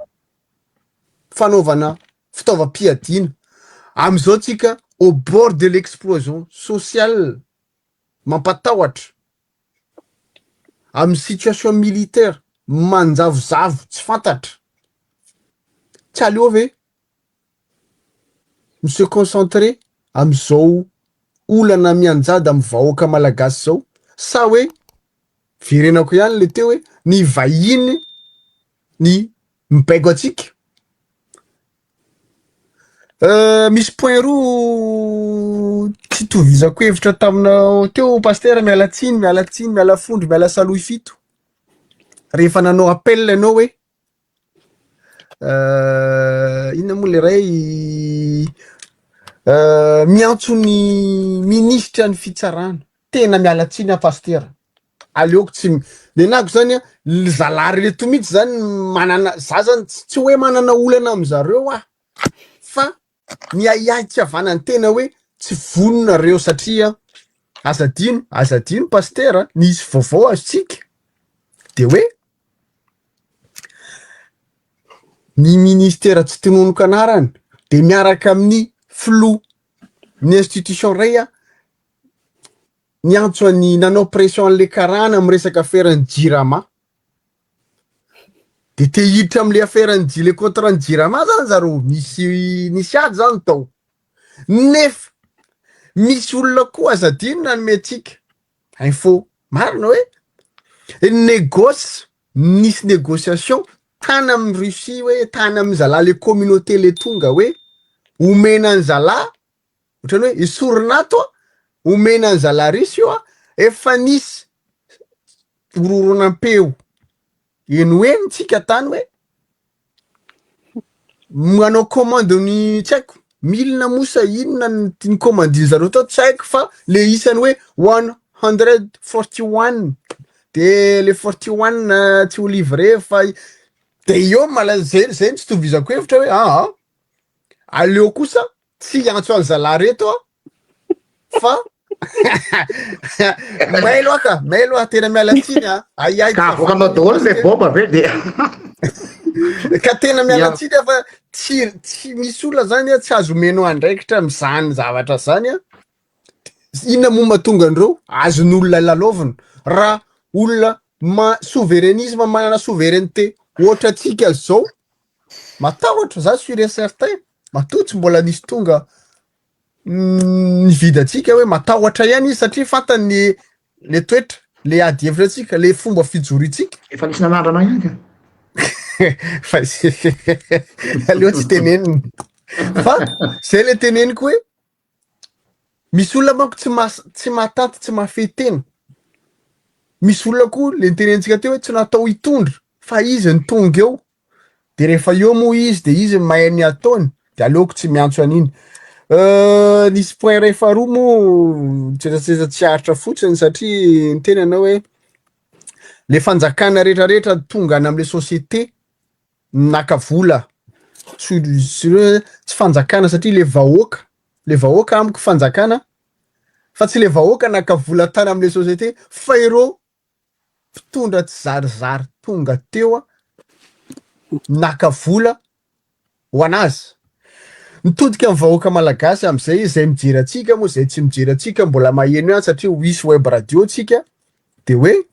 fanaovana fitaovam-piadiana. Am'izao tsika au bord de l'explosion sociale mampatahotra amy situation militaire manjavozavo tsy fantatra. Tsy aleo ve mi-se concentrer amin'izao olana mianjady amin'ny vahoaka malagasy zao sa hoe verenako ihany le teo hoe ny vahiny ny mibaiko antsika? Misy point roa tsy itovizako hevitra taminao teo Pasitera, miala tsiny, miala tsiny, miala fondro, miala salohy fito. Rehefa nanao appel ianao hoe inona moa le ray miantso ny minisitra ny fitsarana, tena miala tsiny aho Pasitera, aleoko tsy nenako zany a, ry zalahy reto mihitsy zany manana, za zany tsy hoe manana olana amizareo aho fa ny ahiahy tsy havanan'ny tena hoe tsy vonona reo satria aza adino, aza adino Pasitera, nisy vaovao azontsika de hoe ny ministera tsy tononiko anarany de miaraka amin'ny filoha ny institution ray a niantso an'ny nanao pression an'le karana amin'ny resaka affaire-n'ny jirama de te hiditra am'le affaire-n'ny ji- le contrat ny jirama zany zareo, nisy nisy ady zany tao, nefa misy olona koa aza adino nanome antsika info marina hoe négoce nisy négociation tany amin'ny Russie hoe tany amin'ny zalahy le communauté le tonga hoe omena any zalahy ohatrany hoe esorina ato a, omena any zalahy Russie io a, efa nisy horohoronam-peo enoeno tsika tany hoe manao commande ny tsy haiko milina moa sa inona ny ny commandin zareo tao tsy haiko fa le isany hoe 141 de le 41 tsy ho livré fa de eo mala zay zay no tsy tovizako hevitra hoe aa aleo kosa tsy hiantso any zalahy reto a fa mailo aho ka mailo aho tena miala tsiny a ahiahy Ka avoakanao daholo le bomba ve de ka tena miala tsiny aho fa tsy tsy misy olona zany a tsy azo omenao andraikitra am'zany zavatra zany a inona moa mahatonga an'ireo azon'olona lalaovina raha olona ma souverainisme manana souveraineté ohatra antsika zao matahotra za sûr et certain matoa tsy mbola nisy tonga nividy antsika hoe matahotra ihany izy satria fantany ny le toetra le ady hevitra antsika le fomba fijoroantsika Efa nisy nanandrana ihany ka. Fa aleo tsy tenenina fa zay le teneniko hoe misy olona manko tsy mas- tsy mahatanty tsy mahafehy tena misy olona koa le nitenentsika teo hoe tsy natao hitondra fa izy ny tonga eo de rehefa eo moa izy de izy mahay ny ataony de aleoko tsy miantso an'iny nisy point ray faharoa moa tsetsatsetsa tsy aritra fotsiny satria niteny anao hoe le fanjakana rehetrarehetra tonga any am'le société naka vola sur sur tsy fanjakana satria le vahoaka le vahoaka amiko fanjakana fa tsy le vahoaka naka vola tany am'le société fa ireo mpitondra tsy zarizary tonga teo a naka vola ho anazy mitodika amin'ny vahoaka malagasy am'izay zay mijery atsika moa zay tsy mijery atsika mbola maheno ihany satria ho isy web radio tsika de hoe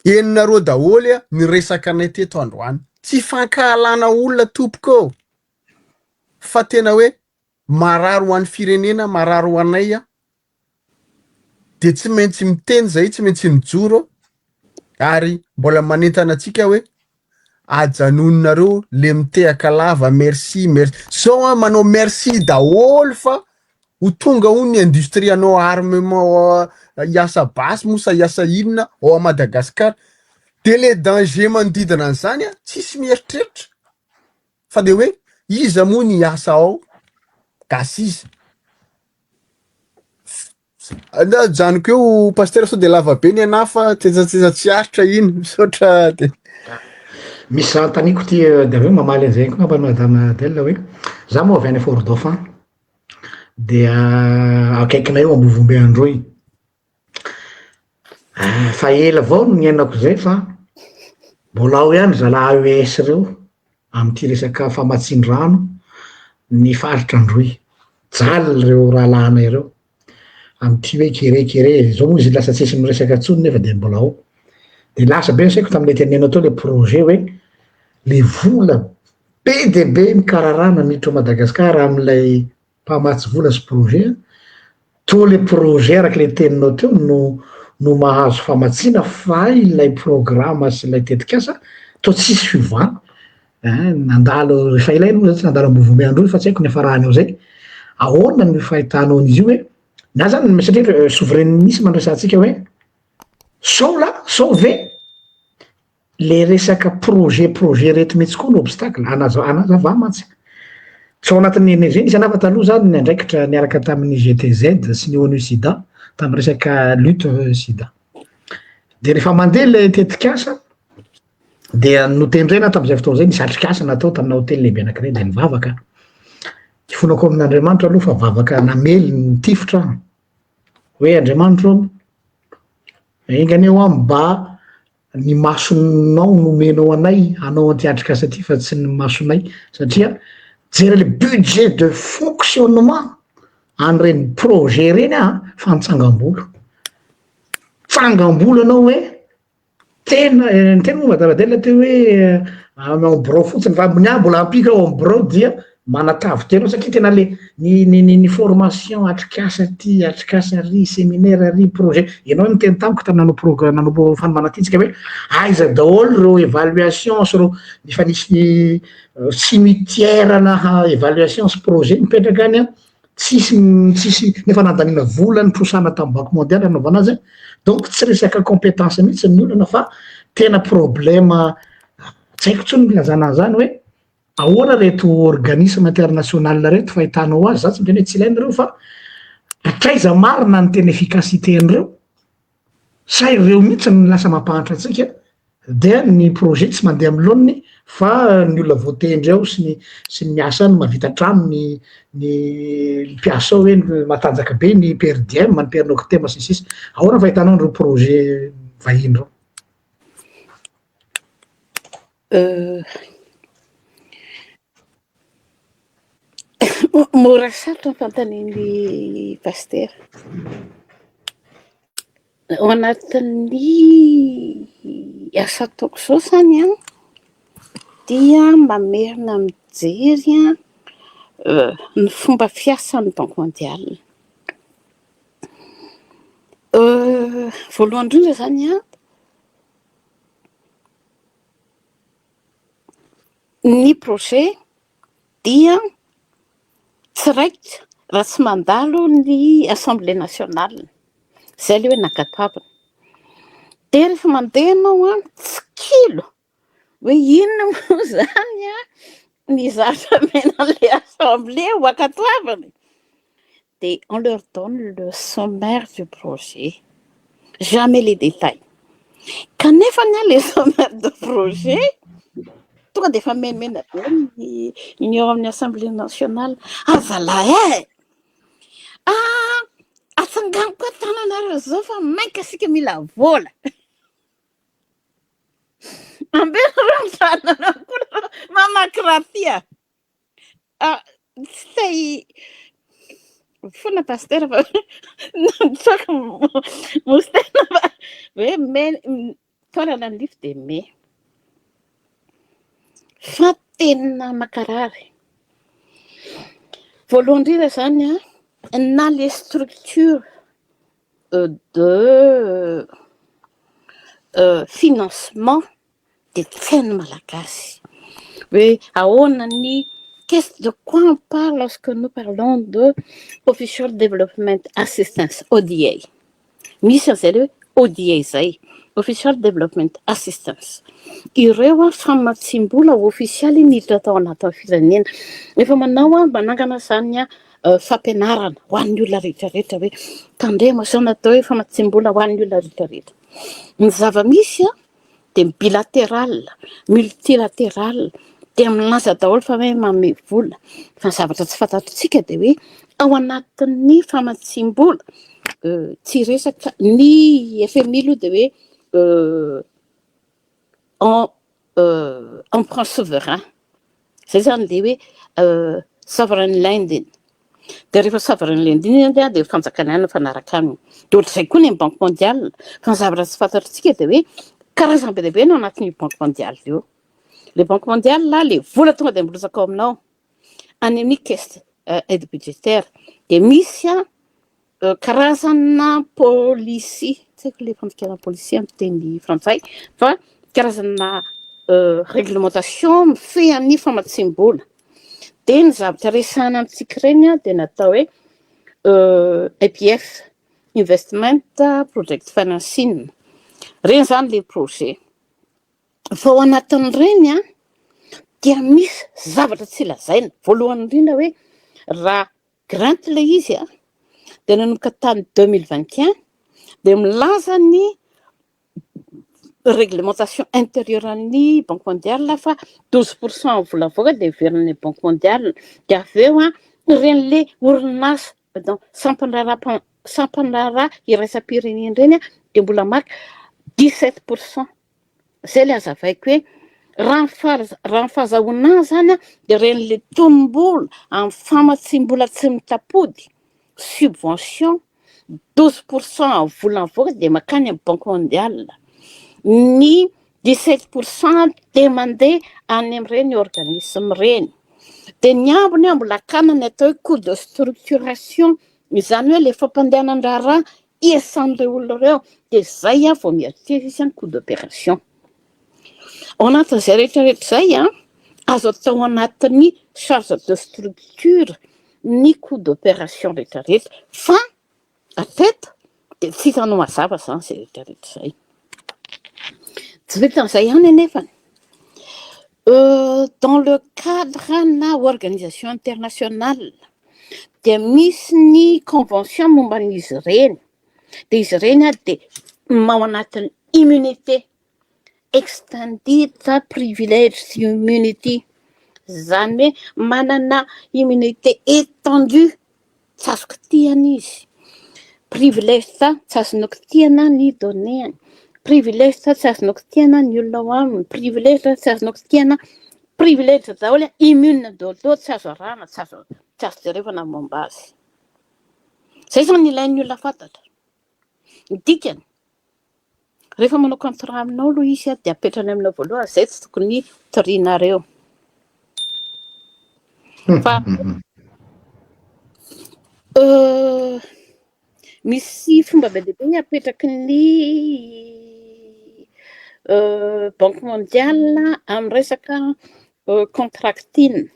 eninareo daholy a ny resaka anay teto androany tsy fankahalana olona tompoko fa tena hoe marary ho an'ny firenena marary ho anay a de tsy maintsy miteny zay tsy maintsy mijoro ary mbola manentana atsika hoe ajanononareo le mitehaka lava merci merci zao a manao merci daholo fa ho tonga ho ny industrie anao armement hiasa basy moa sa hiasa inona ao a Madagasikara de le danger manodidina an'izany a tsisy mieritreritra fa de hoe iza moa ny hiasa ao gasy izy ajanoko eo pasteur sao de lava be ny anahy fa tsetsatsetsa tsy aritra iny misaotra de Misy anontaniako ty de avy eo mamaly an'izay koa angamba madame Adèle hoe za moa avy any Fort Dauphin dia akaikinay eo Ambovombe Androy. Fa ela avao no niainako zay fa mbola ao ihany zalahy AES reo am'ty resaka famatsian-drano ny faritra Androy. Jaly reo rahalahinay reo am'ty hoe kere kere, zao moa izy lasa tsisy miresaka intsony nefa de mbola ao. De lasa be ny saiko tam'le tenenao teo le projet hoe le vola. Be dia be ny kararana miditra ao Madagasikara amin'ilay mpamatsy vola sy projet, toa le projet araka ilay teninao teo no no mahazo famatsiana fa ilay programa sy ilay tetikasa toa tsisy fiovana, eh, nandalo efa ela aloha zay tsy nandalo Ambovombe Androy fa tsy haiko ny hafarany ao zay, ahoana ny fahitanao an'izy io hoe, na zany satria souverainisme no resahantsika hoe sao la sao ve Le resaka projet projet reto mihitsy koa no obstacle, anazava mantsy. Tsy ao anatin'ny énergie, nisy anah fa taloha zany niandraikitra niaraka tamin'ny GTZ sy ny ONU sida tamin'ny resaka lutte sida. De rehefa mandeha le tetikasa dia notendrena tamin'izay fotoana izay nisy atrikasa natao tamina hotely lehibe anankiray dia nivavaka. Hifonako amin'Andriamanitra aloha fa vavaka namely ny tifitra aho. Hoe Andriamanitra ô, enga anie hoa mba ny masonao nomenao anay hanao an'ity atrikasa ity fa tsy ny masonay satria jery le budget de fonctionnement an'ireny projet ireny ah fa nitsangam-bolo, tsangam-bolo ianao hoe Tena niteny moa madame Adèle teo hoe ao birao fotsiny fa ny ahy mbola ampiako ao amin'ny birao dia manatavy tena satria tena le ny ny ny ny formation atrikasa aty atrikasa ary séminaire ary projet ianao niteny tamiko tamin'ny nanao progr- nanao fanomanana aty tsika hoe aiza daholo ireo évaluation sy ireo efa nisy cimetière na évaluation sy projet mipetraka any an. Tsisy tsisy nefa nandaniana vola nitrosana tamin'ny banque mondiale nanaovana azy an, donc tsy resaka compétence mihitsy ny olana fa tena problème tsy haiko intsony ny ilazana an'izany hoe ahoana reto organisme international reto fahitanao azy, za tsy miteny hoe tsy ilaina ireo fa hatraiza marina ny tena efficacité an'ireo? Sa ireo mihitsy no lasa mampahantra antsika dia ny projet tsy mandeha amin'ny laoniny fa ny olona voatendry ao sy ny sy ny miasa any mahavita trano ny ny mpiasa ao hoe matanjaka be ny per diem ny per noctem sy ny sisa Ahoana ny fahitanao an'ireo projet vahiny ireo? Mora sarotra ny fanontanian'i Pasitera. Ao anatin'ny asa ataoko izao izany an, dia mamerina mijery ny fomba fiasan'ny banque mondiale. Voalohany indrindra izany an, Ny projet dia tsy raikitra raha tsy mandalo ny assemblée nationale, izay ilay hoe nankatoavina. Dia rehefa mandeha ianao an, tsikilo hoe inona moa izany an ny zavatra omena an'ilay assemblée ho ankatoavina. Dia on leur donne le sommaire du projet, jamais les détails. Kanefa anie le sommaire de projet tonga dia efa menimena be ny ny eo amin'ny assemblée nationale. Ah zalahy eh! Ah, atsangano koa tananareo zao fa mainka isika mila vola. Ambeno reo ny tananareo koa mamaky raha ty ah. Ah, tsy te fona pasitera fa nitsoaka mositena fa hoe me taolana ny nify dia me. Fa tena mankarary. Voalohany indrindra izany an, na les structures de financement dia tsy hain'ny Malagasy hoe ahoana ny qu'est-ce de quoi on parle lorsque nous parlons de Official Development Assistance, ODA. Misy an'izay ilay hoe ODA izay, Official Development Assistance. Ireo an famatsiam-bola ofisialy niditra tao anatin'ny firenena. Efa manao an manangana izany an fampianarana ho an'ny olona rehetrarehetra hoe tandremo izao natao hoe famatsiam-bola ho an'ny olona rehetrarehetra. Ny zava-misy an dia bilateral, multilateral, dia milaza daholo fa hoe manome vola. Fa ny zavatra tsy fantatritsika dia hoe ao anatin'ny famatsiam-bola, tsy hiresaka ny FMI aloha dia hoe en emprunt souverain. Zay zany le hoe sovereign lending. Dia rehefa sovereign lending iny dia fanjakana ihany no mifanaraka aminy. Dia ohatr'izay koa ny amin'ny banque mondiale. Fa ny zavatra tsy fantatritsika dia hoe karazany be dia be no anatin'io banque mondiale io. Le Banque mondiale, le vola tonga de mirotsaka ao aminao any amin'ny caisse aide budgétaire, de misy a karazana policy, tsy haiko le fandikana policy amin'ny teny frantsay, fa karazana réglementation mifehy amin'ny famatsim-bola. De ny zavatra resahana amintsika ireny a de natao hoe IPF, Investment Project Financing reny zany le projet. Fa ao anatin'ireny a dia misy zavatra tsy lazaina. Voalohany indrindra hoe raha grant le izy a de nanomboka tany 2021, de milaza ny réglementation intérieure ny Banque mondiale fa 12 % vola avoaka de miverina ny Banque mondiale. De avy eo a ireny le orinasa, pardon, sampandraharaha iraisam-pirenena reny a de mbola maka 17 %. Zay le azavaiko hoe raha ny fahazahoana azy zany a de reny le tombom-bola amin'ny famatsim-bola tsy mitapody, subvention, 12 % vola mivoaka de makany amin'ny Banque mondiale, ny 17 % de mandeha any amin'ireny organisme reny, de ny ambiny a mbola akana ny atao hoe coût de structuration, izany hoe le fampandehanan-draharaha iasan'ireo olona ireo. De zay a vao mieritreritra izy any coût d'opération. Ao anatin'izay rehetrarehetra zay a azo atao anatin'ny charge de structure ny coût d'opération rehetrarehetra, fa atreto de tsy hitanao mazava zany zay rehetrarehetra zay. Tsy vitan'izay ihany anefany, dans le cadre na organisation internationale dia misy ny convention momba an'izy ireny, de izy ireny a de mao anatin'ny immunité, extended privilege immunity, zany hoe manana immunité étendue, tsy azo kitihana izy, privilège tsy azonao kitihana ny données-ny, privilège tsy azonao kitihana ny olona ao aminy, privilège tsy azonao kitihana, privilège daholo, immune daholo, tsy azo arahana, tsy azo jerevana ny momba azy. Zay zany ilain'ny olona fantatra ny dikany. Rehefa manao contrat aminao aloha izy a de apetrany aminao voalohany zay tsy tokony torianareo fa misy fomba be dehibe ny apetraky ny Banque mondiale amin'ny resaka contracting.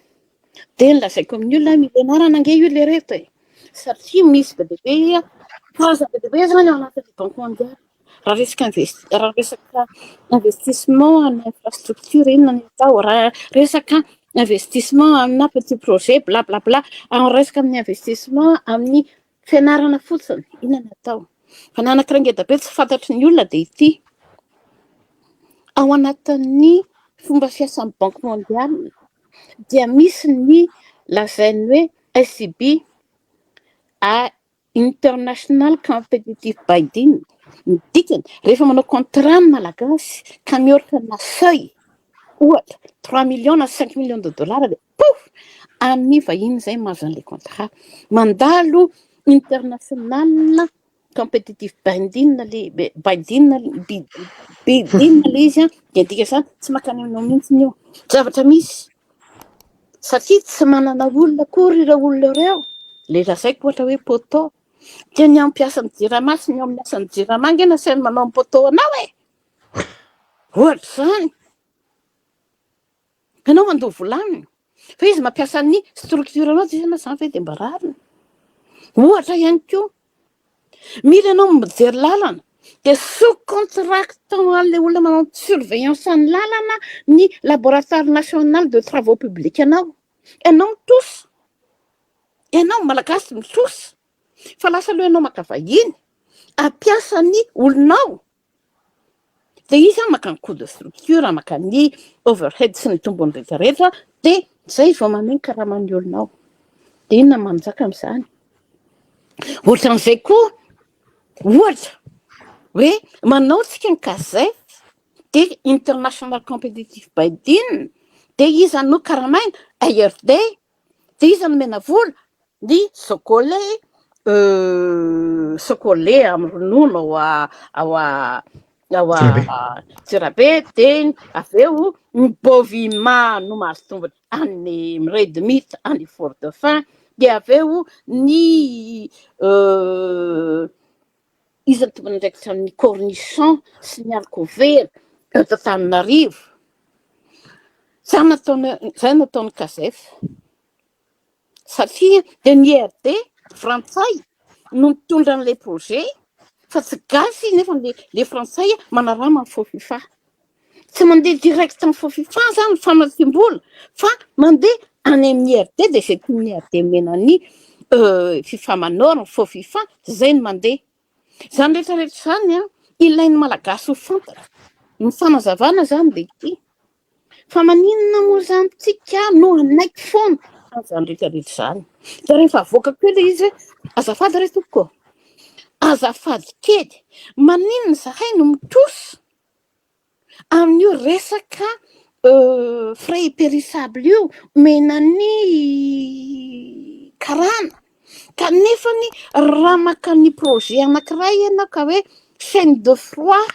De ny lazaiko amin'ny olona, mila anarana ange io le reto e, satria misy be dehibe, karazana be dehibe zany ao anatin'ny Banque mondiale. Raha resaka investissement amin'ny infrastructure inona ny atao, raha resaka investissement amina petit projet bla bla bla, raha resaka amin'ny investissement amin'ny fianarana fotsiny inona ny atao. Fa ny anankiray ngeda be tsy fantatry ny olona de ity: ao anatin'ny fomba fiasan'ny Banque mondiale dia misy ny lazainy hoe ICB a, International Competitive Bidding. Ny dikany, rehefa manao contrat ny Malagasy ka mihoatra na seuil, ohatra 3 millions na 5 millions de dollars, de pouf, amin'ny vahiny zay mahazo an'le contrat, mandalo international competitive bidding le bidding le izy a. De dika zany tsy makany aminao mihitsy io zavatra misy, satria tsy manana olona akory ireo olona ireo. Le lazaiko ohatra hoe poteau dia ny ampiasan'ny Jirama sy ny amin'ny asan'ny Jirama nge nasainy manao ny poteau anao e, ohatra zany ianao mandoa volaniny fa izy mampiasa ny structure anao. Tsy zany ve de mba rariny? Ohatra ihany koa, mila ianao mijery lalana de sous-contractant an'le olona manao surveillance ny lalana ny Laboratoire national de travaux publics anao. Ianao mitrosa, ianao Malagasy mitrosa, fa lasa aloha ianao maka vahiny ampiasa ny olonao, de izy a maka ny coût de structure, maka ny overhead sy ny tombony rehetrarehetra, de zay vao manome ny karaman'ny olonao. De inona manjaka am'izany? Ohatran'izay koa, ohatra hoe manao tsika ny CASEF, de international competitive bidding, de iza no karamaina? ARD. De iza nomena vola? Ny Socolait, Socolait amy ronono ao a ao a Ao Antsirabe, dia avy eo ny Bovima no mahazo tombony any Rédmit, any Fort Dauphin, dia avy eo ny iza no tompon'andraikitra amin'ny cornichon sy ny haricots verts eto Antananarivo. Zay nataony, zay nataon'ny CASEF. Satria dia ny IRD frantsay no mitondra an'ilay projet fa tsy gasy nefa le le frantsay manarama ny FOFIFA. Tsy mandeha direct amin'ny FOFIFA zany ny famatsiam-bola fa mandeha any amin'ny IRD dia izay tian'ny IRD omena ny FIFA manor ny FOFIFA zay no mandeha. Izany rehetra rehetra izany an, ilain'ny Malagasy ho fantatra. Ny fanazavana zany dia ity. Fa maninona moa izany tsika no hanaiky foana an'izany rehetra rehetra izany? Dia rehefa avoakako eo ilay izy hoe azafady re tompoko ô, azafady kely, maninona izahay no mitrosa amin'io resaka frais périssable io omena ny karana kanefany raha maka ny projet anankiray ianao ka hoe chaine de froid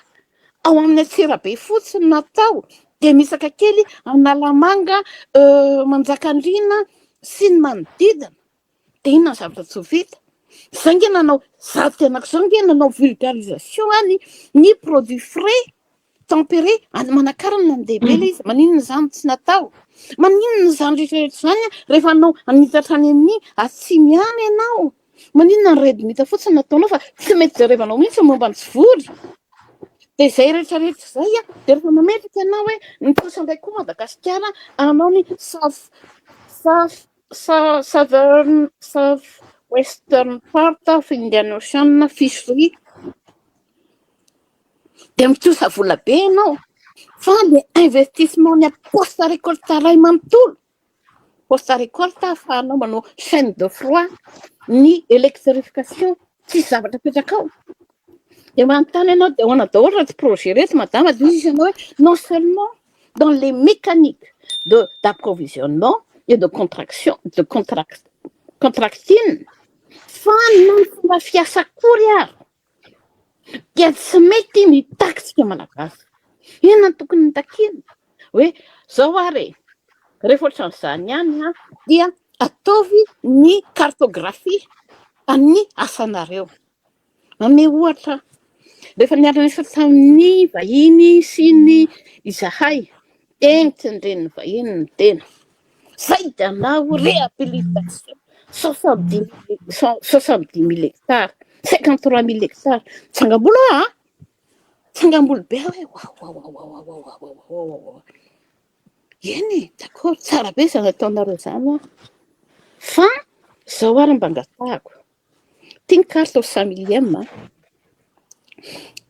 ao amin'ny Antsirabe fotsiny no atao dia misaka kely Analamanga, Manjakandriana sy ny manodidina dia inona ny zavatra tsy ho vita? Zay nge nanao, za tenako zao nge nanao vulgarisation any ny produit frais tempéré any Manakara no nandeha be ilay izy, maninona izany tsy natao? Maninona izany rehetra rehetra izany rehefa hanao hanitatra any amin'ny atsimo ihany ianao? Maninona ny redmita fotsiny no ataonao fa tsy mety jerevanao mihitsy ny momba ny tsivory? Dia izay rehetra rehetra izay an, dia rehefa mametraka ianao hoe ny trosa indray koa Madagasikara hanao ny south south southern south western part of Indian Ocean fishery dia mitrosa vola be ianao fa ny investissement ny post récolte iray manontolo Poste récolte ahafahanao manao chaine de froid, ny électrification, tsisy zavatra apetraka ao. Dia manontany ianao dia ahoana daholo ireto projet ireto madama, dia hoy izy ianao hoe non seulement dans les mécaniques de d'approvisionnement et de contraction de contract contracting fa na ny fomba fiasa akory ary dia tsy mety mitaky tsika malagasy. Inona no tokony hitakiana? Hoe zao ary e, rehefa ohatran'izany ihany an, dia ataovy ny cartographie amin'ny asanareo. Manome ohatra aho, rehefa niara-niasa tamin'ny vahiny sy ny izahay, eny tsindrin'ny vahiny ny tena. Zay dia hanao réhabilitation 70 000 hectares, 53 000 hectares. Tsangam-bolo aho an! Tsangam-bolo be aho hoe wawawawawawawawawawa. Eny e, d'accord, tsara be izany ataonareo izany an! Fa izao ary mba angatahako, ity ny carte au cent millième an,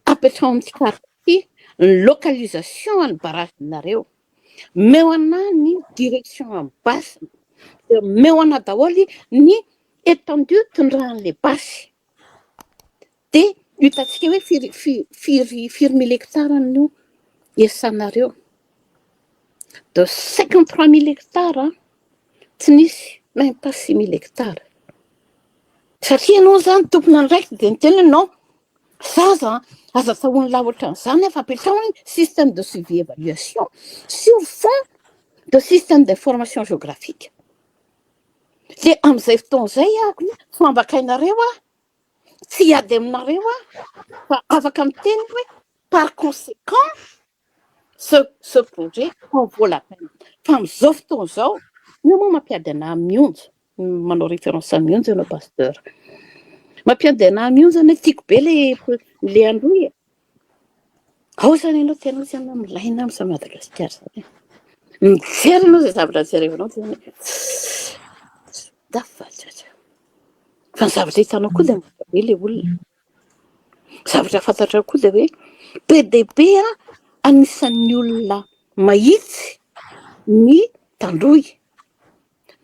apetraho amin'ity carte ity ny localisation an'ny barrage-nareo. Omeo anah ny direction amin'ny basy, dia omeo anah daholo ny étendue tondrahan'ilay basy. Dia hitantsika hoe firy firy firy mille hectares no iasanareo. De 53 000 hectares tsy nisy même pas 6000 hectares. Satria ianao zany tompon'andraikitra dia niteny hoe non, zaza aza atao lahy ohatran'izany fa apetraho ny système de suivi évaluation sur fond de système d'information géographique. Dia amin'izay fotoana izay aho fambakainareo aho, tsy hiady aminareo aho fa afaka miteny hoe par conséquent ce projet en vaut la peine. Fa amin'izao fotoana izao, io moa mampiady anahy mionjo, manao référence mionjo ianao pasteur. Mampiady anahy mionjo anie tiako be le androy e. Ao zany ianao tena tsy anao milaina amin'izao Madagasikara zany e. Mijery ianao izay zavatra jerevanao dia hoe dafatratra. Fa ny zavatra hitanao koa dia mora be ilay olona. Zavatra fantatrao koa dia hoe be dia be anisan'ny olona mahitsy ny tandroy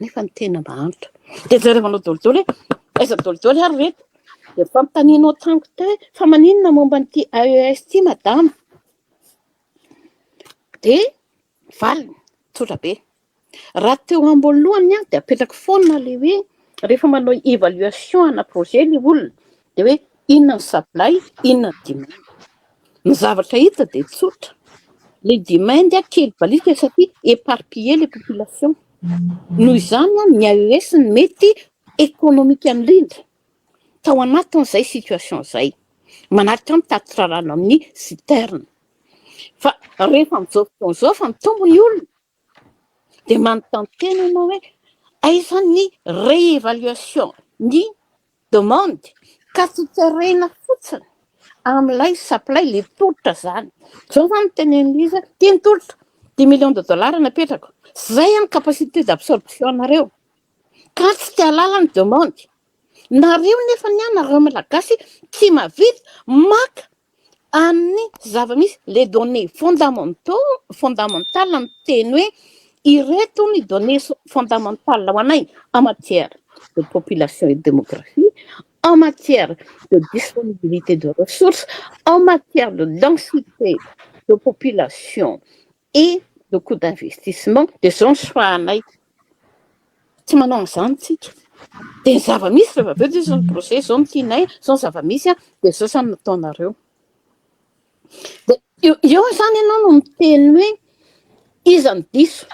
nefa ny tena mahantra. Dia jerevanao daholo hoe aiza daholo ary reto. Dia fanontanianao tamiko teo hoe fa maninona momba an'ity AES ity madama? Dia valiny tsotra be. Raha teo am-boalohany aho dia apetrako foana ilay hoe rehefa manao évaluation ana projet ilay olona dia hoe inona ny supply, inona ny demande. Ny zavatra hita dia tsotra, le demand kely balika satria éparpillé les populations. Noho izany ny AES no mety économique indrindra tao anatin'izay situation izay. Manaritra mitatitra rano amin'ny citerne. Fa rehefa amin'izao fotoana izao fa mitombo ny olona dia manontany tena ianao hoe aiza ny réévaluation ny demande ka tsy terena fotsiny amin'ilay supply le tolotra zany. Zao zany no tenen'izy tia ny tolotra 10 millions de dollars napetrako zay any capacité d'absorption anareo ka tsy te halala ny demande nareo, nefa ny anareo malagasy tsy mahavita maka amin'ny zava-misy, les données fondamentaux, fondamentales. Miteny hoe ireto ny données fondamentales ho anay en matière de population et de démographie, en matière de disponibilité de ressources, en matière de densité de population et de coût d'investissement. De zao ny soahanay tsy manao an'izany tsika. De ny zava-misy rehefa avy eo de zao ny projet zao no tianay, zao ny zava-misy a, de zao zany nataonareo. De eo zany ianao no miteny hoe iza ny diso,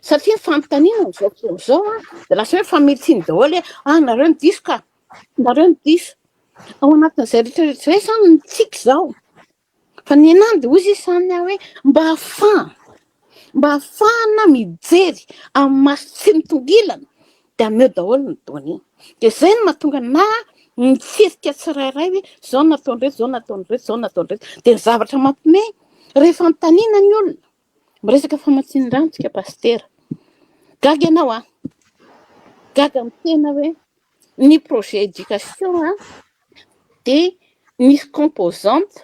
satria ny fanontaniana am'izao fotoana izao a de lasa hoe fametsiny daholo hoe ah, nareo ny diso ka, nareo ny diso ao anatin'izay rehetrarehetra zay zany ny tsika zao. Fa ny anany de ozy izy zany aho hoe mba ahafahana mijery amin'ny maso tsy mitongilana de ameo daholo ny données. De zay no mahatonga na mitsirika tsirairay hoe zao nataon'reto, zao nataon'reto, zao nataon'reto. De ny zavatra mampime rehefa anontaniana ny olona miresaka famatsian-drano tsika, pastera, gaga ianao a, gaga amin'ny tena hoe ny projet éducation a de misy composante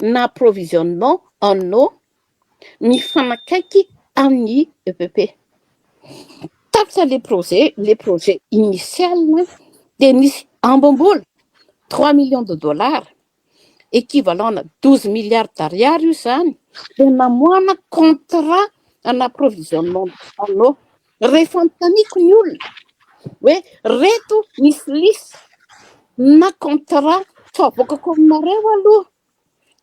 na approvisionnement en eau mifanakaiky amin'ny EPP. Tapitra le projet initial de nisy ambom-bola 3 millions de dollars, équivalent na 12 milliards d'ariary io zany, de namoana contrat en approvisionnement en eau. Rehefa anontaniako ny olona hoe reto misy liste na contrat fa avoakako aminareo aloha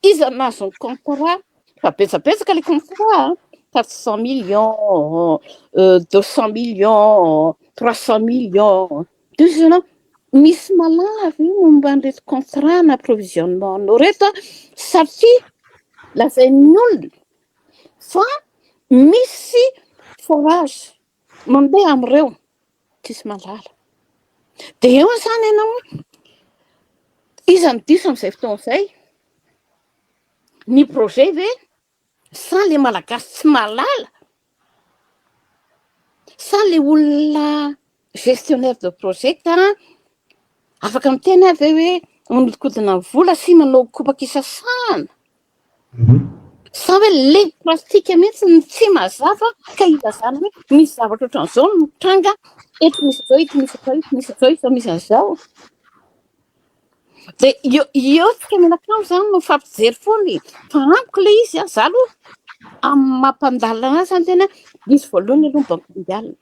iza nahazo ny contrat, fa betsabetsaka le contrat, 400 millions, 200 millions, 300 millions. De izy ianao misy malavy io momba an'ireto contrat na approvisionnement en eau reto a, satria lazain'ny olona fa misy forage mandeha am'ireo, tsisy mahalala. De eo zany ianao iza ny diso am'izay fotoana izay? Ny projet ve sa le malagasy tsy mahalala sa le olona gestionnaire de projet ka afaka miteny avy hoe manodikodina ny vola sy manao kopaky isasahana, sa hoe le pratique mihitsy ny tsy mazava ka ilazana hoe misy zavatra ohatran'izao no mitranga eto, misy zao eto, misy zao eto, misy zao eto, misy an'izao? De eo tsika mianakamo zany no mifampijery foana e. Fa amiko le izy a, za aloha amin'ny mampandalina anazy zany, tena diso voalohany aloha ny Banque mondiale,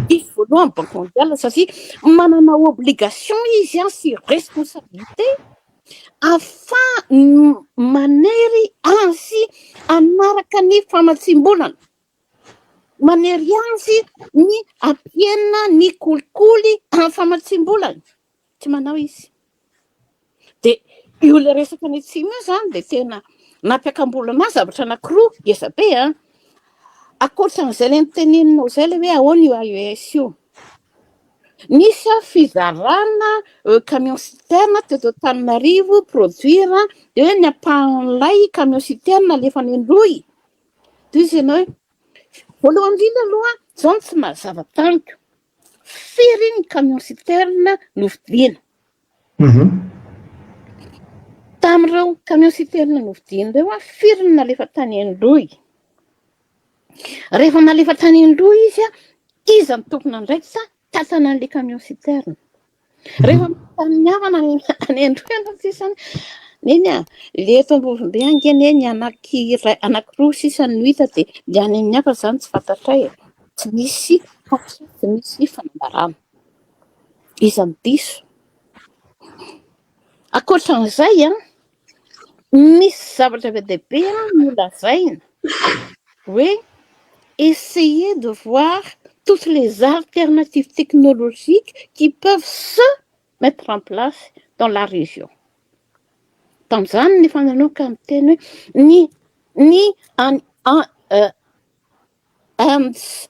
diso voalohany Banque mondiale, satria manana obligation izy a sy responsabilité afa manery azy anaraka ny famatsim-bolana, manery azy ny ampiena ny kolikoly amin'ny famatsim-bolana. Tsy manao izy. De io le resaka ny atsimo io zany de tena nampiakam-bola anazy zavatra anankiroa ngeza be a. Ankoatran'izay le niteneninao zay le hoe ahoana io AES io, nisy a fizarana camion citerne teto Antananarivo produire, de hoe ny ampahan'ilay camion citerne alefa any Androy. De izy ianao hoe voalohany indrindra aloha zao no tsy mazava tamiko: firy ny camion citerne novidiana tamin'ireo camion citerne novidiana ireo a, firy ny nalefa tany Androy? Rehefa nalefa tany Androy izy a, iza ny tompona andraikitra tantana an'le camion citerne? Rehefa tany havana any Androy anao sisany neny a, le eto Ambovombe ange neny anakiray anakiroa sisa no hita, de le any amin'ny hafa zany tsy fantatray e. Tsy misy tatitra, tsy misy fanambarana. Iza no diso? Ankoatran'izay a, Misy zavatra be dia be nolazaina hoe essayer de voir toutes les alternatives technologiques qui peuvent se mettre en place dans la région. Tamin'izany ny efa nanomboka niteny hoe ny ny any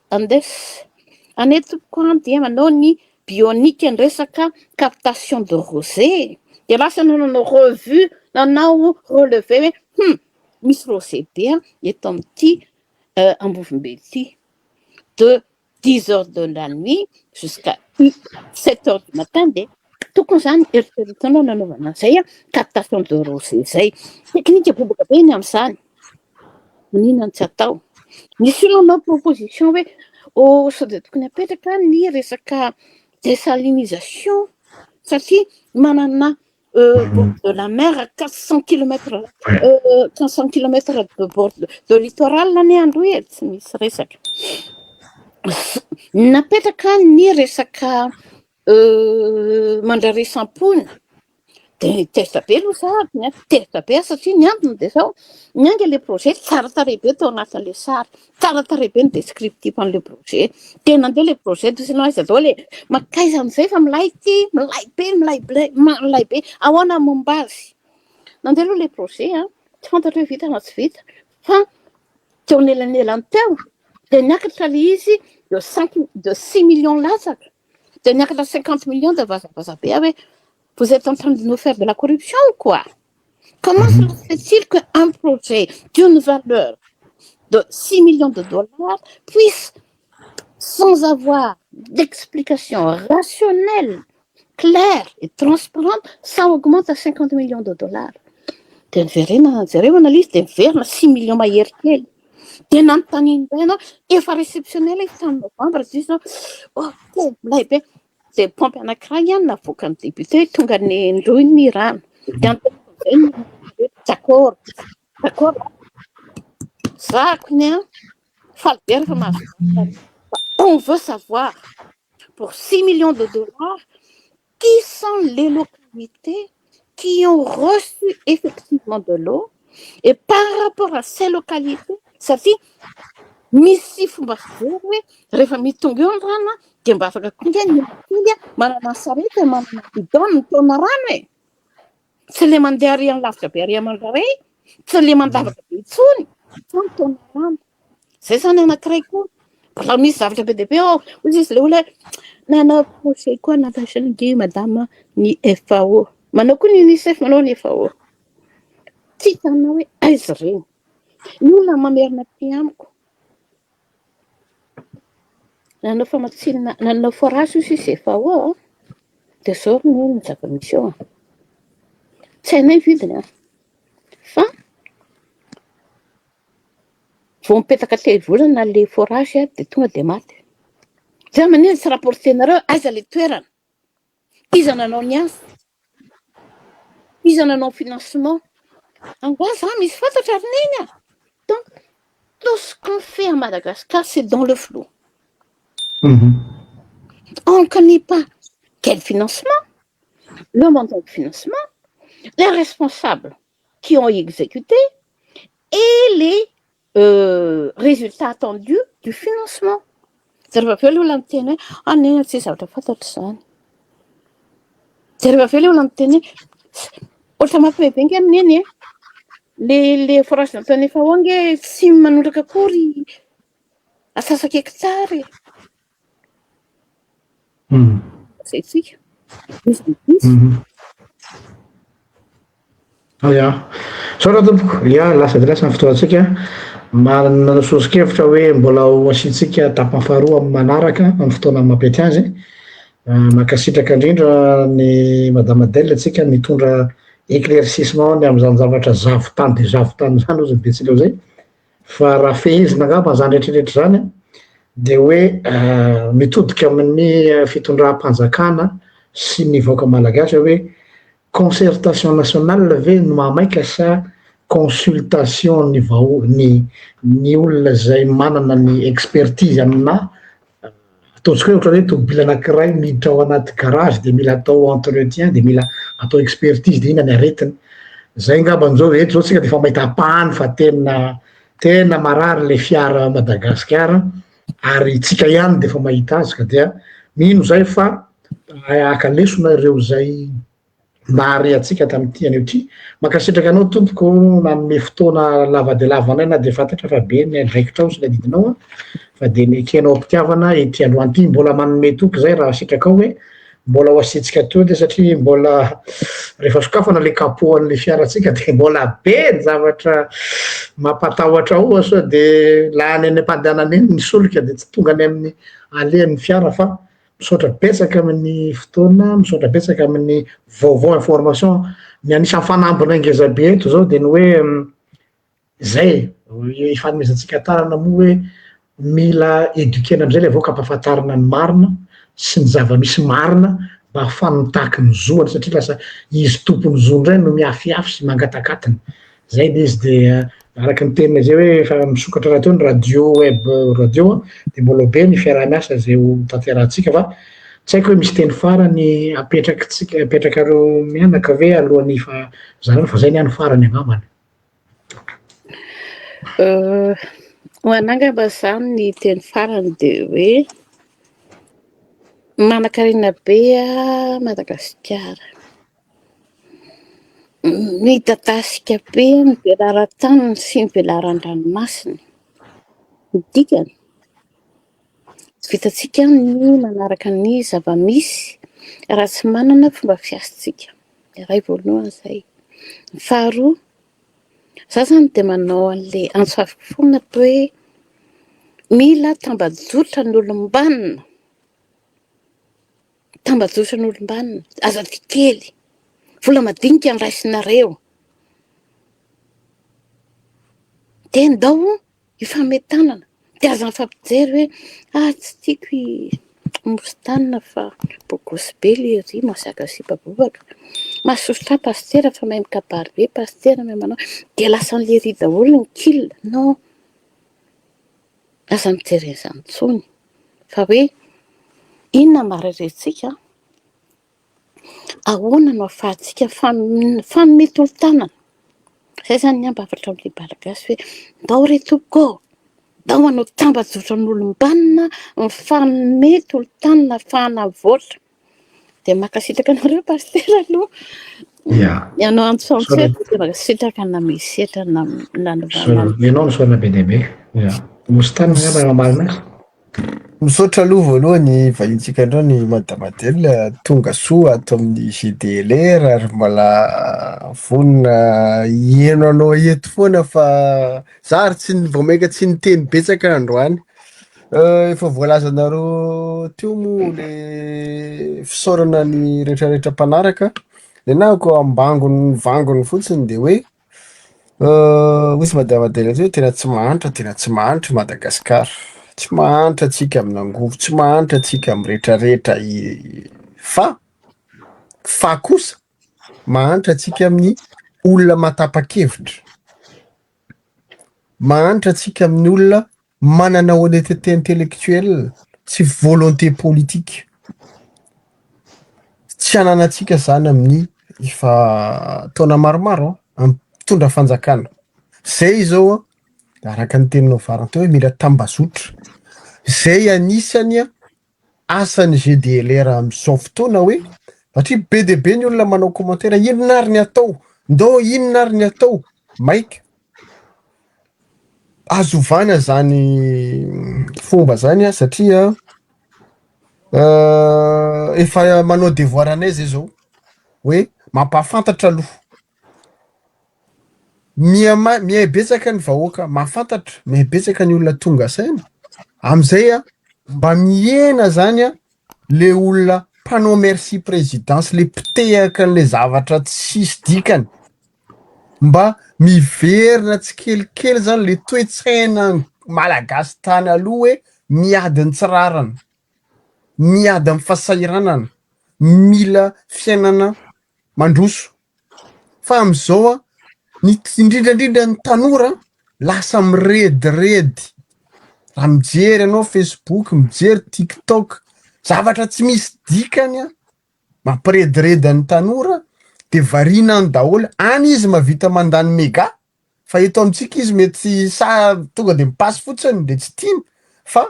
Andes any tompoko an dia manao ny bionique ny resaka captation de rosée, de lasa nanao revue, nanao relevé hoe misy rosée be eto amin'ity Ambovombe ity, de 10 heures de la nuit jusqu'à 7 heures du matin, de tokony zany eritreretinao nanaovana an'izay a captation de rosée zay. Teknika bobaka be iny am'izany, maninona no tsy atao? Misy olona nanao proposition hoe oh, sao de tokony apetraka ny resaka désalinisation satria manana bord de la mer à 400 kilomètres, 400 kilomètres de bord de littoral ny Androy e, tsy misy resaka. Napetraka ny resaka mandraresampona, de tezitra be aloha za, tezitra be satria ny antony de zao: nianga le projet tsara tarehy be tao anatin'le sary, tsara tarehy be ny descriptif an'le projet, de nandeha le projet, de ianao aiza daholo e, makaiza am'izay fa milay ty, milay be, milay be, milay be, ahoana momba azy? Nandeha aloha le projet a, tsy fantatra hoe vita na tsy vita, fa teo anelanelany teo de niakatra le izy de cinq, de 6 millions latsaka, de niakatra 50 millions, de vazavaza be aho hoe: vous êtes en train de nous faire de la corruption ou quoi? Comment cela se fait-il qu'un projet d'une valeur de 6 millions de dollars puisse, sans avoir d'explication rationnelle, claire et transparente, ça augmente à 50 millions de dollars? De niverena jereo analyse, de miverina 6 millions mahery kely, de nanontaniana indray anao, efa réceptionné izy tamin'ny novembre, izy zao ok, milay be, de pompe anankiray ihany navoakan'ny député, tonga ny ndroy ny rano, de anontaniako amizay: d'accord, d'accord, zako ny a faly be rehefa mahazo, on veut savoir pour 6 millions de dollars qui sont les localités qui ont reçu effectivement de l'eau et par rapport à ces localités, satria misy fomba fijery hoe rehefa mitonga eo ny rano a, de mba afaka koa ny kely a manana sarety, manana bidon, mitaona rano e, tsy le mandeha ary any lavitra be ary amandraray, tsy le mandavaka be intsony fa mitaona rano zay zany. Anankiray koa mbola misy zavatra be dia be ao ozy izy, le olona nanao projet koa natasan'ny madama ny FAO, manao koa ny UNICEF, manao ny FAO, tsy hitanao hoe aiza reny ny olona mamerina ty amiko. Nanao famatsiana, nanao forage ozy izy FAO a, de zao no ny zava-misy eo a, tsy hainay vidiny a, fa vao mipetaka 3 volana le forage a, de tonga de maty. Za manina tsy rapportenareo? Aiza le toerana? Iza nanao ny asa? Iza nanao financement? Angoa za misy fantatra ary neny a. Donc tout ce qu'on fait à Madagascar, c'est dans le flou. On ne connaît pas quel financement, le montant de financement, les responsables qui ont exécuté et les résultats attendus du financement. De rehefa avy eo le olona miteny hoe ah nena, tsy zavatra fantatra zany. De rehefa avy eo le olona miteny hoe ohatra mampime be nge neny e, le forage nataony efa ao nge tsy manondraka akory asasaky hectare. Zay tsika izy misy. Ya, saotra tompoko. Ya, lasa de lasa ny fotoantsika. Manana soso-kevitra hoe mbola ho asiantsika tapany faharoa amin'ny manaraka, amin'ny fotoana mampety azy. Mankasitraka indrindra ny madame Adèle atsika nitondra éclaircissement ny am'izany zavatra zavotany de zavotany zany ozy ny betsileo zay. Fa raha fehezina angamba zany rehetrarehetra zany de hoe mitodika amin'ny fitondram-panjakana sy ny vahoaka malagasy hoe concertation nationale ve no mahamaika sa consultation ny vao ny olona zay manana ny expertise amina ataontsika hoe ohatra hoe tobily anankiray miditra ao anaty garage, de mila atao entretien, de mila atao expertise, de ina ny aretiny. Zay angambany zao eto zao tsika de efa mahita ampahany fa tena tena marary le fiara Madagasikara ary tsika ihany de efa mahita azy ka dia mino zay fa haka lesona ireo zay nahare antsika tamin'ity anio ity. Mankasitraka anao tompoko nanome fotoana lava dia lava anay na dia fantatra fa be ny andraikitrao sy ny adidinao fa dia nekenao am-pitiavana ity androany ity. Mbola manome toky zay raha sitrakao hoe mbola ho asiantsika teo dia satria mbola rehefa sokafana le capot an'le fiarantsika dia mbola be ny zavatra mampatahotra ao sao dia lany any am-pandehanana eny ny solika dia tsy tonga any amin'ny alehan'ny fiara fa misaotra betsaka amin'ny fotoana, misaotra betsaka amin'ny vaovao information, ny anisan'ny fanambina ngeza be eto zao dia ny hoe zay e, ifanomezantsika tanana moa hoe mila eduquer-na amizay le vahoaka ampahafantarina ny marina sy ny zava-misy marina mba ahafahany mitaky ny zoany satria lasa izy tompon'ny zo ndray no miafiafy sy mangatakatiny. Zay le izy dia araka ny teninay zay hoe efa misokatra rahateo ny radio web radio dia mbola ho be ny fiaraha-miasa izay ho tanterahantsika fa tsy haiko hoe misy teny farany apetrakitsika apetrakareo mianaka ve alohan'ny hifazarana fa zay ny ahy no farany angambany. Ho anah angamba izany ny teny farany dia hoe manankarena be Madagasikara. Midadasika be ny velaran-taniny sy ny velaran-dranomasiny. Ny dikany, tsy vitantsika ny manaraka ny zava-misy raha tsy manana fomba fiasantsika. Iray voalohany izay. Ny faharoa, za zany dia manao an'ilay antso avo foana hoe mila tambajotra ny olom-banona. Tambajotran'olom-banona, aza tia kely, vola madinika no raisinareo. Dia ndao hifanome tanana, dia aza mifampijery hoe ah tsy tiako i Mostana fa bogosy be le ery, mahazaka sipa bobaka, mahasosotra ahy pasitera fa mahay mikabary be pasitera, mahay manao, dia lasan'le ery daholo ny kil, non. Aza mijery an'izany intsony fa hoe inona no maharary-antsika, ahoana no ahafahantsika mifanome tolo-tanana. Izay izany ny ambavatra amin'ilay Malagasy hoe ndao re tompoko ô, ndao hanao tambajotran'olom-banona mifanome tolo-tanana ahafahana mivoatra. Dia mankasitraka anareo Pasitera aloha. Ya. Ianao antso antso eto dia mankasitraka nanome sehatra nanovana. Ianao no isaorana be dia be. Ya. Mostany angamba raha marina azy. Misaotra aloha voalohany vahintsika androany Madame Adèle tonga soa ato amin'ny GDLR ary mbola vonona hihaino anao eto foana fa za ary tsy vao mainka tsy niteny betsaka androany. Efa voalazanareo teo moa le fisaorana ny retraretra mpanaraka, ny anah ko ambangony vangony fotsiny de hoe hoy izy madame Adèle teo hoe tena tsy mahantra tena tsy mahantra i Madagasikara, tsy mahantra tsika amin'ny angovo, tsy mahantra tsika amin'ny retraretra fa fa kosa mahantra tsika amin'ny olona mahatapa-kevitra, mahantra tsika amin'ny olona manana honnêteté intellectuelle sy volonté politique. Tsy ananantsika zany amin'ny efa taona maromaro an, amin'ny mpitondra fanjakana. Zay izao an, araka ny teninao farany teo hoe mila tambazotra. Zay anisany an, asan'ny GDLR amin'izao fotoana hoe, satria be dia be ny olona manao commentaire, inona ary ny atao? Ndao inona ary ny atao? Maika. Azo ovana zany fomba zany an satria efa manao devoir anay zay zao hoe mampahafantatra aloha, miha ma- miha betsaka ny vahoaka mahafantatra, miha betsaka ny olona tonga saina, am'zay an mba mihena zany an le olona mpanao merci présidence le mpitehaka an'le zavatra tsisy dikany, mba miverina tsikelikely zany le toe-tsaina malagasy tany aloha hoe miady ny tsy rariny, miady amin'ny fahasahiranana, mila fiainana mandroso. Fa am'izao an, ny indrindra indrindra ny tanora lasa mirediredy, raha mijery ianao facebook, mijery tiktok, zavatra tsy misy dikany an, mampirediredy an'ny tanora. de variana any daholo, any izy mahavita mandany mega fa eto amintsika izy mety sa tonga de mipasy fotsiny de tsy tiany fa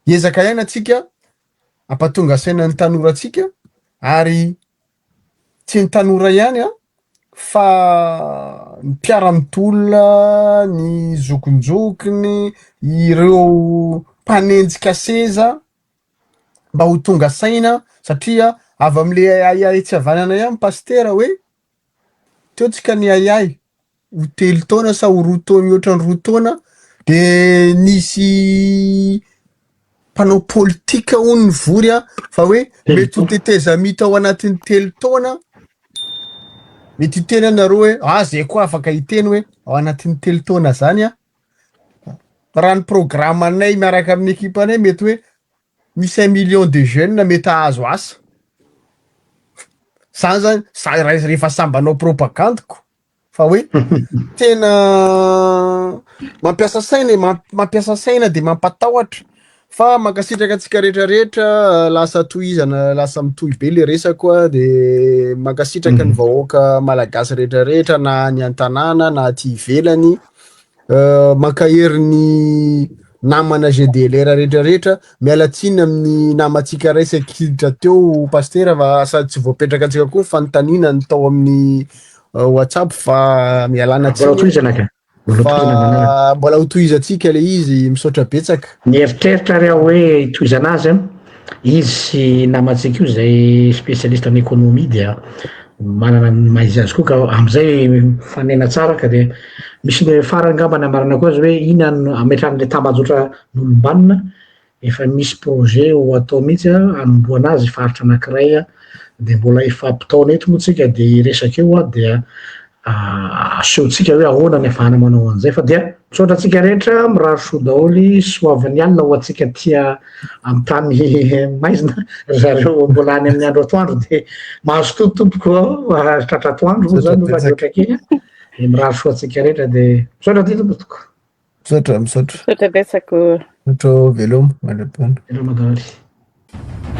hiezaka ihany antsika hampatonga saina ny tanorantsika ary tsy ny tanora ihany an fa ny mpiara-mitolona, ny zokinjokiny, ireo mpanenjika seza mba ho tonga saina satria avy amle ahiahy tsy havanana ihany pasitera hoe teo tsika niahiahy ho telo taona sa ho roa taona mihoatra ny roa taona de nisy mpanao politika hono nivory a fa hoe mety ho tetezamita ao anatin'ny telo taona mety hiteny ianareo hoe ah zay koa afaka hiteny hoe ao anatin'ny telo taona zany a raha ny programanay miaraka amin'ny ekipanay mety hoe misy un million de jeunes mety hahazo asa zany zany za rehefa samby hanao propagandiko fa hoe tena mampiasa saina e, mampiasa saina de mampatahotra fa mankasitraka antsika rehetrarehetra lasa tohizana lasa mitohy be le resako a de mankasitraka ny vahoaka malagasy rehetrarehetra na any an-tanàna na aty ivelany mankahery ny namana GDLR rehetrarehetra miala tsiny amin'ny namantsika ray saika hiditra teo pastera fa sady tsy voapetraka antsika koa ny fanontaniana ny tao amin'ny WhatsApp fa mialana Mbola ho tohizana ka. Mbola ho tohizana manaraka. fa mbola ho tohizantsika le izy misaotra betsaka. Nieritreritra ary aho hoe hitohizana azy an, izy sy namantsika io izay spécialiste en économie dia manana ny maha izy azy koa ka amizay mifanena tsara ka dia misy ny farany angamba ny amaranako azy hoe inona no ametrahana le tambajotra n'olom-banona efa misy projet ho atao mihitsy an hanombohana azy faritra anakiray an de mbola hifampitaona eto moa tsika de hiresaka eo an dia asehontsika hoe ahoana ny afahana manao an'izay fa dia misaotra antsika rehetra mirary soa daholo soavin'ny alina ho antsika aty amin'ny tany maizina ry zareo mbola any amin'ny andro atoandro de mahazotoa tompoko tratra atoandro moa zany fa mihoatra kely an de mirary soa antsika rehetra de misaotra ty tompoko. Misaotra misaotra. Misaotra betsaka ô. Misaotra veloma mandra-pihaona. Veloma daholo.